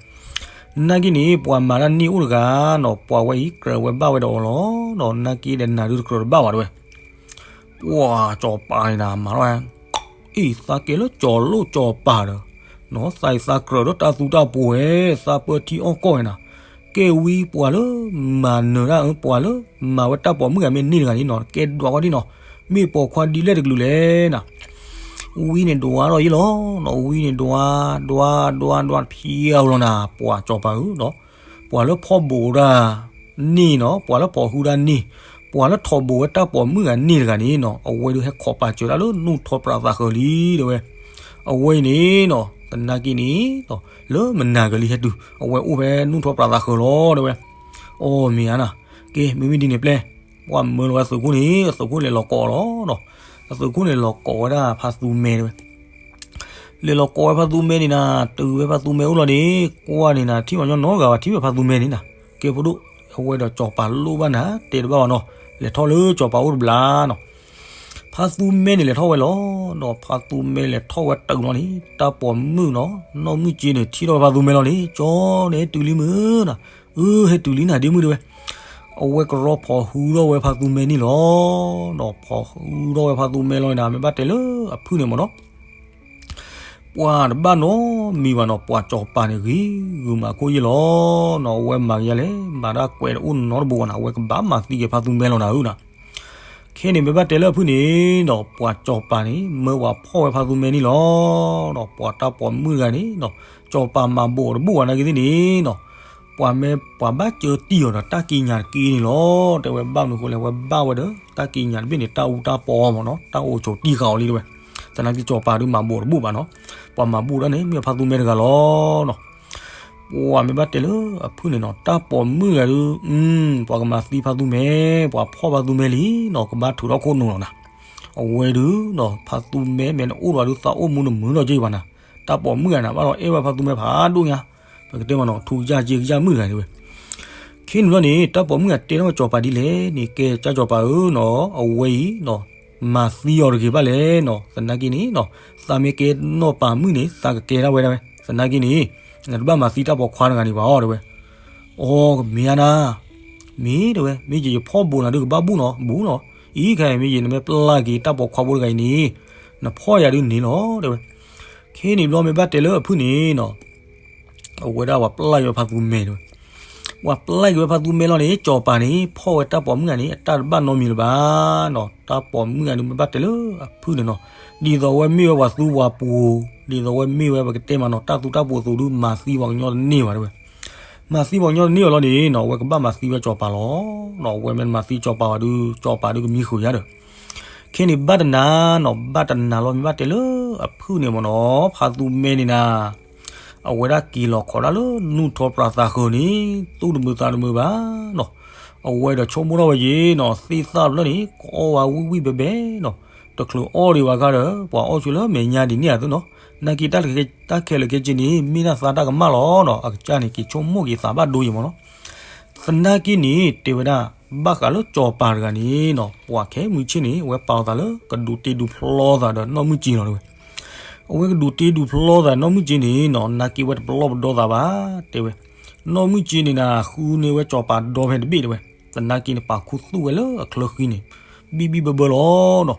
နာ်က့န့ၣ် ပှၤမၤတၢ်န့ၢ်အိၣ်တဂၤနီၤ, ပှၤဝဲအံၤကြၢးဝဲဘၣ်ဝဲဒီးအီၤလီၤနီၤ, နာ်က့ဒီးနၤဒုးတကြၢးတဘၣ်ဘၣ်တဲဝဲ. ပှၤကၠီၤပၤန့ၣ်နၤ မၤထီၣ်ဝဲ, အ့ၣ် သးကဲလၢကၠီၤလိၣ်ကၠီၤပၤဒီး, နီၤ သးအံၤသးကြၢးဒီးတၢ်သူတၢ်ပိာ်ဝဲ, သးပၢထံအီၣ်ကီၢ်ဝဲနၤ. ကဲဝံပှၤလၢမၤနၢၤတၢ်အၢ ပှၤလၢမၤဝဲတၢ်ပိာ်မုၣ်ဂၤမ့ၢ်န့ၢ်တဂၤန့ၣ်နီၤ, ကဲဒွးကွၢ်ဒ်နီၤ, မ့ၢ်ပိာ်ခွါဒ်လဲၣ်တကလုာ်လဲၣ်နၤ. ဝံန့ၣ်ဒွးထီၣ်ယ့ၢ်လီၤနီၤ, ဝံန့ၣ်ဒွး, ဒွး, ဒွး, ဒွးဖျါအီၤလီၤနၤ, ပှၤကၠီၤပၤဧၢနီၤ. ပှၤလၢဖီၣ်ဘိးတၢ်န့ၢ်နီၤ, ပှၤလၢပိာ်ဟုတၢ်န့ၢ်, ပှၤလၢထိးဘိးဝဲတၢ်ပိာ်မုၣ်ဂၤန့ၢ်တဂၤန့ၣ်နီၤ, အဝဲဒုးဟဲခိးပာ်စၢၤတၢ်လၢနူၢ်ထီပြးသးဃၢၤလံတဲဝဲ. အဝဲအံၤန့ၣ်နီၤ, သနာ်က့န့ၣ်နီၤ, လၢမနၤကလံၤဟဲတုၤ အဝဲအိၣ်ဖဲနူၢ်ထီပြးသးဃၢၤလီၤတဲဝဲ. အိ မ့ၢ်ဧါနၤ, ကဲမ့မ့ၢ်ဒ်န့ၣ်ပျဲ, ပှၤမၢလီၤဝဲသုးခိၣ်န့ၣ်, အသုးခိၣ်လဲၤလီၤကိးလီၤနီၤ. အသုးခိၣ်န့ၣ်လီၤကိးဝဲဒၣ်ဖါသူမဲတဲဝဲ. လဲၤလီၤကိးဝဲဖါသူမဲန့ၣ်နၤ, တုၤဝဲဖါသူမဲအိၣ်လီၤန့ၣ်, ကွၢ်န့ၣ်နၤ ထံၣ်ပှၤညီနီတဂၤဘၣ်, ထံၣ်ဝဲဖါသူမဲန့ၣ်နၤ. ကဲဖိဒိၣ်, အဝဲဒီးကၠီၤပၤလိၣ်ဘၣ်နၤ တဲတဘၣ်ဘၣ်နီၤ, လဲၤထီၣ်လၢကၠီၤပၤအိၣ်တဘျီနီၤ. ဖါသူမဲန့ၣ်လဲၤထီၣ်ဝဲလီၤနီၤ, ဖါသူမဲလဲၤထီၣ်ဝဲတုၤလီၤန့ၣ်, တၢ်ပိာ်မုၣ်နီၤ, နီၢ်မုၢ်က့န့ၣ် ထံၣ်ထီၣ်ဝဲဖါသူမဲလီၤန့ၣ်, ကၠီန့ၣ်ဟဲတုၤလံမုၢ်နၤ, အၢ ဟဲတုၤလံနၤဒ့မုၣ်တဲဝဲ. အဝဲကရီဖီၣ်ဟုထီၣ်ဝဲဖါသူမဲန့ၣ်လီၤ. ဖီၣ်ဟုထီၣ်ဝဲဖါသူမဲလီၤန့ၣ်နၤ, မ့ၢ်ဘၣ်တဲလၢအဖုၣ်န့ၣ်မ့ၢ်နီၤ ပှၤတဘၣ်နီတမံၤဘၣ်နီၤ, ပှၤကၠီၤပၤန့ၣ် ဂ့ၤဂုာ်မၤခိၣ်ယ့ၢ်လီၤနီၤ, အဝဲမၤကယၤလဲၣ်, မၤတၢ်ကွဲးတအိၣ်နီတဘိဘၣ်နီၤ, အဝဲကဘၣ်မၤသံက့ၤဖါသူမဲလီၤနၤဧၢနၤ. ခဲန့ၣ်မ့ၢ်ဘၣ်တဲလၢအဖုၣ်န့ၣ်နီၤ, ပှၤကၠီၤပၤန့ၣ် မၢပှၤဖီၣ်ဝဲဖါသူမဲန့ၣ်လီၤ. ပှၤတၢ်ပိာ်မုၣ်တဂၤန့ၣ်နီၤ, ကၠီၤပၤမၤဘိးတဘူၣ်ဘၣ်နာ်က့သ့ၣ်န့ၣ်နီၤ, ပှၤမ့ၢ်ပှၤဘၣ်ကၢတံၢ်အီၤဒီးတၢ်ကံးညာ်တက့ၢ်န့ၣ်လီၤ. တဲဝဲဘၣ်မနုၤဃိလဲၣ်, ဝဲဘၣ်ဝဲဒီးတၢ်ကံးညာ်တဘ့ၣ်န့ၣ် တၢ်အူတၢ်ပီအီၤမ့ၢ်နီၤ, တၢ်အိၣ်ဆိးတံၢ်ဃာ်အီၤလံတဲဝဲ. သနာ်က့ကၠီၤပၤဒုးမၤဘိးတဘူၣ်ဘၣ်နီၤ, ပှၤမၤဘိးတၢ်န့ၣ် မ့ၢ်ဖါသူမဲတဂၤလီၤနီၤ. ပှၤမ့ၢ်ဘၣ်တဲလၢအဖုၣ်န့ၣ်နီၤ, တၢ်ပိာ်မုၣ်တဂၤဒုး, ပှၤကမၤသံဖါသူမဲ, ပှၤဖီၣ်ဖါသူမဲလံနီၤ, ကဘၣ်ထုးထီၣ်ခိၣ်နူာ်လီၤနၤ. အဝဲဒုးနီၤ, ဖါသူမဲမ့ၢ်နအိၣ်ဒီးဒုး သးအိၣ်မူနမုာ်ထီၣ်က့ဘၣ်နၤ, တၢ်ပိာ်မုၣ်ဂၤန့ၣ် ဘၣ်ဒီးအဲၣ်ဝဲဖါသူမဲဖးဒိၣ်ညါ, ပကတဲမ့ၢ်နီၤ, ထူကစၢ်က့ကစၢ်မုၣ်တဂၤတဲဝဲ. ခဲန့ၣ်ဘျီန့ၣ် တၢ်ပိာ်မုၣ်ဂၤတဲထီၣ်ကၠီၤပၤဒ်လဲၣ်န့ၣ်, ကဲကၠီၤပၤဧၢနီၤ, အဝဲအံၤနီၤ မၤသံအီၤတဂ့ၤဘၣ်လဲၣ်နီၤ, သနာ်က့န့ၣ်နီၤ, သးမ့ၢ်ကဲနီၢ်ပၤမုၣ်န့ၣ် သးကကဲဒၣ်ဝဲဒၣ်ဝဲ, သနာ်က့န့ၣ် နတဘၣ်မၤသံတၢ်ပိာ်ခွါတဂၤန့ၣ်ဘၣ်အီၤတဲဝဲ. အိ မ့ၢ်ဧါနၤ, မ့ၢ်တဲဝဲ, မ့ၢ်ယဲယဖီၣ်ဘိးနၤဒုးကဘၣ်ဘူၣ်နီၤ, ဘူၣ်နီၤ, အံၤခဲအံၤမ့ၢ်ယဲနမ့ၢ်ပျၢ်က့ၤတၢ်ပိာ်ခွါဖိတဂၤအံၤန့ၣ်, နဖီၣ်ယၤဒုးန့ၣ်လီၤတဲဝဲ. ခဲန့ၣ်ဘျီမ့ၢ်ဘၣ်တဲလၢအဖုၣ်န့ၣ်နီၤ အဝဲဒၣ်ပှၤပျၢ်က့ၤဝဲဖါသူမဲတဲဝဲ. ပှၤပျၢ်က့ၤဝဲဖါသူမဲလီၤန့ၣ် ကၠီၤပၤန့ၣ် ဖီၣ်ဝဲတၢ်ပိာ်မုၣ်ဂၤန့ၣ် အတၢ်တဘၣ်နီတမံၤလၢၤဘၣ်နီၤ, တၢ်ပိာ်မုၣ်ဂၤဒုးမ့ၢ်ဘၣ်တဲလၢအဖုၣ်န့ၣ်နီၤ, ဒ်သိးအဝဲမ့ၢ်ဝဲပှၤသူပှၤပှိၤ, ဒ်သိးအဝဲမ့ၢ်ဝဲပကတဲမ့ၢ်နီၤ, တၢ်သူတၢ်ပိာ်အသိးဒုး မၤသံပှၤကညီတန့ၢ်ဘၣ်တဲဝဲ. မၤသံပှၤကညီတန့ၢ်ဘၣ်လီၤန့ၣ်နီၤ, အဝဲကဘၣ်မၤသံဝဲကၠီၤပၤလီၤ. အဝဲမ့ၢ်မၤသံကၠီၤပၤဘၣ်ဒုး ကၠီၤပၤဒုးကမံဃုာ်ယါဒီး ခဲန့ၣ်ဘၣ်တနၤနီၤ, ဘၣ်တနၤလီၤမ့ၢ်ဘၣ်တဲလၢအဖုၣ်န့ၣ်မ့ၢ်နီၤ, ဖါသူမဲန့ၣ်နၤ အဝဲဒၣ်က့ၤလီၤခိးဒၣ်လၢနူၢ်ထီပြးသးဃၢၤန့ၣ် သူၣ်တမုာ်သးတမုာ်ဘၣ်နီၤ. အဝဲဒီးဆိကမိၣ်ထီၣ်ဝဲယ့ၣ်နီၤ, သ့ၣ်သၣ်တဖျၢၣ်န့ၣ် ကအီၣ်ဝဲဝံၣ်ဝံၣ်ဘဲဘဲနီၤ, တချုးအီၣ်ဒံးဘၣ်ခါဒီး ပှၤအီၣ်ဆူၣ်လၢမဲာ်ညါဒ်န့ၣ်အသိးနီၤ, နာ်က့တၢ်ခဲလၢာ်ခဲဆ့န့ၣ် မ့ၢ်ဒၣ်သါတၢ်ကမၣ်လီၤနီၤ, အကစၢ်န့ၣ် က့ၤဆိကမိၣ်က့ၤသးဘၣ်ဒိယ့ၣ်မ့ၢ်နီၤ. သနာ်က့န့ၣ် တဲဝဲဒၣ် ဘၣ်ဃးလၢကၠီၤပၤတဂၤန့ၣ်နီၤ, ပှၤခဲမုၢ်ဆ့ၣ်န့ၣ် အဝဲပာ်လီၤသးလၢကဒူးတ့ဒူးဖျီသးဒီးနီၢ်မုၢ်က့နီၤတဲဝဲ. အဝဲကဒူးတ့ဒူးဖျီသးနီၢ်မုၢ်က့န့ၣ်နီၤ, နာ်က့ဝဲတပလီၢ်ပဒီသးဘၣ်တဲဝဲ. နီၢ်မုၢ်က့န့ၣ်နၤ ဃုန့ၢ်ဝဲကၠီၤပၤဒီဖဲတဘ့ၣ်တဲဝဲ. သနာ်က့န့ၣ် ပာ်ခူသူၣ်ဝဲလၢအချၢဃံန့ၣ် ဘံၣ်ဘံၣ်ဘၢဘၢလီၤနီၤ.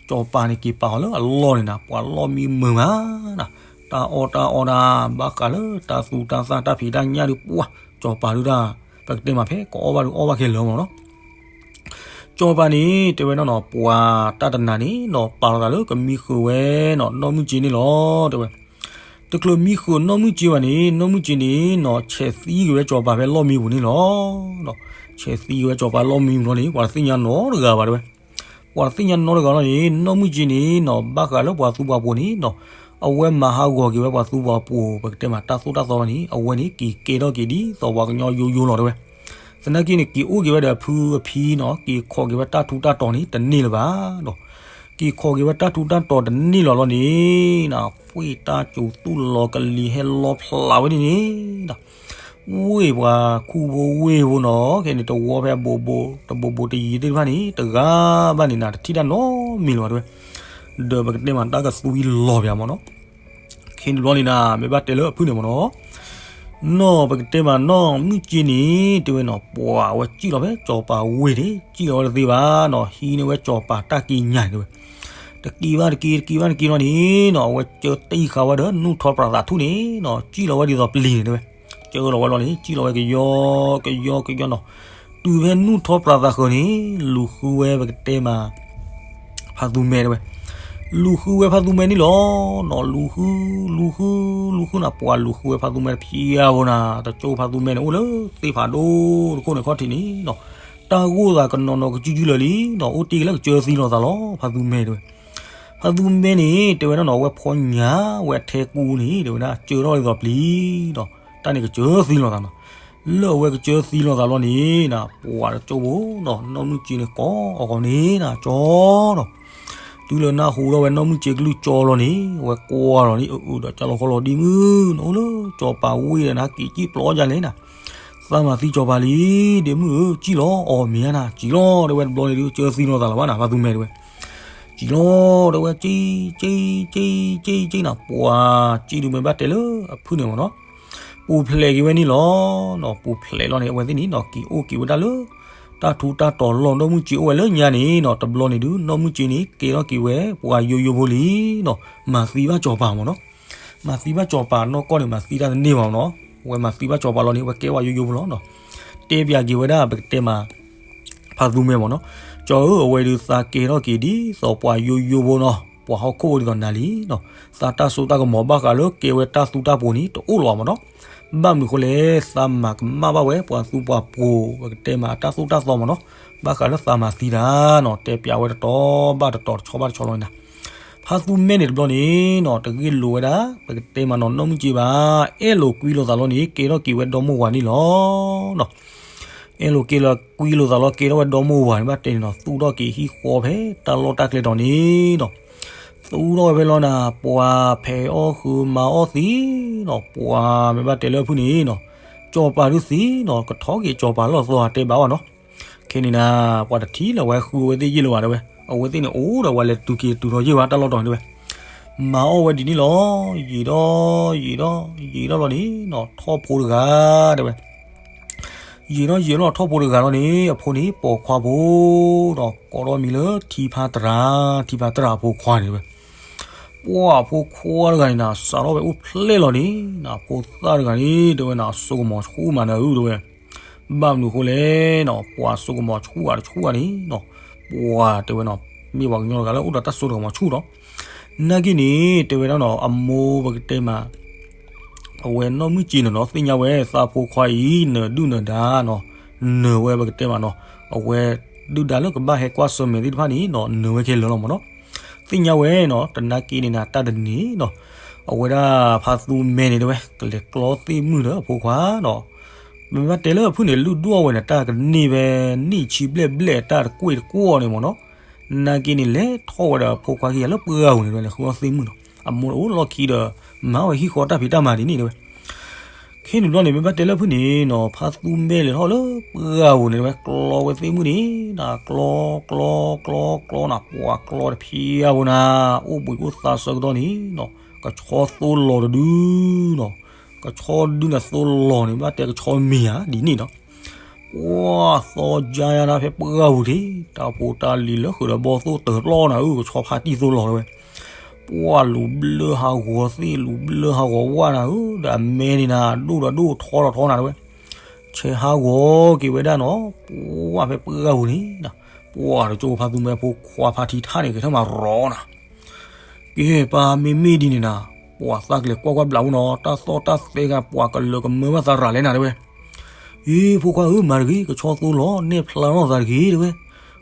စီၤပၤန့ၣ်က့ၤပာ်အီၤလၢအလီၢ်န့ၣ်နၤ ပှၤလီၢ်မံမုာ်မးနၤ, တၢ်အီၣ်တၢ်အီဒၣ် ဘၣ်ဃးလၢတၢ်သူတၢ်သၣ်တၢ်ဖံးတၢ်ညၣ်ဒုး ပှၢ် စီၤပၤဒုးဒၣ် ပကတဲမးဖဲကအီၣ်ဘၣ်ဒုးအီၣ်ဘၣ်ခဲလၢာ်မးနီၤ. စီၤပၤန့ၣ် တဲဝဲဒၣ်နီၤ ပှၤတၢ်တနၤန့ၣ်နီၤ ပာ်လီၤသးလၢကမံဃုာ်ဝဲနီၤ နီၢ်မုၢ်ကၠ့န့ၣ်လီၤ တဲဝဲ. တချုးမံဃုာ်နီၢ်မုၢ်ကၠ့ဘၣ်န့ၣ် နီၢ်မုၢ်ကၠ့န့ၣ်နီၤ ဆဲးသံက့ၤဝဲစီၤပၤဖဲလီၢ်မံပူၤန့ၣ်လီၤ. ဆဲးသံက့ၤဝဲစီၤပၤလီၢ်မံပူၤလီၤန့ၣ် ပှၤတသ့ၣ်ညါနီတဂၤဘၣ်တဲဝဲ. ပှၤတသ့ၣ်ညါနီတဂၤလီၤန့ၣ် နီၢ်မုၢ်ကၠ့န့ၣ်နီၤ ဘၣ်ဃးလၢပှၤသူပှၤပိာ်န့ၣ်နီၤ အဝဲမၤဟးဂီၤက့ၤဝဲပှၤသူပှၤပိာ် ပကတဲမးတၢ်သိၣ်တၢ်သီလီၤန့ၣ် အဝဲန့ၣ်က့ၤကဲထီၣ်က့ၤဒ်သိးပှၤကညီယိယိလီၤတဲဝဲ. သနာ်က့န့ၣ် က့ၤအိၣ်က့ၤဝဲဒီးအဖုအဖံနီၤ က့ၤခိးက့ၤဝဲတၢ်ထူးတၢ်တီၤန့ၣ် တန့ၢ်လၢၤဘၣ်နီၤ. က့ၤခိးက့ၤဝဲတၢ်ထူးတၢ်တီၤတန့ၢ်လီၤလီၤန့ၣ်နီၤ ပှ့ၢ်တၢ်စူၤသူၣ်လီၤကလံၤဟဲလီဖျးဝဲန့ၣ်န့ၣ်နီၤ ဝ့ၢ်ပှၤခူဖိဝ့ၢ်ဖိနီၤ ခဲန့ၣ် တဝီဖဲအဘိးဘိး တဘိးဘိးတယံၤသ့ၣ်တဖၣ်န့ၣ် တဂၤဘၣ်န့ၣ်နၤ တထံၣ်တၢ်နီတမံၤလၢၤဘၣ်တဲဝဲ. ဒီးပကတဲမးတၢ်ကသွံလီၤပၠးမးနီၤ. ခဲန့ၣ်တဘျီန့ၣ်နၤ မ့ၢ်ဘၣ်တဲလၢအဖုၣ်န့ၣ်မးနီၤ နီၤပကတဲမးနီၢ်မုၢ်ကၠ့န့ၣ် တဲဝဲနီၤ ပှၤဝဲစံၣ်လီၤဖဲစီၤပၤဝ့ၢ်န့ၣ် စံၣ်လီၤဝဲတသ့ဘၣ်နီၤ ဟံးန့ၢ်ဝဲစီၤပၤတၢ်ကံးညာ်န့ၣ်တဲဝဲ. တက့ၤဘၣ်တက့ၤ တက့ၤဘၣ်တက့ၤလီၤန့ၣ်နီၤ အဝဲကၢတံၢ်ဃာ်ဝဲဒီးနူၢ်ထီပြးသးထူၣ်န့ၣ်နီၤ စံၣ်လီၤဝဲဒ်သိးပျံၤန့ၣ်တဲဝဲ. ကၢလီၤဝဲလီၤန့ၣ် စံၣ်လီၤဝဲကယီကယီကယီနီၤ တုၤဖဲနူၢ်ထီပြးသးဃၢၤန့ၣ် လူၤဃုဝဲပကတဲမး ဖါသူမဲတဲဝဲ. လူၤဃုဝဲဖါသူမဲန့ၣ်လီၤနီၤ လူၤဃု လူၤဃု လူၤဃုနၤ ပှၤလူၤဃုဝဲဖါသူမဲတဖျၢၣ်ဧိၤနၤ တကၠိဖါသူမဲန့ၣ် အိၣ်လၢသ့ၣ်ဖးဒိၣ်တခိၣ်န့ၣ်ခီၣ်ထံးန့ၣ်နီၤ တၢ်ဂိၢ်သးကနီၤနီၤကစုကစုလၢာ်လံနီၤ အိၣ်တ့ၢ်က့ၤလၢကစၢသံလိာ်သးလီၤ ဖါသူမဲတဲဝဲ. ဖါသူမဲန့ၣ် တဲဝဲဒၣ်နီၤ အဝဲဖီညါဝဲအထဲကူန့ၣ် တဲဝဲဒၣ် စၢထီၣ်ဒ်သိးပျံၤနီၤ တၢ်န့ၣ်ကစၢသံလိာ်သးနီၤ. လၢအဝဲကစၢသံလိာ်သးလီၤန့ၣ်နၤ ပှၤတကၠိဖိနီၤ နီၢ်မုၢ်ကၠ့န့ၣ်ကိးအီၤဂီၤန့ၣ်နၤ ကၠီနီၤ. တုၤလၢနၢ်ဟူထီၣ်ဝဲနီၢ်မုၢ်ကၠ့ကလုၢ်ကၠီလီၤန့ၣ် အဝဲကွၢ်လီၤန့ၣ် အအုးဒီးကၢ်လီၤခီလီၤ ဒ်မုၢ် နအိၣ်လၢစီၤပၤဝ့ၢ်ဒီးနက့ၤစံၣ်ပျီယါလဲၣ်နၤ သးမၤသံစီၤပၤလံ ဒ့မုၢ်ဧၢ စံၣ်လီၤ အီၣ်မ့ၤဧါနၤ စံၣ်လီၤ တဲဝဲတဘျီန့ၣ်ဒုး ကၠၢသံလိာ်သးလၢၤဘၣ်နၤ ဖါသူမဲတဲဝဲ. စံၣ်လီၤ တဲဝဲ ကၠ့ ကၠ့ ကၠ့ ကၠ့ ကၠ့နၤ ပှၤစံၣ်ဒုးမ့ၢ်ဘၣ်တဲလၢအဖုၣ်န့ၣ်မးနီၤ ပူၤဖျဲးက့ၤဝဲန့ၣ်လီၤနီၤ ပူၤဖျဲးလီၤန့ၣ် အဝဲသ့ၣ်န့ၣ်နီၤ က့ၤအိၣ်က့ၤဝဲဒၣ်လၢ တၢ်ထူးတၢ်တီၤလီၢ် နီၢ်မုၢ်ကၠ့အိၣ်ဝဲလၢညါန့ၣ်နီၤ တဘျီန့ၣ်ဒုး နီၢ်မုၢ်ကၠ့န့ၣ် ကဲထီၣ်က့ၤဝဲ ပှၤယိယိဖိလံနီၤ မၤသံဘၣ်စီၤပၤမးနီၤ မၤသံဘၣ်စီၤပၤနီၢ်ကီၢ်န့ၣ် မၤသံတၢ်တန့ၢ်ဘၣ်မးနီၤ အဝဲမၤသံဘၣ်စီၤပၤလီၤန့ၣ် အဝဲကဲဝဲယိယိဖိလီၤနီၤ တဲပၠးက့ၤဝဲဒၣ် ပကတဲမး ဖါသူမဲမးနီၤ ကၠီဧၢ အဝဲဒုးသးကဲထီၣ်က့ၤဒ်သိးပှၤယိယိဖိနီၤ ပှၤဟီၣ်ခိၣ်ဒ်သိးနၤလံနီၤ သးတၢ်စိတၢ်ကမီၤဘၣ်ဃးလၢကဲဝဲတၢ်သူတၢ်ပိာ်န့ၣ် တအိၣ်လၢၤဘၣ်မးနီၤ ဘၣ်မနုၤအဃိလဲၣ် သးမၤကမၣ်ဘၣ်ဝဲ ပှၤသူပှၤပိာ် ပကတဲမးတၢ်သိၣ်တၢ်သီမးနီၤ ဘၣ်ဃးလၢသးမၤသံတၢ်နီၤ တဲပၠးဝဲတတီၤဘၣ်တတီၤ တဆီဘၣ်တဆီလီၤန့ၣ်နၤ ဖါသူမဲန့ၣ်တဘျီန့ၣ်နီၤ တဂ့ၢ်လိာ်ဝဲဒၣ် ပကတဲမးနီၤ နီၢ်မုၢ်ကၠ့ဘၣ် အဲၣ်လိာ်ကွံလိာ်သးလီၤန့ၣ် ကဲထီၣ်က့ၤဝဲဒီမိၢ်ဝၤန့ၣ်လီၤနီၤ အဲၣ်လိာ်က့ၤလိာ်ကွံလိာ်သးလီၤ ကဲထီၣ်ဝဲဒီမိၢ်ဝၤန့ၣ် ဘၣ်တဲန့ၣ်နီၤ သူၣ်ထီၣ်က့ၤဟံၣ်ဃီဖဲတၢ်လီၢ်တၢ်ကျဲတီၤန့ၣ်နီၤ သူၣ်ထီၣ်ဝဲဖဲလီၤနၤ ပှၤဖဲးအီၣ်ဃုာ်မၤအီၣ်သံနီၤ ပှၤမ့ၢ်ဘၣ်တဲလၢအဖုၣ်န့ၣ်နီၤ စီၤပၤဒုးသံနီၤ ကထီၣ်က့ၤစီၤပၤလီၢ်သီတဲဘၣ်ဘၣ်နီၤ ခဲန့ၣ်နၤ ပှၤတထံၣ်လၢၤဝဲဃုအဝဲသ့ၣ်ယ့ၢ်လၢၤဘၣ်တဲဝဲ အဝဲသ့ၣ်န့ၣ်အိၣ်ဒီးပှၤလဲၤတုၤက့ၤတုၤထီၣ်ယ့ၢ်ဘၣ်တၢ်လီၢ်တီၤန့ၣ်တဲဝဲ မၤအီၣ်ဝဲဒ်န့ၣ်လီၤ ယံာ်ဒီး ယံာ်ဒီး ယံာ်ဒီးလီၤန့ၣ်နီၤ ထီၣ်ဖိတဂၤတဲဝဲ ယံာ်ဒီးယံာ်လီၤထီၣ်ဖိတဂၤလီၤန့ၣ် အဖိန့ၣ်ပိာ်ခွါဖိဒီး ကိးထီၣ်မံၤလၢထံဖးတရၣ် ထံဖးတရၣ်အဖိခွါန့ၣ်တဲဝဲ ပှၤဖိခွါတဂၤန့ၣ်နၤ စးထီၣ်ဝဲအိၣ်ဖျဲၣ်လီၤန့ၣ်နၤ ဖိသၣ်တဂၤန့ၣ် တဲဝဲနၤ အစိကမီၤဆူၣ်မးနၤဧၢတဲဝဲ ဘၣ်မနုၤအဃိလဲၣ်နီၤ ပှၤစိကမီၤဆူၣ်ဧါတဆူၣ်ဧါန့ၣ်နီၤ ပှၤတဲဝဲနီၤ မ့ၢ်ပှၤကညီတဂၤလၢအိၣ်ဒီးတၢ်စိတၢ်ကမီၤဆူၣ်ဒီး နာ်က့န့ၣ် တဲဝဲဒၣ်နီၤ အမိၢ်ပကတဲမး အဝဲနီၢ်မုၢ်ကၠ့န့ၣ်နီၤ သ့ၣ်ညါဝဲသးဖိခွါအံၤ နၢၤဒုၣ်နၢၤဒါနီၤ နၢၤဝဲပကတဲမးနီၤ အဝဲဒုၣ်ဒါလၢကဘၣ်ဟဲကွၢ်ဆၢၣ်မဲာ်သ့ၣ်တဖၣ်န့ၣ်နီၤ နၢၤဝဲခဲလၢာ်လီၤမးနီၤ သ့ၣ်ညါဝဲနီၤ တနာ်က့န့ၣ်နၤ တၢ်တနံၤနီၤ အဝဲဒၣ်ဖါသူမဲန့ၣ်တဲဝဲ ကလဲၤကျီသ့ၣ်မုၣ်ဒီးအဖိခွါနီၤ မ့ၢ်ဘၣ်တဲလၢအဖုၣ်န့ၣ် လုၢ်ဒိၣ်ဝဲန့ၣ် တၢ်ကန့ၢ်ဖဲ နံၣ်ဆံဘျဲၣ်ဘျဲၣ် တၢ်တကွ့ၢ်တကွီၢ်န့ၣ်မးနီၤ နာ်က့န့ၣ် လဲၤထီၣ်ဝဲဒီးအဖိခွါခံဂၤလၢပှၢ်ပူၤန့ၣ်တဲဝဲ လဲၤဃုအီၣ်သ့ၣ်မုၣ်နီၤ အမိၢ်အိၣ်လီၢ်ခံဒီး မၤဝဲဟံၣ်ဃီတၢ်ဖံးတၢ်မၤဒ်န့ၣ်တဲဝဲ ခဲန့ၣ်ဘျီန့ၣ် မ့ၢ်ဘၣ်တဲလၢဖုၣ်န့ၣ်နီၤ ဖါသူမဲလဲၤထီၣ်လၢပှၢ်ပူၤန့ၣ်တဲဝဲ ကျီဝဲသ့ၣ်မုၣ်န့ၣ် နၤ ကျီ ကျီ ကျီ ကျီနၤ ပှၤကျီတဖံးအပူၤနၤ အိၣ်ဘှံးအိၣ်သါဆၢကတီၢ်န့ၣ်နီၤ ကဆီသိလီၤတဒုနီၤ ကဆီဒုန့ၣ်သိလီၤန့ၣ် ဘၣ်တဲကဆီမံၤဧါ ဒ်န့ၣ်နီၤ ပှၢ်သီယါယါဒၣ်ဖဲပှၢ်ပူၤထံး တၢ်ဖိတၢ်လံၤလၢဃုာ်ဒီးဘီၣ်သိၣ်တၢၢ်ပျီနၤဧၢ ကဆီဖါတံၢ်သိလီၤတဲဝဲ, ပှၢ်လူၤဘျၢဟးဂီၤသ့ၣ်လူၤဘျၢဟးဂီၤဝၣ်နၤဧၢ ဒီးအမဲန့ၣ်နၤ ဒိၣ်ဒီးဒိၣ်ထီဒီးထီနၤတဲဝဲ, ဆဲးဟးဂီၤက့ၤဝဲဒၣ်နီၤ ပှၢ်ဖဲပှၢ်ပူၤန့ၣ် ပှၢ်တကၠိဖါသူမဲဖိခွါဖါထံထၣ်န့ၣ် ကထၢၣ်မၤရီနၤ ကဲပၢ်မ့မ့ၢ်ဒ်န့ၣ်နၤ, ပှၤသးကလဲၤကွၢ်ကွၢ်ဘျးဖိနီၤ တၢ်သီၣ်တၢ်သဲဂၤ ပှၤကလၢကမၢဘၣ်သးရၤလဲၣ်နၤတဲဝဲ, အ့ ဖိခွါဧၢ မၤတဂ့ၤ ကဆီသိလီၤ နဲၣ်ဖျါထီၣ်သးတဂ့ၤတဲဝဲ,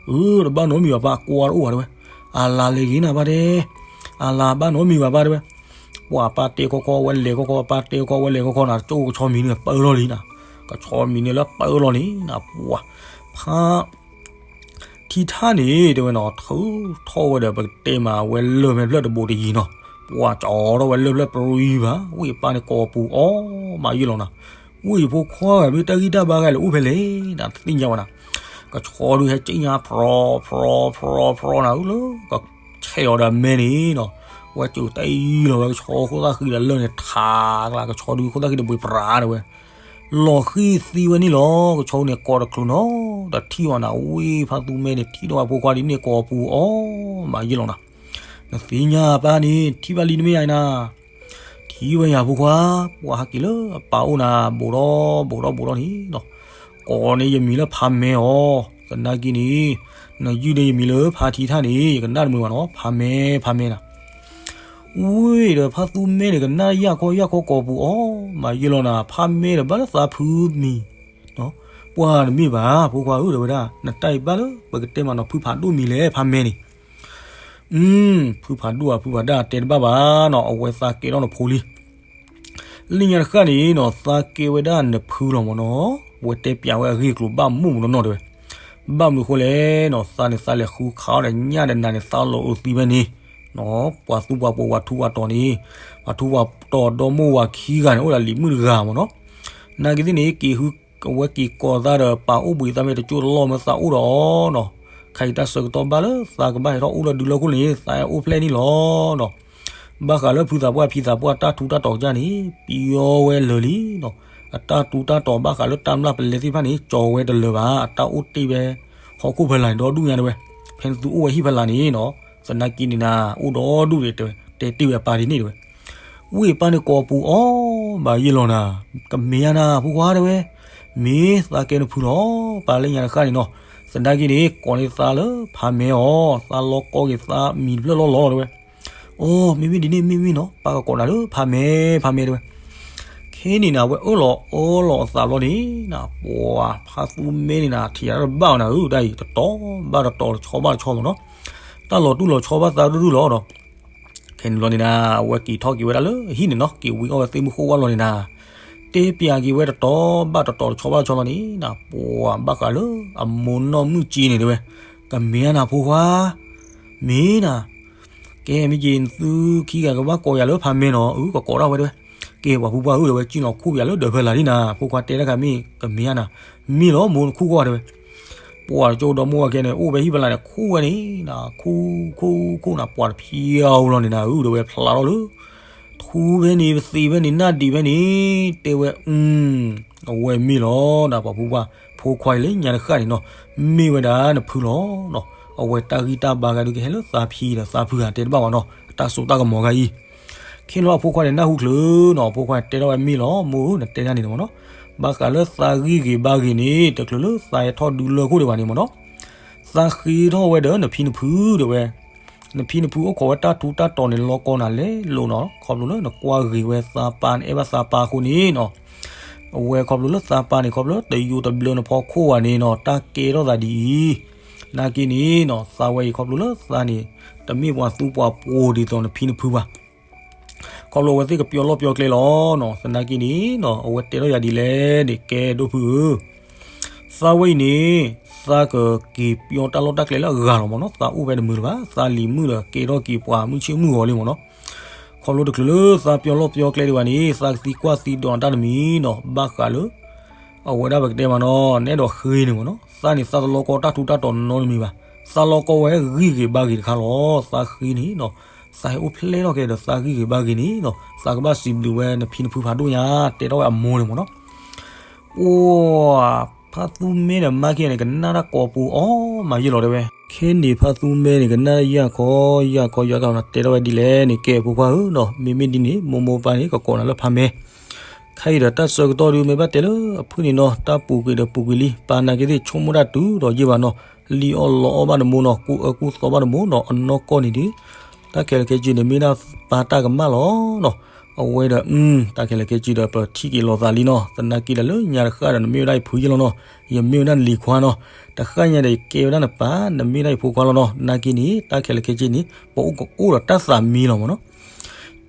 အၢ တဘၣ်နီတမံၤဘၣ်ပၢ် ကွၢ်တအိၣ်ဘၣ်တဲဝဲ, အလၤလဲၤဂ့ၤနၤဘၣ်တဲ, အလၤဘၣ်နီတမံၤဘၣ်ပၢ်တဲဝဲ, ပှၤပၢ်တဲခီခီ ဝဲလဲၤခီခီ ပၢ်တဲခီခီ ဝဲလဲၤခီခီနၤ ကၠိကဆီမံၤန့ၣ်ပၢလီၤလံနၤ, ကဆီမံၤန့ၣ်လၢပၢလီၤလံနၤ ပှၤ ဖါ ထံထၣ်န့ၣ် တဲဝဲနီၤ ထုးထီၣ်ဝဲဒီး ပကတဲမးဝဲလၢၢ်မဲာ်ဖျၢၣ်တဘိးတယံၤနီၤ, ပှၤကၠီထီၣ်ဝဲလၢၢ်ဖျၢၣ်ပြံဘၣ်, ဝံၣ်ပၢ်န့ၣ်ကိးပူၤအီၣ်မးယံာ်လီၤနၤ, ဝံၣ်ဖိခွါဂၤ မ့ၢ်တၢ်ဂံၢ်တၢ်ဘါဂၤလဲၣ်အိၣ်ဖဲလဲၣ်နၤ တသ့ၣ်ညါဘၣ်နၤ, ကဆီဒုးဟဲက့ညါ ဖြီဖြီဖြီဖြီနၤ အၢလၢ ကဆဲးအီၤဒီးအမဲန့ၣ်နီၤ, ဝဲကၠိတအံၤလီၤဝဲကဆီခိၣ်သၣ်ဃံဒီးလၢၢ်န့ၣ်ထးကျါ ကဆီဒုးခိၣ်သၣ်ဃံတဘိးပြးတဲဝဲ လီၤဃံၢ်သံဝဲန့ၣ်လီၤ, ကဆီန့ၣ်ကိးတချုးနီၤ, ဒီးထံၣ်ဝဲနၤ ဝံၣ်ဖါသူမဲန့ၣ် ထံၣ်ထီၣ်ဝဲဖိခွါဒ်န့ၣ်ကိးပူၤအီၣ်မးယံာ်လီၤနၤ, နသ့ၣ်ညါပၢ်န့ၣ် ထံၣ်ဘၣ်လံတမ့ၢ်ယါနၤ, ထံၣ်ဝဲယၤဖိခွါ, ပှၤဟးက့ၤလၢအပၢ်အိၣ်နၤ ဘူးဒီးဘူးဒီးဘူးဒီးန့ၣ်နီၤ, ကိးန့ၢ်ယမံၤလၢဖါမဲအီၤ, သနာ်က့န့ၣ် နယုၢ်န့ၢ်ယမံၤလၢဖါထံထၣ်န့ၣ် ယကနၣ်တမုာ်ဘၣ်နီၤ ဖါမဲ ဖါမဲနၤ ဝံၣ်ဒီးဖါသူမဲန့ၣ် ကနၣ်ယၢ်ခီယၢ်ခီကိးပူၤအီၣ်မးယံာ်လီၤနၤ, ဖါမဲဒီးဘၣ်လၢသးဖုမံၤ, ပှၤတမ့ၢ်ဘၣ် ဖိခွါဧၢ တဲဝဲဒၣ် နတၢ်အံၤဘၣ်လၢပကတဲမးနီၤ ဖုဖးဒိၣ်မံၤလဲၣ် ဖါမဲန့ၣ်, ဖုဖးဒိၣ်ဧါ ဖုဖးဒၣ်တဲတဘၣ်ဘၣ်နီၤ အဝဲသးကဲထီၣ်နဖိလံ လၢညါတဃၣ်န့ၣ်နီၤ သးကဲဝဲဒၣ်နဖုလီၤမ့ၢ်နီၤ, ဝဲတဲပျးဝဲအဂ့ၢ်အကျိၤဘၣ်မိၣ်မ့ၢ်နီၤနီၤတဲဝဲ, ဘၣ်မနုၤအဃိလဲၣ်နီၤ သးန့ၣ်သးလဲၤဃုခးအီၣ်ဒီးညၣ်ဒီးနၤန့ၣ် သးလီၤအုးသံဖဲန့ၣ်, ပှၤသူပှၤပိာ်ပှၤထူပှၤတီၤန့ၣ်, ပှၤထူပှၤတီၤဒီမိၢ်ဝၤခံဂၤန့ၣ် အိၣ်ဒီးလံၤမုၣ်တဂၤမ့ၢ်နီၤ, နာ်က့သ့ၣ်န့ၣ် က့ၤဃု အဝဲက့ၤကိးသးဒီးပာ်အိၣ်ဘှံးသးဖဲတကၠိတလီၢ်မ့ၢ်သးအိၣ်ဒီးအီၤနီၤ, ခဲအံၤတၢ်ဆၢကတီၢ်ဘၣ်လၢသးကဘၣ်ဟဲထီၣ်အိၣ်လၢဒုလၢခိၣ်လၢန့ၣ် သးဟဲအိၣ်ဖျဲၣ်န့ၣ်လီၤနီၤ ဘၣ်ဃးလၢဖုသးပှၢ်ဖံသးပှၢ်တၢ်ထူးတၢ်တီၤကစၢ်န့ၣ် ပျီဝဲလၢာ်လံနီၤ, အတၢ်ထူးတၢ်တီၤဘၣ်ဃးလၢတၢ်မျၢ်ပလဲသ့ၣ်တဖၣ်န့ၣ် ကၠီၤဝဲတလၢာ်ဘၣ်, အတၢ်အိၣ်တ့ၢ်ဝဲ ဟီၣ်ခိၣ်ဖဲလၢ်န့ၣ် ဒီဒူၣ်ညါတဲဝဲ, ဖဲနသုအိၣ်ဝဲဟံၣ်ဖဲလၢ်န့ၣ်နီၤ, သနာ်က့န့ၣ်နၤ အိၣ်ဒီဒူၣ်ဒီး တဲတ့ၢ်ဝဲအပၢ်ဒ်န့ၣ်တဲဝဲ ဝံၣ်ပၢ်န့ၣ်ကိးပူၤအီၣ်ဘၣ်ယံာ်လီၤနၤ, ကမ့ၢ်ဧါနၤ ဖိခွါတဲဝဲ, မ့ၢ်သးကဲနဖုလီၤ, ပၢ်လၢညါတဃၣ်န့ၣ်နီၤ, သနာ်က့န့ၣ် ကိးန့ၢ်သးလၢဖါမဲအီၤ, သးလီၤကိးက့ၤသးမံၤတဖျၢၣ်လီၤလီၤတဲဝဲ, အိ မ့မ့ၢ်ဒ်န့ၣ် မ့မ့ၢ်နီၤ ပၢ်ကကိးနၤလၢဖါမဲ ဖါမဲတဲဝဲ ခဲန့ၣ်နၤ အဝဲအၢၣ်လီၤအီလီၤအသးဘျီန့ၣ်နၤ ပှၤဖါသူမဲန့ၣ်နၤ ထံၣ်ယၤတဘၣ်အီၤနၤဧၢ တၢ်အံၤ တတီဘၣ်တတီ တဆီဘၣ်တဆီမ့ၢ်နီၤ, တၢ်လီၤတူၢ်လီၤဆီဘၣ်သးရုၢ်ရုၢ်လီၤဒီး ခဲန့ၣ်ဘျီန့ၣ်နၤ အဝဲက့ၤထီၣ်က့ၤဝဲဒၣ်လၢဟံၣ်န့ၣ်နီၤ က့ၤဝံအီၣ်ဝဲသ့ၣ်မုၢ်ဃိၣ်ဝါလီၤန့ၣ်နၤ, တဲပျးက့ၤဝဲတတီဘၣ်တတီ တဆီဘၣ်တဆီလီၤန့ၣ်နၤ ပှၤဘၣ်ဃးလၢအမိၢ်နီၢ်မုၣ်က့န့ၣ်တဲဝဲ, ကမ့ၢ်ဧါနၤဖိခွါ မ့ၢ်နၤ ကဲမ့ၢ်က့ၤ နသုခံဂၤကဘၣ်ကိးယၤလၢဖါမဲနီၤ အၢ ကကိးဒၣ်ဝဲတဲဝဲ, ကဲပှၤဖုပှၢ်ဧၢ တဲဝဲ ကံၣ်လီၤခူၣ်ပယၤလၢဒၢးဖဲလၢ်လံနၤ ဖိခွါတဲတၢ်ခါမ့ၢ် ကမ့ၢ်ဧါနၤ, မ့ၢ်လီၤ မိၢ်နခူၣ်ကွၢ်တဲဝဲ, ပှၤတကၠိဒီမိၢ်ဝၤခဲန့ၣ် အိၣ်ဖဲဟံၣ်ဖဲလၢ်န့ၣ် ခူၣ်ဝဲန့ၣ်နၤ ခူၣ်ခူၣ်ခူၣ်နၤ ပှၤတဖျီလီၤန့ၣ်နၤ အၢ တဲဝဲ ဖျါထီၣ်လၢ ထူဖဲန့ၣ် ပသ့ဖဲန့ၣ် နၢ်ဒံးဖဲန့ၣ် တဲဝဲ အဝဲမ့ၢ်လီၤနၤ ပှၤဖုပှၢ် ဖိခွါအံၤလၢညါတဃၣ်န့ၣ်နီၤ မ့ၢ်ဝဲဒၣ်နဖုလီၤနီၤ အဝဲတၢ်ဂံၢ်တၢ်ဘါဂၤဒုးကဟဲလၢသးဖံဒီးသးဖုဂၤတဲတဘၣ်ဘၣ်နီၤ အတၢ်စိတၢ်ကမီၤဂၤအံၤ ခ့လီၤအဖိခွါန့ၣ် နၢ်ဟူချုးနီၤ အဖိခွါတဲထီၣ်ဝဲမ့ၢ်လီၤ မိၢ်ဧၢ နတဲဒၣ်န့ၣ်မ့ၢ်နီၤ ဘၣ်ဃးလၢသးဂံၢ်ဂ့ၤဘါဂ့ၤန့ၣ် တချုးလၢသးဟဲထီၣ်ဒုလၢခိၣ်ဒံးဘၣ်န့ၣ်မ့ၢ်နီၤ သးဃ့ထီၣ်ဝဲဒီးနဖံနဖုတဲဝဲ နဖံနဖုအိၣ်ခိးဝဲတၢ်ထူးတၢ်တီၤန့ၣ် လီၤကီနၤလဲၣ်လိၤနီၤ ခီဖျိလၢနကွၢ်ဂ့ၤဝဲသးပၢ် နအဲၣ်ဘၣ်သးပၢ်အဃိန့ၣ်နီၤ အဝဲခီဖျိလၢသးပၢ်န့ၣ် ခီဖျိလၢတယိတဘျၢနဖီခိၣ်ဘၣ်န့ၣ်နီၤ တၢ်ကဲထီၣ်သးဒ်အံၤ နာ်က့န့ၣ်နီၤ သးဝဲအံၤခီဖျိလၢသးန့ၣ် တမ့ၢ်ပှၤသူပှၤပိာ်ဒ်သိးနဖံနဖုဘၣ် ခီဖျိအဝဲသ့ၣ်ကပျီလီၢ်ပျီကျဲလီၤနီၤ သနာ်က့န့ၣ်နီၤ အဝဲတဲထီၣ်ယၤဒ်လဲၣ်န့ၣ် ကဲဒိၣ်ဖုဧၢ သးဝဲအံၤန့ၣ် သးကက့ၤပျီတၢ်လီၢ်တၢ်ကျဲလၢအဂၤလီၤမ့ၢ်နီၤ သးအိၣ်ဖဲတမုာ်လၢၤဘၣ် သးလံၤမုၣ်ဒီးကဲထီၣ်က့ၤပှၤမုၢ်ဆ့ၣ်မုၢ်ဂီၤလံမ့ၢ်နီၤ ခီဖျိတချုးလၢသးပျီလီၢ်ပျီကျဲဒံးဘၣ်န့ၣ် သးကသံကွၢ်သံဒိးတၢ်တမံၤနီၤ ဘၣ်ဃးလၢ အဝဲဒၣ်ပကတဲမ့ၢ်နီၤ နအဲၣ်ဒိးဃ့န့ၣ်မ့ၢ်နီၤ သးန့ၣ်သးတလီၤကီတၢ်ထူးတၢ်တီၤနီတမံၤဘၣ် သးလီၤကီဝဲဂံၢ်ဂ့ၤဘါဂ့ၤတခါလီၤ သးဃ့န့ၣ်နီၤ သးဟဲအိၣ်ဖျဲၣ်ထီၣ်က့ၤဒီးသးဂံၢ်ဂ့ၤဘါဂ့ၤန့ၣ်နီၤ သးကဘၣ်စံးဘျုးဝဲနဖံနဖုဖးဒိၣ်ညါ တဲထီၣ်ဝဲအမိၢ်န့ၣ်မ့ၢ်နီၤ ပှၤ ဖါသူမဲဒီးမါခံဂၤန့ၣ် ကနၣ်တၢ်ကိးပူၤအီၤမးယဲၢ်လီၤတဲဝဲ. ခဲန့ၣ်ဖါသူမဲန့ၣ် ကနၣ်တၢ်ယၢ်ခီယၢ်ခီယၢ်ခီနီၤ တဲထီၣ်ဝဲဒ်လဲၣ်န့ၣ် ကဲဖိခွါဧၢနီၤ မ့မ့ၢ်ဒ်န့ၣ် မိၢ်မိၢ်ပၢ်န့ၣ် ကကိးနၤလၢဖါမဲ ခဲအံၤဒီးတၢ်ဆၢကတီၢ်ဒုးမ့ၢ်ဘၣ်တဲလၢအဖုၣ်န့ၣ်နီၤ တၢ်ပူၤကွံာ်ဒီးပူၤကွံာ်လံ ပာ်နာ်က့သ့ၣ်ဆိကမိၣ်တၢ်တုၤဒီးယဲၢ်ဘၣ်နီၤ လံၣ်အီၣ်လီအီၣ်ဘၣ်နမိၢ်နီၤ ကူအၢကူသီဘၣ်နမိၢ်နီၤ အနီၢ်ကီၢ်န့ၣ်ဒီး တၢ်ခဲလၢာ်ခဲဆ့န့ၣ်မ့ၢ်ဒၣ်ပၢ်တၢ်ကမၣ်လီၤနီၤ အဝဲဒီး တၢ်ခဲလၢာ်ခဲဆ့ဒီးပထံၣ်က့ၤလိာ်သးလံနီၤ သနာ်က့ဒီးလၢညါတဃၣ်ဒီး နမ့ၢ်ဝဲဒၣ်ယဖုယဲၢ်လီၤနီၤ ယမ့ၢ်ဝဲဒၣ်နလံၤခွါနီၤ တဃၣ်ညါဒီးယကဲဝဲဒၣ်နပၢ် နမ့ၢ်ဒၣ်ယဖိခွါလီၤနီၤ နာ်က့န့ၣ် တၢ်ခဲလၢာ်ခဲဆ့န့ၣ် ပအိၣ်ကအိၣ်ဒီးတၢ်သးမံလီၤမးနီၤ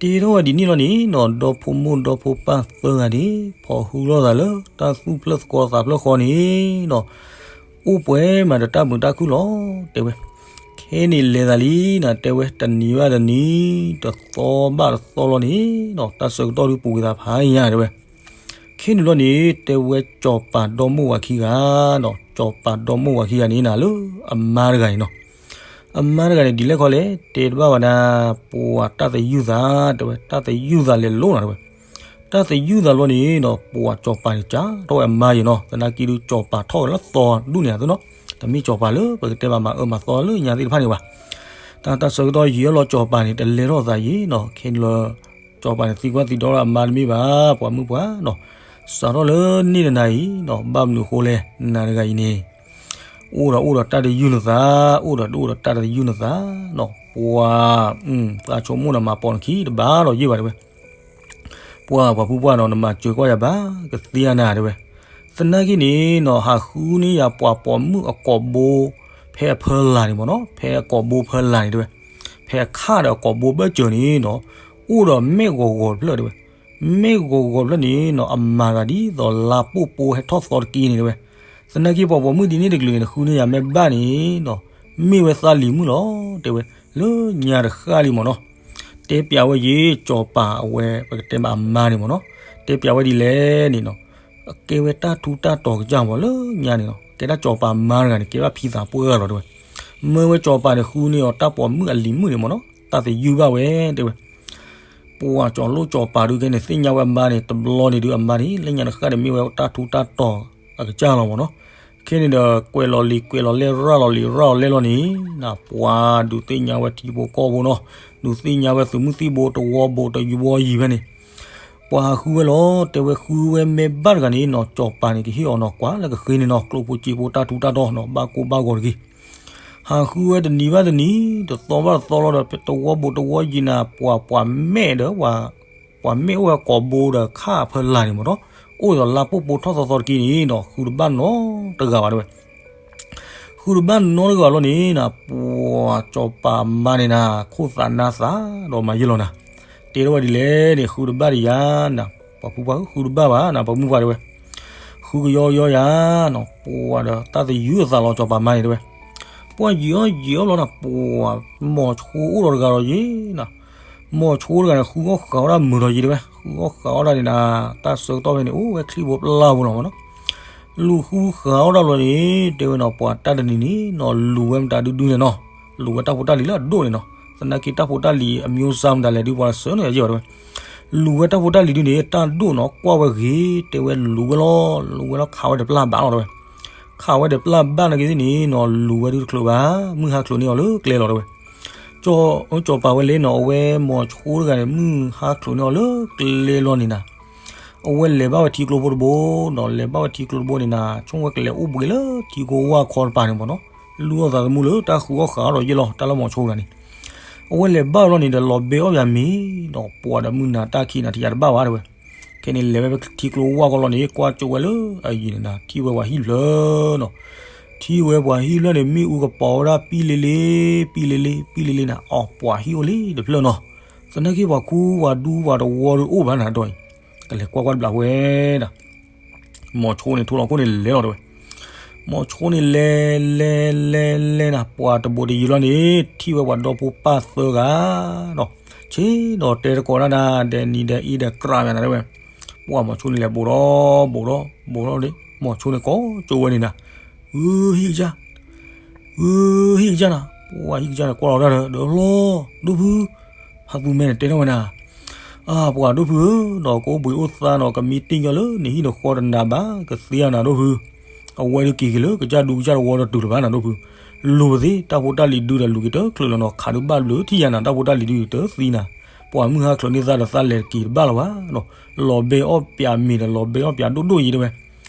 တ့ထီၣ်ဝဲဒ်န့ၣ်လီၤန့ၣ်နီၤ ဒီဖိမိၢ်ဒီဖိပၢ်သၢဂၤန့ၣ် ဖီၣ်ဟုလိာ်သးလၢ တၢ်သူၣ်ဖျၢၣ်သကိးသးဖျၢၣ်ဃီန့ၣ်နီၤ အိၣ်ပှဲၤမးဒီးတၢ်မုာ်တၢ်ခုၣ်လီၤ တဲဝဲ. ခဲန့ၣ်လဲၤသးလံနီၤ တဲဝဲ တနံၤဘၣ်တနံၤ တသီဘၣ်တသီလီၤန့ၣ်နီၤ တၢ်ဆၢကတီၢ်ဒုးပူၤကွံာ်သးဖးယါတဲဝဲ. ခဲန့ၣ်လီၤန့ၣ် တဲဝဲကၠီၤပၤဒီမိၢ်ဝၤခံဂၤနီၤ ကၠီၤပၤဒီမိၢ်ဝၤခံဂၤန့ၣ်နၤလၢအမါတဂၤန့ၣ်နီၤ အမါတဂၤန့ၣ် ဒ်လဲၣ်ခီလဲၣ် တဲတဘၣ်ဝဲဒၣ် ပှၤတၢ်သယုၢ်သး တဲဝဲ တၢ်သယုၢ်သးလဲၤလိၤနီၤ တဲဝဲ. တၢ်သယုၢ်သးလီၤန့ၣ်နီၤ ပှၤကၠီၤပၤန့ၣ် ကၠီထီၣ်ဝဲအမါယဲၢ်နီၤ သနာ်က့ဒုးကၠီၤပၤထီၣ်ဝဲလၢသီဒူၣ်န့ၣ်အသိးနီၤ တမ့ၢ်ကၠီၤပၤလၢပကတဲဘၣ်မၤအၢမၤသီလၢညါသ့ၣ်တဖၣ်န့ၣ်ဘၣ်. တၢ်တၢ်ဆၢကတီၢ်ယံာ်အလီၤကၠီၤပၤန့ၣ် တလဲၤထီၣ်သးယံာ်နီၤ ခဲန့ၣ်လီၤ ကၠီၤပၤန့ၣ် သံကွၢ်သံဒိးလၢအမါတမ့ၢ်ဘၣ် ပှၤမုၣ်ပှၢ်နီၤ စးထီၣ်လၢန့ၣ်တနၤအံၤနီၤ ဘၣ်မနုၤအဃိလဲၣ် နၤတဂၤအံၤန့ၣ် အိၣ်ဒီးအိၣ်ဒီးတၢ်သယုၢ်နသး အိၣ်ဒီးအိၣ်ဒီးတၢ်သယုၢ်နသးနီၤ ပှၤ သးဆိကမိၣ်ဒီးမၤပိာ်နခံတဘၣ်ဒီးယဲၢ်ဘၣ်တဲဝဲ. ပှၤပှၤဖုပှၢ်နီၤ နမၤစၢၤကွၢ်ယၤဘၣ် ကသ့ဧါနၤတဲဝဲ. သနာ်က့န့ၣ်နီၤ ဟးဃုန့ၢ်ယၤပှၤပိာ်မုၣ်အကိာ်ဘိ ဖဲအဖီလာ်န့ၣ်မးနီၤ ဖဲအကိာ်ဘိဖီလာ်န့ၣ်တဲဝဲ ဖဲအခၣ်ဒီးအကိာ်ဘိဘၢၣ်စၢၤန့ၣ်နီၤ အိၣ်ဒီးမဲာ်ဂီၤဂီၤတဖျၢၣ်တဲဝဲ. မဲာ်ဂီၤဂီၤတဖျၢၣ်န့ၣ်နီၤ အမၤသးဒ်သိးလါပိၢ်ပိၢဟဲထီၣ်သီတက့ၢ်န့ၣ်တဲဝဲ. သနာ်က့ပှၤပိာ်မုၣ်ဒ်န့ၣ်တကလုာ်န့ၣ် နဃုန့ၢ်ယၤမ့ၢ်ဘၣ်န့ၣ်နီၤ မ့ၢ်ဝဲသးလံၤမုၣ်လီၤတဲဝဲ. လၢညါတဃၣ်လံမးနီၤ တဲပျးဝဲယ့ၤ ကၠီၤပၤအဝဲ ပကတဲမးအမါန့ၣ်မးနီၤ တဲပျးဝဲဒ်လဲၣ်န့ၣ်နီၤ အကဲဝဲတၢ်ထူးတၢ်တီၤကစၢ်မးလၢညါန့ၣ်နီၤ ကဲဒၣ်ကၠီၤပၤမါတဂၤန့ၣ် ကဲဘၣ်ဖံသးပှၢ်လီၤတဲဝဲ. မ့ၢ်ဝဲကၠီၤပၤန့ၣ် ဃုန့ၢ်အီၤတၢ်ပိာ်မုၣ်အလံၤမုၣ်န့ၣ်မးနီၤ တၢ်သယုၢ်ဘၣ်ဝဲတဲဝဲ. ပှၤကၠီၤလိၣ်ကၠီၤပၤဒုးခဲန့ၣ် သ့ၣ်ညါဝဲအမါန့ၣ် တဘျီန့ၣ်ဒုးအမါန့ၣ် လၢညါတဃၣ်ဒီးမ့ၢ်ဝဲတၢ်ထူးတၢ်တီၤအကစၢ်လီၤမးနီၤ. ခဲန့ၣ်ဒီး ကွဲးလီၤလံာ်ကွဲးလီၤလဲၢ် ရၢ်လီၤလံာ်ရၢ်လီၤလဲၢ်လီၤန့ၣ် နပှၤဒုးသ့ၣ်ညါဝဲထံဖိကီၢ်ဖိနီၤ ဒုးသ့ၣ်ညါဝဲသုးမုၢ်သံၣ်ဘိတဝီဘိတယွၤယံၤဖဲန့ၣ် ပှၤဟးဃုဝဲလီၤ တဲဝဲဃုဝဲမ့ၢ်ဘၣ်တဂၤန့ၣ်နီၤ ကၠီၤပၤန့ၣ် ကဟ့ၣ်အီၤနီၤ ကွၢ်လၢကဃ့န့ၣ်နီၤ ကျိၣ်ဖိစ့ဖိတၢ်ထူးတၢ်တီၤနီၤ ဘၣ်ကိၢ်ဘၣ်ဂီၤတဂ့ၤ ဟးဃုဝဲတနံၤဘၣ်တနံၤ တသီဘၣ်တသီလီၤဒီး တဝီဘိတဝီယံၤနၤ ပှၤ ပှၤမဲာ်ဒီး ပှၤမဲာ်အိၣ်ဝဲကိာ်ဘိဒီးခၣ်အဖီလာ်န့ၣ်မးနီၤ အိၣ်ဒီးလါပိၢ်ပိၢ်ထီၣ်သီသီတက့ၢ်န့ၣ်နီၤ ဃုတဘၣ်နီတဂၤဘၣ်တဲဝဲ. ဃုတဘၣ်နီတဂၤလီၤန့ၣ်နၤ ပှၤကၠီၤပၤမါန့ၣ်နၤ ခိၣ်သးနါသးဒီးမၤယဲၢ်လီၤနၤ တဲထီၣ်ဝဲဒ်လဲၣ်န့ၣ် ဃုတဘၣ်ဒီးယၤနၤ ပှၤဖုပှၢ်ဧၢ ဃုတဘၣ်ဘၣ်နၤ ပှၤမုၣ်ပှၢ်တဲဝဲ ဃုကယီကယီယၤနီၤ ပှၤဒီးတၢ်သယုၢ်အသးလီၤကၠီၤပၤမါန့ၣ်တဲဝဲ. ပှၤယံာ်အီၣ်ယံာ်အီၣ်လီၤနၤ ပှၤ မိၤဆိအိၣ်ဒီးတဂၤဒီးယ့ၤနၤ မိၤဆိတဂၤန့ၣ် ဃုအီၣ်ဃးအီၣ်တၢ်မုာ်ဒီးယ့ၤတဲဝဲ ဃုအီၣ်ဃးအီၣ်တၢ်န့ၣ်နၤ တၢ်ဆၢကတီၢ်ဖဲန့ၣ် အိၣ်ဝဲချံၣ်ဖိပျၢ်ဖိလီၤမးနီၤ လူၤဃုဃးအီၣ်တၢ်လီၤန့ၣ် တဲဝဲနီၤ ပှၤတၢ်တနံၤန့ၣ်နီၤ လူၤဝဲမတၤဒုဒုန့ၣ်နီၤ လူၤဝဲတၢ်ဖိတၢ်လံၤလၢအဒိၣ်န့ၣ်နီၤ သနာ်က့တၢ်ဖိတၢ်လံၤအမံၤစၢ်မတၤလဲၣ်ဒုးပှၤတစၢၤန့ၣ်ယဲၢ်ဘၣ်တဲဝဲ လူၤဝဲတၢ်ဖိတၢ်လံၤဒုန့ၣ် တၢ်ဒိၣ်နီၤ ကွၢ်ဝဲဂ့ၤ တဲဝဲလူၤဝဲလီၤ လူၤဝဲလီၤခးဝဲဒီးပျၢ်ဘၣ်လီၤတဲဝဲ ခးဝဲဒီးပျၢ်ဘၣ်နာ်က့သ့ၣ်န့ၣ်နီၤ လူၤဝဲဒုတချုးဘၣ် မုၢ်ဟါချုးန့ၢ်အီၤလၢကျဲလီၤတဲဝဲ ကၠီၤပၤဝဲလဲၣ်နီၤ အဝဲမိၤဆိတဂၤန့ၣ် မုၢ်ဟါချုးန့ၢ်အီၤလၢကျဲလီၤန့ၣ်နၤ အဝဲလဲၤဘၣ်ဝဲထံကျိဖိတဘိနီၤ လဲၤဘၣ်ဝဲထံကျိတဘိန့ၣ်နၤ ဆိကမိၣ်ဝဲကလဲၤအိၣ်ဘှံးလၢထံကိဝၢ်ခီတပၤန့ၣ်မးနီၤ လူၤအီၣ်သးသမူလၢတၢ်ဃုအီၣ်ဃးအီၣ်ဒီးယ့ၢ်လီၤ တၢ်လၢမိၤဆိတဂၤန့ၣ် အဝဲလဲၤဘၣ်ဝဲလီၤန့ၣ်ဒီးလီၤဘဲအီၣ်ယၤမ့ၤနီၤ ပှၤဒီးမုၢ်နၤတၢ်ခံးနၤထံးယၤတဘၣ်ဘၣ်တဲဝဲ ခဲန့ၣ်လဲၤဝဲထံကျိဝၢ်ခီလီၤန့ၣ် ကွၢ်ကၠိဝဲလၢအယံၤန့ၣ်နၤ ထံၣ်ဝဲပှၤဟံၣ်ဖျၢၣ်နီၤ ထံၣ်ဝဲပှၤဟံၣ်ဖျၢၣ်န့ၣ် မ့ၣ်အူကပီၤဝဲဒၣ်ပံလ့လ့ ပံလ့လ့ ပံလ့လ့နၤ အီၤပှၤဟံၣ်အိၣ်လံတဖျၢၣ်နီၤ သနာ်က့ပှၤခူပှၤဒူပှၤတဝီဒုးအိၣ်ဘၣ်နၤဒီးအံၤ ကလဲၤကွၢ်ကွၢ်တဘျီဝဲဒၣ် မိၤဆိန့ၣ် ထိၣ်လီၤခိၣ်န့ၣ်လဲၤလီၤတဲဝဲ မိၤဆိန့ၣ်လဲၤ လဲၤ လဲၤ လဲၤနၤ ပှၤတဘိးတယံၤလီၤန့ၣ် ထံၣ်ဝဲပှၤဒီဖိပၢ်သၢဂၤနီၤ ဆ့ဒီးတဲတကိးတၢ်နၤ ဒဲးနံၤဒဲးအ့ဒဲးကြးမနၤတဲဝဲ ပှၤမိၤဆိန့ၣ်လဲၤဘိးဒီး ဘိးဒီး ဘိးဒီးလံ မိၤဆိန့ၣ်ကိးကၠိဝဲန့ၣ်နၤ ဂုၤဟံၣ်ကစၢ် ဂုၤဟံၣ်ကစၢ်နၤ ပှၤဟံၣ်ကစၢ်န့ၣ်ကွၢ်လီၤတၢ်ဒီး ဒီးလီၤ ဒိၣ်ဖု ဖါသူမဲန့ၣ်တဲထီၣ်ဝဲနၤ အါ ပှၤဒိၣ်ဖုဧၢ ဒီးကအိၣ်ဘှံးအိၣ်သါနီၤ ကမံတ့ၢ်ညီလၢနဟံၣ်နဃီတနၤဘၣ် ကသ့အနၤဒိၣ်ဖု အဝဲဒုးက့ၤက့ၤလၢကစၢ်ဒူကစၢ်တဝီဒီးတုၤလၢၤဘၣ်နၤဒိၣ်ဖု, လူၤပသ့ တၢ်ဖိတၢ်လံၤဒုးဒီးလူၤက့ၤတချုးလၢၤနီၤ, ခးဒုးဘၣ်ဘျုးထံၣ်ယၤနၤ တၢ်ဖိတၢ်လံၤဒုးတသံနၤ, ပှၤမုၢ်ဟါချုးန့ၢ်သၣ်ဒီးသၣ်လဲၤတက့ၤတဘၣ်လၢၤဘၣ်နီၤ, လီၤဘဲအီၣ်ပၠးမ့ၤဒီးလီၤဘဲအီၣ်ပၠးဒိၣ်ဒိၣ်ယံၤတဲဝဲ,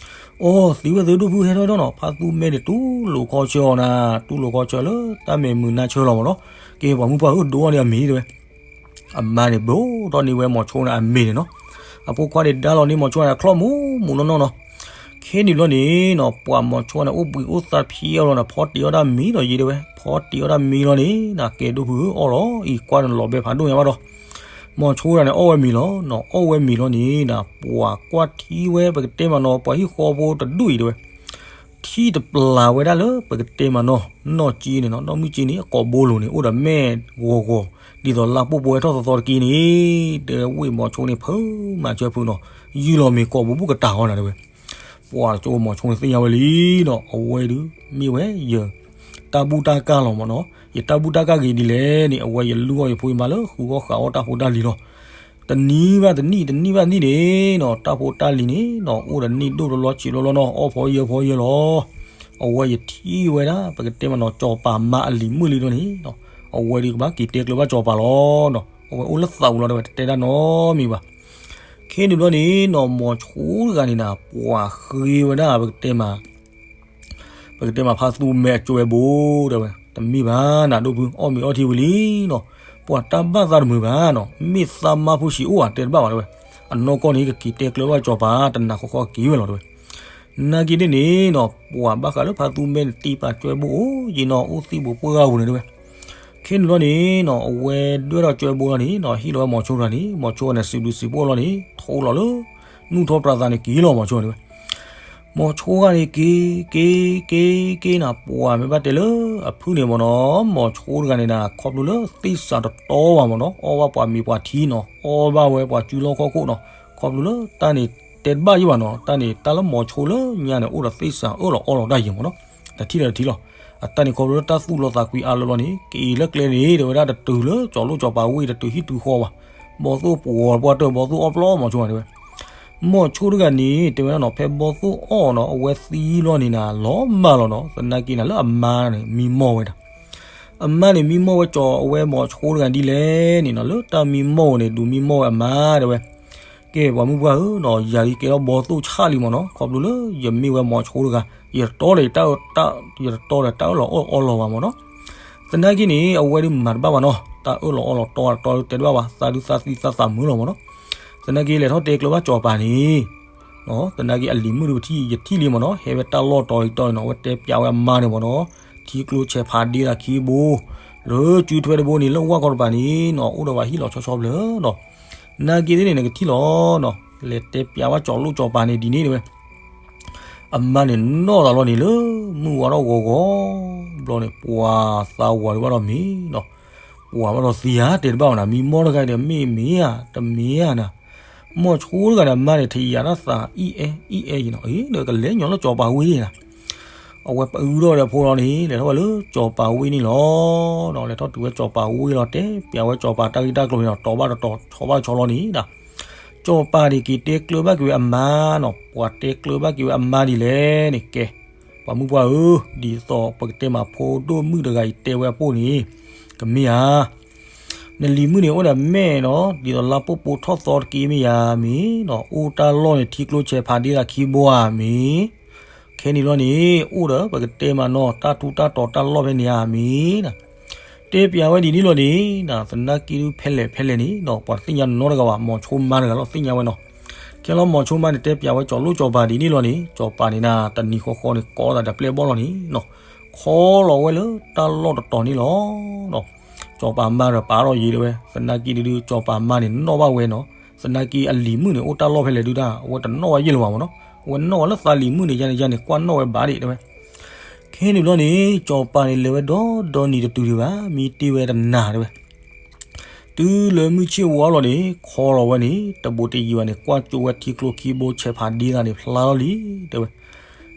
အိ သံဝဲသ့ဒိၣ်ဖုဟဲထီၣ်နီၤ, ဖါသူမဲန့ၣ်တူၢ်လိာ်ခီဆၢအီၤနၤ, တူၢ်လိာ်ခီဆၢလၢတၢ်မဲာ်မုာ်နါဆၢလီၤမးနီၤ, ကဲပှၤမုၢ်ပှၢ်ဧၢ ဒိးအီၣ်န့ၢ်အမ့ၤတဲဝဲ အမါန့ၣ် ဘိးထီၣ်န့ၢ်ဝဲမိၤဆိန့ၣ်အမ့ၤန့ၣ်နီၤ, အဖိခွါန့ၣ်ဒါလီၤန့ၢ်မိၤဆိန့ၣ် ချီၣ်မူမူနီၢ်နီၢ်နီၤ, ခဲန့ၣ်ဘျီန့ၣ်နီၤ ပှၤမိၤဆိန့ၣ် အိၣ်ဘှံးအိၣ်သါဖျဲအီၤလီၤန့ၣ် ဖီတ့ၤအီၣ်တၢ်မံၤဒီးယံၤတဲဝဲ, ဖီတ့ၤအီၣ်တၢ်မံၤလီၤန့ၣ် နကဲဒိၣ်ဖုဧၢ အီၣ်လီၤ အံၤကွၢ်န့ၣ်လီၤဘဲဖးဒိၣ်ညါဘၣ်ဒီး, မိၤဆိတဂၤန့ၣ် အီၣ်ဝဲမ့ၤလီၤနီၤ, အီၣ်ဝဲမ့ၤလီၤန့ၣ် ပှၤကွၢ်ထံဝဲ ပကတဲမးနီၤ ပှၤဟံၣ်ဃီဖိတဒူၣ်အံၤတဲဝဲ ထံၣ်တပျၢ်ဝဲဒၣ်လၢပကတဲမးနီၤ နီၢ်က့န့ၣ်နီၤ, နီၢ်မုၢ်က့န့ၣ် အကိာ်ဘိလိၤန့ၣ် အိၣ်ဒီးမဲာ်ဂီၤဂီၤ, ဒ်သိးလါပိၢ်ပိၢ်ဟဲထီၣ်သီသီတက့ၢ်န့ၣ်, တဲဝဲဝ့ၢ်မိၤဆိန့ၣ် ဖုမၤစၢၤဖုနီၤ, ယုၢ်လီၤမ့ၤကိာ်ပူၤဘူးကတၢ်ဃီနၤတဲဝဲ, ပှၤကၠိမိၤဆိန့ၣ်သ့ၣ်ညါဝဲလံနီၤ, အဝဲဒုး မ့ၢ်ဝဲယ တၢ်ဘူၣ်တၢ်ကၢ်လီၤမးနီၤ, ယတၢ်ဘူၣ်တၢ်ကၢ်ဂ့ၤဒ်လဲၣ်န့ၣ် အဝဲယလုၢ်အီၣ်ယဖိယမါလၢဃုအီၣ်ဃးအီၣ်တၢ်ဖိတၢ်လံၤလီၤ. တနံၤဘၣ်တနံၣ် တနံၣ်ဘၣ်တနံၣ်န့ၣ်နီၤ တၢ်ဖိတၢ်လံၤန့ၣ်နီၤ အိၣ်ဒီးန့ၢ်ဒိၣ်လီၤလီၤဆံးလီၤလီၤနီၤ အီၣ်ဖီယၢၢ်ဖီယၢၢ်လီၤ. အဝဲယထံၣ်ဝဲဒၣ် ပကတဲမးနီၤ ကၠီၤပၤမါအလံၤမုၣ်လံဒီးန့ၣ်နီၤ အဝဲဒုးကဘၣ်က့ၤတဲကျၢၤဘၣ်ကၠီၤပၤလီၤနီၤ. အဝဲအိၣ်လၢသးပူၤလီၤတဲဝဲ တတဲဒၣ်နီတမံၤဘၣ်. ခဲန့ၣ်ဘျီန့ၣ်နီၤ မိၤဆိတဂၤန့ၣ်နၤ ပှၤဃ့ဝဲဒၣ် ပကတဲမး ပကတဲမး ဖါသူမဲအကၠွဲဘိတဲဝဲ တမ့ၢ်ဘၣ်နၤ ဒိၣ်ဖု အီၣ်မ့ၤအီထံဝံၤလံနီၤ, ပှၤတၢ်ဘၣ်သးတမုာ်ဘၣ်နီၤ, မ့ၢ်သးမါဖိဆံးအိၣ်ဧါတဲတဘၣ်ဘၣ်တဲဝဲ, အနီၢ်ကီၢ်န့ၣ် ကက့ၤတဲကျၢၤဘၣ်ကၠီၤပၤ တနၤဃီဃီက့ၤဝဲလီၤတဲဝဲ. နာ်က့ဒ်န့ၣ်နီၤ ပှၤဘၣ်ဃးလၢဖါသူမဲန့ၣ် တံပာ်ကၠွဲဘိအိၣ်ယံၤနီၤ အိၣ်သံၣ်ဘိပှၢ်ဂၤပူၤန့ၣ်တဲဝဲ. ခဲန့ၣ်ဘျီန့ၣ်နီၤ အဝဲဒွဲၣ်ထီၣ်ကၠွဲဘိလီၤန့ၣ်နီၤ ဟ့ၣ်လီၤဝဲမိၤဆိတဂၤန့ၣ် မိၤဆိန့ၣ် စံးဘျုးစံးဖှိၣ်လီၤန့ၣ် ထိလီၤလၢ နူၢ်ထီၣ်ပြးသးန့ၣ်က့ၤလီၤမိၤဆိန့ၣ်တဲဝဲ. မိၤဆိတဂၤန့ၣ် က့ၤ က့ၤ က့ၤ က့ၤနၤ ပှၤမ့ၢ်ဘၣ်တဲလၢအဖုၣ်န့ၣ်မ့ၢ်နီၤ မိၤဆိတဂၤန့ၣ်နၤ ခီဖျိလၢသ့ၣ်စးတတီဘၣ်မ့ၢ်နီၤ အီၣ်ဘၣ်ပှၤမ့ၤပှၤထံနီၤ အီၣ်ဘၣ်ဝဲပှၤစုလီၢ်ခီၣ်ခိၣ်နီၤ ခီဖျိလၢတၢ်န့ၣ်တဲတဘၣ်ယံၤဘၣ်နီၤ တၢ်န့ၣ်တၢ်လၢမိၤဆိလၢညါန့ၣ် အိၣ်ဒီးသ့ၣ်စးအၢၣ်လီၤအီလီၤတၢ်ယံၤမ့ၢ်နီၤ တထံၣ်ဒီးတထံၣ်လီၤ. အတၢ်န့ၣ်ခီဖျိလၢတၢ်သူၣ်လီသးကွံအါလၢလီၤန့ၣ် က့ၤလၢကျဲန့ၣ် တဲဝဲဒၣ်တတုၤလၢကၠီၤလိၣ်ကၠီၤပၤဝ့ၢ် တတုၤဟံၣ်တုၤဃီဘၣ် ဘီသိၣ်ပှီၤပှၢ်တၢၢ် ဘီသိၣ်အီၣ်ပျီမိၤဆိတဂၤန့ၣ်တဲဝဲ. မိၤဆိတဂၤန့ၣ် တဲဝဲဒၣ်နီၤ ဖဲဘီသိၣ်အီၣ်နီၤ အဝဲသံလီၤန့ၣ်နၤ လီၤမၢ်လီၤနီၤ သနာ်က့နၤလၢအမါန့ၣ် မံမီၢ်ဝဲဒၣ် အမါန့ၣ် မံမီၢ်ဝဲကၠီၤအဝဲမိၤဆိတဂၤဒ်လဲၣ်န့ၣ်နီၤ လၢတၢ်မံမီၢ်ဝဲန့ၣ် ဒုးမံမီၢ်ဝဲအမါတဲဝဲ. ကဲ ပှၤမုၢ်ပှၢ်ဧၢနီၤ ယၤဒ်ကဲထီၣ်ဘီသိၣ်ဆၣ်လံမ့ၢ်နီၤ ခီဖျိလၢယမ့ၢ်ဝဲမိၤဆိတဂၤ ယတတီဒီး ယတတီဒီးတၢ်အၢၣ်လီၤအီလီၤဘၣ်မ့ၢ်နီၤ. သနာ်က့န့ၣ် အဝဲဒုးမၤတဘၣ်ဘၣ်နီၤ တၢ်အၢၣ်လီၤအီလီၤတီတီတဲတဘၣ်ဘၣ် သးဒုးသးသံသးသးမုာ်လီၤမ့ၢ်နီၤ. သနာ်က့လဲၤထီၣ်တဲကျၢၤဘၣ်ကၠီၤပၤန့ၣ် သနာ်က့အလံၤမုၣ်ဒုးပထံၣ်ယထံၣ်လံမ့ၢ်နီၤ ဟဲဝဲတၢ်လီၢ်တီၤတီၤနီၤ အဝဲတဲပျးဝဲအမါန့ၣ်မ့ၢ်နီၤ ထံကျိဆဲးဖးဒ့သးခံဘိ လၢစုထွဲတဘိန့ၣ် လၢဝၢ်ကီၢ်တပၤန့ၣ်နီၤ အိၣ်ဒီးပှၤဟံၣ်လီၤဆီဆီဘျၢနီၤ. နာ်က့သ့ၣ်န့ၣ် နကထံၣ်လီၤနီၤ လဲၤတဲပျးဝဲကၠီၤလိၣ်ကၠီၤပၤန့ၣ်ဒ်န့ၣ်တဲဝဲ အမါန့ၣ်နီၣ်သးလီၤန့ၣ်လၢ မုၢ်ဝါထီၣ်ဂီၤဂီၤဘျီန့ၣ် ပှၤသးဝၤဒုးဘၣ်ဒီးမ့ၤနီၤ ပှၤဘၣ်ဒီးသံဧါ တဲတဘၣ်ဘၣ်နၤ မံမီၢ်တဂၤဒီး မ့ၢ်မ့ၢ်ဧါ တမ့ၢ်ဧါနၤ. မိၤဆိတဂၤန့ၣ် အမါန့ၣ် ထံၣ်ယၤတၢ်သးအံၣ်အဲၣ်အံၣ်အဲၣ်ယံၤနီၤ အ့ ဒီးကလဲၤညီလၢကၠီၤပၤဝ့ၢ်န့ၣ်နၤ အဝဲပအုထီၣ်ဒီးဖိလီၤန့ၣ် လဲၤထီၣ်ဝဲလၢကၠီၤပၤဝ့ၢ်န့ၣ်လီၤ. လဲၤထီၣ်တုၤဝဲကၠီၤပၤဝ့ၢ်လီၤ တဲပျးဝဲကၠီၤပၤတၢ်ဂ့ၢ်တၢ်ကျိၤန့ၣ်ဒီး တီၤဘၣ်တတီၤဆီဘၣ်ဆီလီၤန့ၣ်ဒီး ကၠီၤပၤန့ၣ် က့ၤတဲကျၢၤဘၣ်က့ၤဝဲအမါနီၤ ပှၤတဲကျၢၤဘၣ်က့ၤဝဲအမါဒ်လဲၣ်န့ၣ် ကဲ ပှၤမုၢ်ပှၢ်ဧၢ ဒ်သိးပကတဲမးဖိဒိၣ်မုၣ်တဂၤအံၤတဲဝဲအပိၢ်န့ၣ် ကမ့ၢ်ဧါ နလံၤမုၣ်န့ၣ်အိၣ်ဒီးမဲာ်နီၤ ဒ်သိးလါပိၢ်ပိၢ်ထီၣ်သီတက့ၢ်မ့ၢ်ယၤမ့ၢ်နီၤ အိၣ်တၢ်လီၢ်န့ၣ် ထံကျိဆဲးဖးဒ့သးခံဘိဧါမ့ၢ် ခဲန့ၣ်လီၤန့ၣ် အိၣ်ဒီးပကတဲမးနီၤ တၢ်ထူးတၢ်တီၤတၢ်လီၢ်ဖဲန့ၣ်ဧါမ့ၢ်နီၤ တဲပျးဝဲဒ်န့ၣ်လီၤန့ၣ် သနာ်က့ဒုးဖဲလဲၣ်ဖဲလဲၣ်န့ၣ်နီၤ ပှၤတသ့ၣ်ညါနီတဂၤဘၣ် မိၤဆိမါတဂၤလီၤသ့ၣ်ညါဝဲနီၤ ခဲလီၤမိၤဆိမါန့ၣ် တဲပျးဝဲကၠီၤလိၣ်ကၠီၤပၤဒ်န့ၣ်လီၤန့ၣ် ကၠီၤပၤန့ၣ်နၤ တနံၤဃီဃီန့ၣ် ကိးသးဒီးပျဲၢ်ဘီၣ်လီၤန့ၣ်နီၤ ခီလီၤဝဲလၢတၢ်လီၢ်တတီၤန့ၣ်လီၤ ကၠီၤပၤမါဒီးပာ်ထီၣ်ယံၤတဲဝဲ သနာ်က့ဒုး ကၠီၤပၤမါန့ၣ်နီၣ်ဘၣ်ဝဲနီၤ သနာ်က့အလံၤမုၣ်န့ၣ် အိၣ်တၢ်လီၢ်ဖဲလဲၣ်ဒုးတၢ် အဝဲတနီၣ်ဝဲယဲၢ်လၢၤဘၣ်မ့ၢ်နီၤ အဝဲနီၣ်ဝဲလၢသးလံၤမုၣ်န့ၣ် ယါန့ၣ်ယါန့ၣ် ကွၢ်နီၣ်ဝဲဘၣ်ဒံးတဲဝဲ ခဲန့ၣ်ဘျီန့ၣ် ကၠီၤပၤန့ၣ် လဲၤဝဲဒီဒီနံၤတတုၤဒံးဘၣ် မံတ့ၢ်ဝဲတနၤတဲဝဲ တုၤလၢမုၢ်ဆ့ၣ်ဝါလီၤန့ၣ် ခီလီၤဝဲန့ၣ် တဘူးတယံၤဘၣ်န့ၣ် ကွၢ်ကၠိဝဲထံကျိခံဘိဆဲးဖးဒ့သးန့ၣ် ဖျါလီၤလံ တဲဝဲ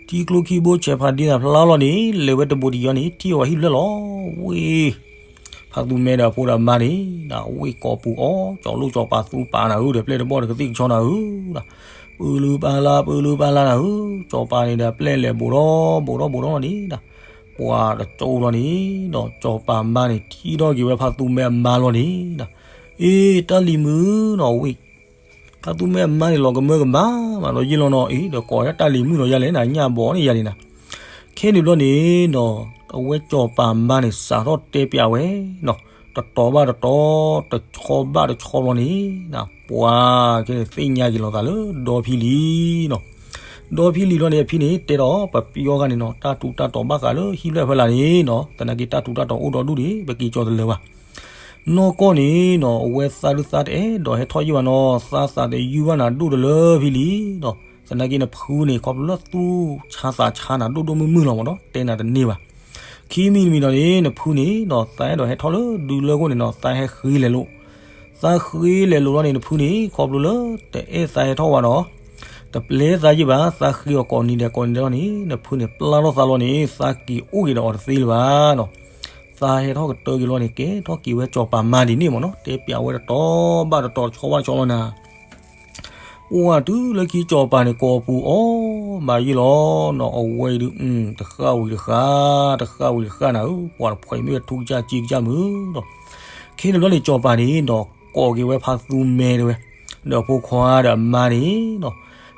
ထံကျိခံဘိဆဲးဖးဒ့သးဖျါလီၤန့ၣ် လဲၤဝဲတဘူးတယံၤန့ၣ် ထံၣ်ဝဲဟံၣ်ဖျၢၣ်လီၤ ဝ့ၢ် ဖါသူမဲဒီးအဖိဒီးအမါန့ၣ် ဝ့ၢ်ကိးပူၤအီၤ ကၠီၤလိၣ်ကၠီၤပၤသူပာ်နၤဧၢ ဒီးပျဲၢ်တဘီၣ်ဒီးကသံၣ်ကဆီနၤဧၢ ပၢလုပၢ်လၢ် ပၢလုပၢ်လၢ်နၤဧၢ, စီၤပၤန့ၣ်ဒီးအပျဲၢ်လဲၤဘူးထီၣ်ဘူးထီၣ်ဘူးထီၣ်လီၤန့ၣ်ဒီး ပှၤတကၠိလီၤန့ၣ်ဒီး စီၤပၤမါန့ၣ် ထံၣ်ထီၣ်က့ၤဝဲဖါသူမဲအမါလီၤန့ၣ်ဒီး အ့ တၢ်လံၤမုၣ်နီၤဝံၤ ဖါသူမဲအမါန့ၣ် လီၤကမၢကမၣ်မးဒီးယ့ၢ်လီၤနီၤ, အ့ ဒီးကိးတၢ်လံၤမုၣ်လီၤယၤလဲၣ် နညၣ်ဘီန့ၣ်ယၤန့ၣ်နၤ. ခဲန့ၣ်ဘျီန့ၣ်နီၤ အဝဲစီၤပၤမါန့ၣ် စးထီၣ်တဲပျးဝဲနီၤ, တတီၤဘၣ်တတီၤ တဆီဘၣ်တဆီဘျီန့ၣ် ပှၤက့ၤန့ၣ်သ့ၣ်ညါက့ၤလိာ်သးလၢဒီဖံလံၤနီၤ. ဒီဖံလံၤဘျီန့ၣ် အဖံန့ၣ် တဲဒီးပပှၤဂၤန့ၣ်နီၤ တၢ်ထူးတၢ်တီၤဘၣ်ဃးလၢဟံၣ်ဖျၢၣ်ဖဲလၢ်န့ၣ်နီၤ, သနာ်က့တၢ်ထူးတၢ်တီၤအိၣ်ဒီဒူၣ်ဒံး ပက့ၤကၠီၤတလၢာ်ဘၣ် နီၢ်ကီၢ်န့ၣ်နီၤ အဝဲသးဒုးသးတအဲၣ်ဒိးဟဲထီၣ်ယံာ်ဘၣ်နီၤ, သးသးတယုၢ်ဘၣ်နၤဒိၣ်တလၢဖံလံၤနီၤ. သနာ်က့နဖုန့ၣ် ခီဖျိလၢသူၣ်ဆါသးဆါနၤဒိၣ်ဒိၣ်မုၢ်မုၢ်လီၤမးနီၤ တဲနၤတန့ၢ်ဘၣ်. ခံမံၤတမံၤဒီးန့ၣ် နဖုန့ၣ်နီၤ သးအဲၣ်ဒိးဟဲထီၣ်လၢဒုလၢခိၣ်န့ၣ်နီၤ သးဟဲဃ့လဲၤလိာ် သးဃ့လဲၤလိာ်လီၤန့ၣ် နဖုန့ၣ် ခီဖျိလၢတအဲၣ်သးဟဲထီၣ်ဝဲဒီး တပျဲသးယံာ်ဘၣ်, သးဃ့အီၤကိးနံၤဒဲးကိးနံၤဒဲးလီၤန့ၣ် နဖုန့ၣ် ပျၢ်ထီၣ်သးလီၤန့ၣ် သးက့ၤအိၣ်က့ၤဒီးအီၤတသ့လၢၤဘၣ်နီၤ. သးဟဲထီၣ်ကတၢၢ်က့ၤလီၤန့ၣ် ကဲထီၣ်က့ၤဝဲစီၤပၤမါဒ်န့ၣ်မးနီၤ, တဲပျးဝဲတတီၤဘၣ်တတီၤ တဆီဘၣ်တဆီလီၤနၤ. ပှၤတုၤလၢခံစီၤပၤန့ၣ် ကိးပူၤအီၤဘၣ်ယံာ်လီၤနီၤ, အဝဲအံၤဒုး တဃၣ်ဝံၤတဃၣ် တဃၣ်ဝံၤတဃၣ်နၤဧၢ, ပှၤတဖှဲးမ့ၢ်ဝဲထူကစၢ်က့ကစၢ်မုၢ်ဒီး ခဲန့ၣ်ဘျီန့ၣ် စီၤပၤန့ၣ်နီၤ ကိးက့ၤဝဲဖါသူမဲတဲဝဲ, ဒီးအဖိခွါဒီးအမါန့ၣ်နီၤ,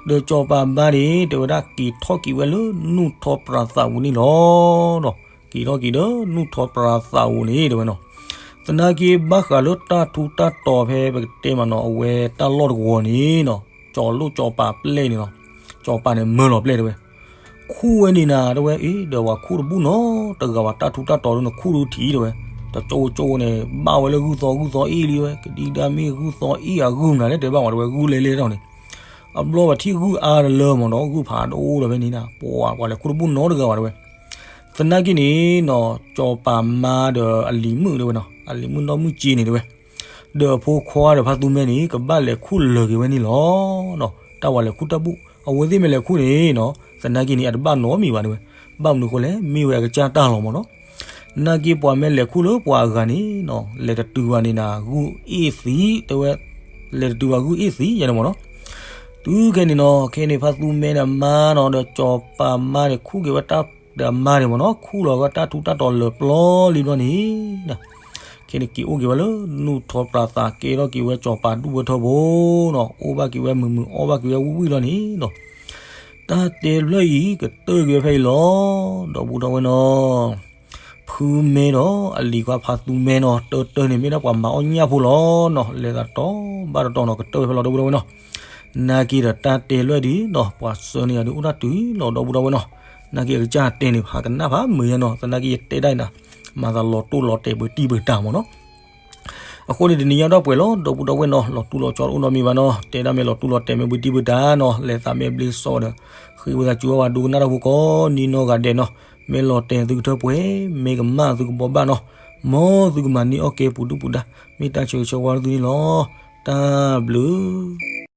ဒီးစီၤပၤမါန့ၣ် တဲဝဲဒၣ်က့ၤထီၣ်က့ၤဝဲလၢနူၢ်ထီပြးသးပူၤန့ၣ်လီၤနီၤ, က့ၤထီၣ်က့ၤဒီးနူၢ်ထီပြးသးပူၤန့ၣ်တဲဝဲနီၤ. သနာ်က့ဘၣ်ဃးလၢတၢ်ထူးတၢ်တီၤဖဲပကတဲမးနီၤ အဝဲတၢ်လီၢ်တဝီၤန့ၣ်နီၤ, စီၤလိၣ်စီၤပၤပျဲၢ်န့ၣ်နီၤ, စီၤပၤန့ၣ်မၢလီၤပျဲၢ်တဲဝဲ ခူၣ်ဝဲန့ၣ်နၤတဲဝဲ, အ့ ဒီးပှၤခူၣ်တဘူၣ်နီတဂၤဘၣ်, တၢ်ထူးတၢ်တီၤဒ်နခူၣ်ဒုးထံၣ်တဲဝဲ, တကၠိကၠိန့ၣ် ဘၣ်ဝဲလၢဂုၢ်သီဂုၢ်သီအ့ၣ်လံဝဲ, ကဒံကဒါမ့ၢ်ဂုၢ်သီအ့ၣ်အဂုၢ်မနုၤလဲၣ်တဲဘၣ်ဝဲတဲဝဲ, ဂုၢ်လဲၤလဲၤထီၣ်န့ၣ် အဘျီပှၤထံၣ်ဂုၢ်အါတလၢမးဒီး ဂုၢ်ဖးဒိၣ်လီၤဖဲန့ၣ်နၤ, ပှၤ ပှၤလဲၤခူၣ်တဘူၣ်နီတဂၤဘၣ်တဲဝဲ. သနာ်က့န့ၣ်နီၤ စီၤပၤမါဒီးအလံၤမုၣ်တဲဝဲနီၤ, အလံၤမုၣ်နီၢ်မုၣ်က့န့ၣ်တဲဝဲ ဒီးအဖိခွါဒီးဖါသူမဲန့ၣ် ကဘၣ်လဲၤခူၣ်လၢာ်က့ၤဝဲန့ၣ်လီၤနီၤ. တၢ်ဝဲလဲၤခူၣ်တၢ်ဘူၣ် အဝဲသ့ၣ်မ့ၢ်လဲၤခူၣ်န့ၣ်နီၤ သနာ်က့န့ၣ် အတဘၣ်နီတမံၤဘၣ်တဲဝဲ. ဘၣ်မနုၤအဃိလဲၣ် မ့ၢ်ဝဲအကစၢ်တၢ်လီၤမးနီၤ. သနာ်က့ပှၤမ့ၢ်လဲၤခူၣ်လၢပှၤအဂၤန့ၣ်နီၤ လဲၤတတုၤဘၣ်န့ၣ်နၤ ဂုၢ်အ့ၣ်သံတဲဝဲ, လဲၤတတုၤဘၣ်ဂုၢ်အ့ၣ်သံယဲန့ၣ်မးနီၤ. တုၤခဲန့ၣ်နီၤ ခဲန့ၣ်ဖါသူမဲန့ၣ်အမါနီၤ ဒီးစီၤပၤမါန့ၣ် ခူၣ်က့ၤဝဲတၢ်ဒီးအမါန့ၣ်မးနီၤ ခူၣ်လီၤဝဲတၢ်ထူးတၢ်တီၤလၢာ်ပျီလံဘျီန့ၣ် ခဲန့ၣ်က့ၤအိၣ်က့ၤဝဲလၢနူၢ်ထီပြးသး ကဲထီၣ်က့ၤဝဲစီၤပၤဒူၣ်ဝဲထၢဘိနီၤ အိၣ်ဘၣ်က့ၤဝဲမုာ်မုာ် အီၣ်ဘၣ်က့ၤဝဲဝံၣ်ဝံၣ်လီၤန့ၣ်နီၤ. တၢ်တဲဖျၢၣ်အံၤကတၢၢ်က့ၤဝဲဖဲအံၤလီၤ. ဒီပုၢ်ဒီဝဲၢ်နီၤ ဖုမဲဒီးအလံၤခွါဖါသူမဲနီၤ တၢၢ်တၢၢ်န့ၣ် မ့ၢ်ဒၣ်ပှၤမၤအီၣ်ညၣ်ဖိလီၤနီၤ လဲၤသးတီၤဘၣ်တတီၤနီၤ ကတၢၢ်ဝဲဖဲလီၤ ဒီပုၢ်ဒီဝဲၢ်နီၤ. နာ်က့ဒီးတၢ်တဲဖျၢၣ်ဒ်နီၤ ပှၤဆှၢန့ၢ်ယၤဒုးအိၣ်တၢ်တုၤလီၤ ဒီပုၢ်ဒီဝဲၢ်နီၤ. နာ်က့အကစၢ်တဲန့ၣ် ဖးကနၣ်ဖးမုာ်ယဲနီၤ သနာ်က့ယတဲဒၣ်အံၤနၤ မၤသးလီၤတိၢ်လီၤတဲာ်ပှဲၤတံၢ်ပှဲၤတၢ်မးနီၤ. အဃိန့ၣ်တနံၤညါဒီးပှဲၤလီၤ ဒီပုၢ်ဒီဝဲၢ်နီၤ လီၤတူၢ်လီၤကၠီတအိၣ်နီတမံၤဘၣ်နီၤ တဲဒၣ်မ့ၢ်လီၤတူၢ်လီၤတဲာ်မ့ၢ်ပှဲၤတံၢ်ပှဲၤတၢ်နီၤ လဲၤသးမ့ၢ်ဘျ့စီဒီး ဃ့ဝံသးစူၤဝဲဒိကနၣ်တၢ်ဖိကိးနံၤနီၢ်ဂၤဒဲးနီၤ မ့ၢ်လီၤတဲာ်သုကထၢပှဲၤ မ့ၢ်ကမၣ်သုကဘိးဘၣ်နီၤ မ်သုကမၤန့ၢ်အီၣ်ကဲပူၤဒုၣ်ပူၤဒါ မ့ၢ်တၢ်ဆၢဂ့ၤဆၢဝါသုန့ၣ်လီၤ တၢ်ဘျုး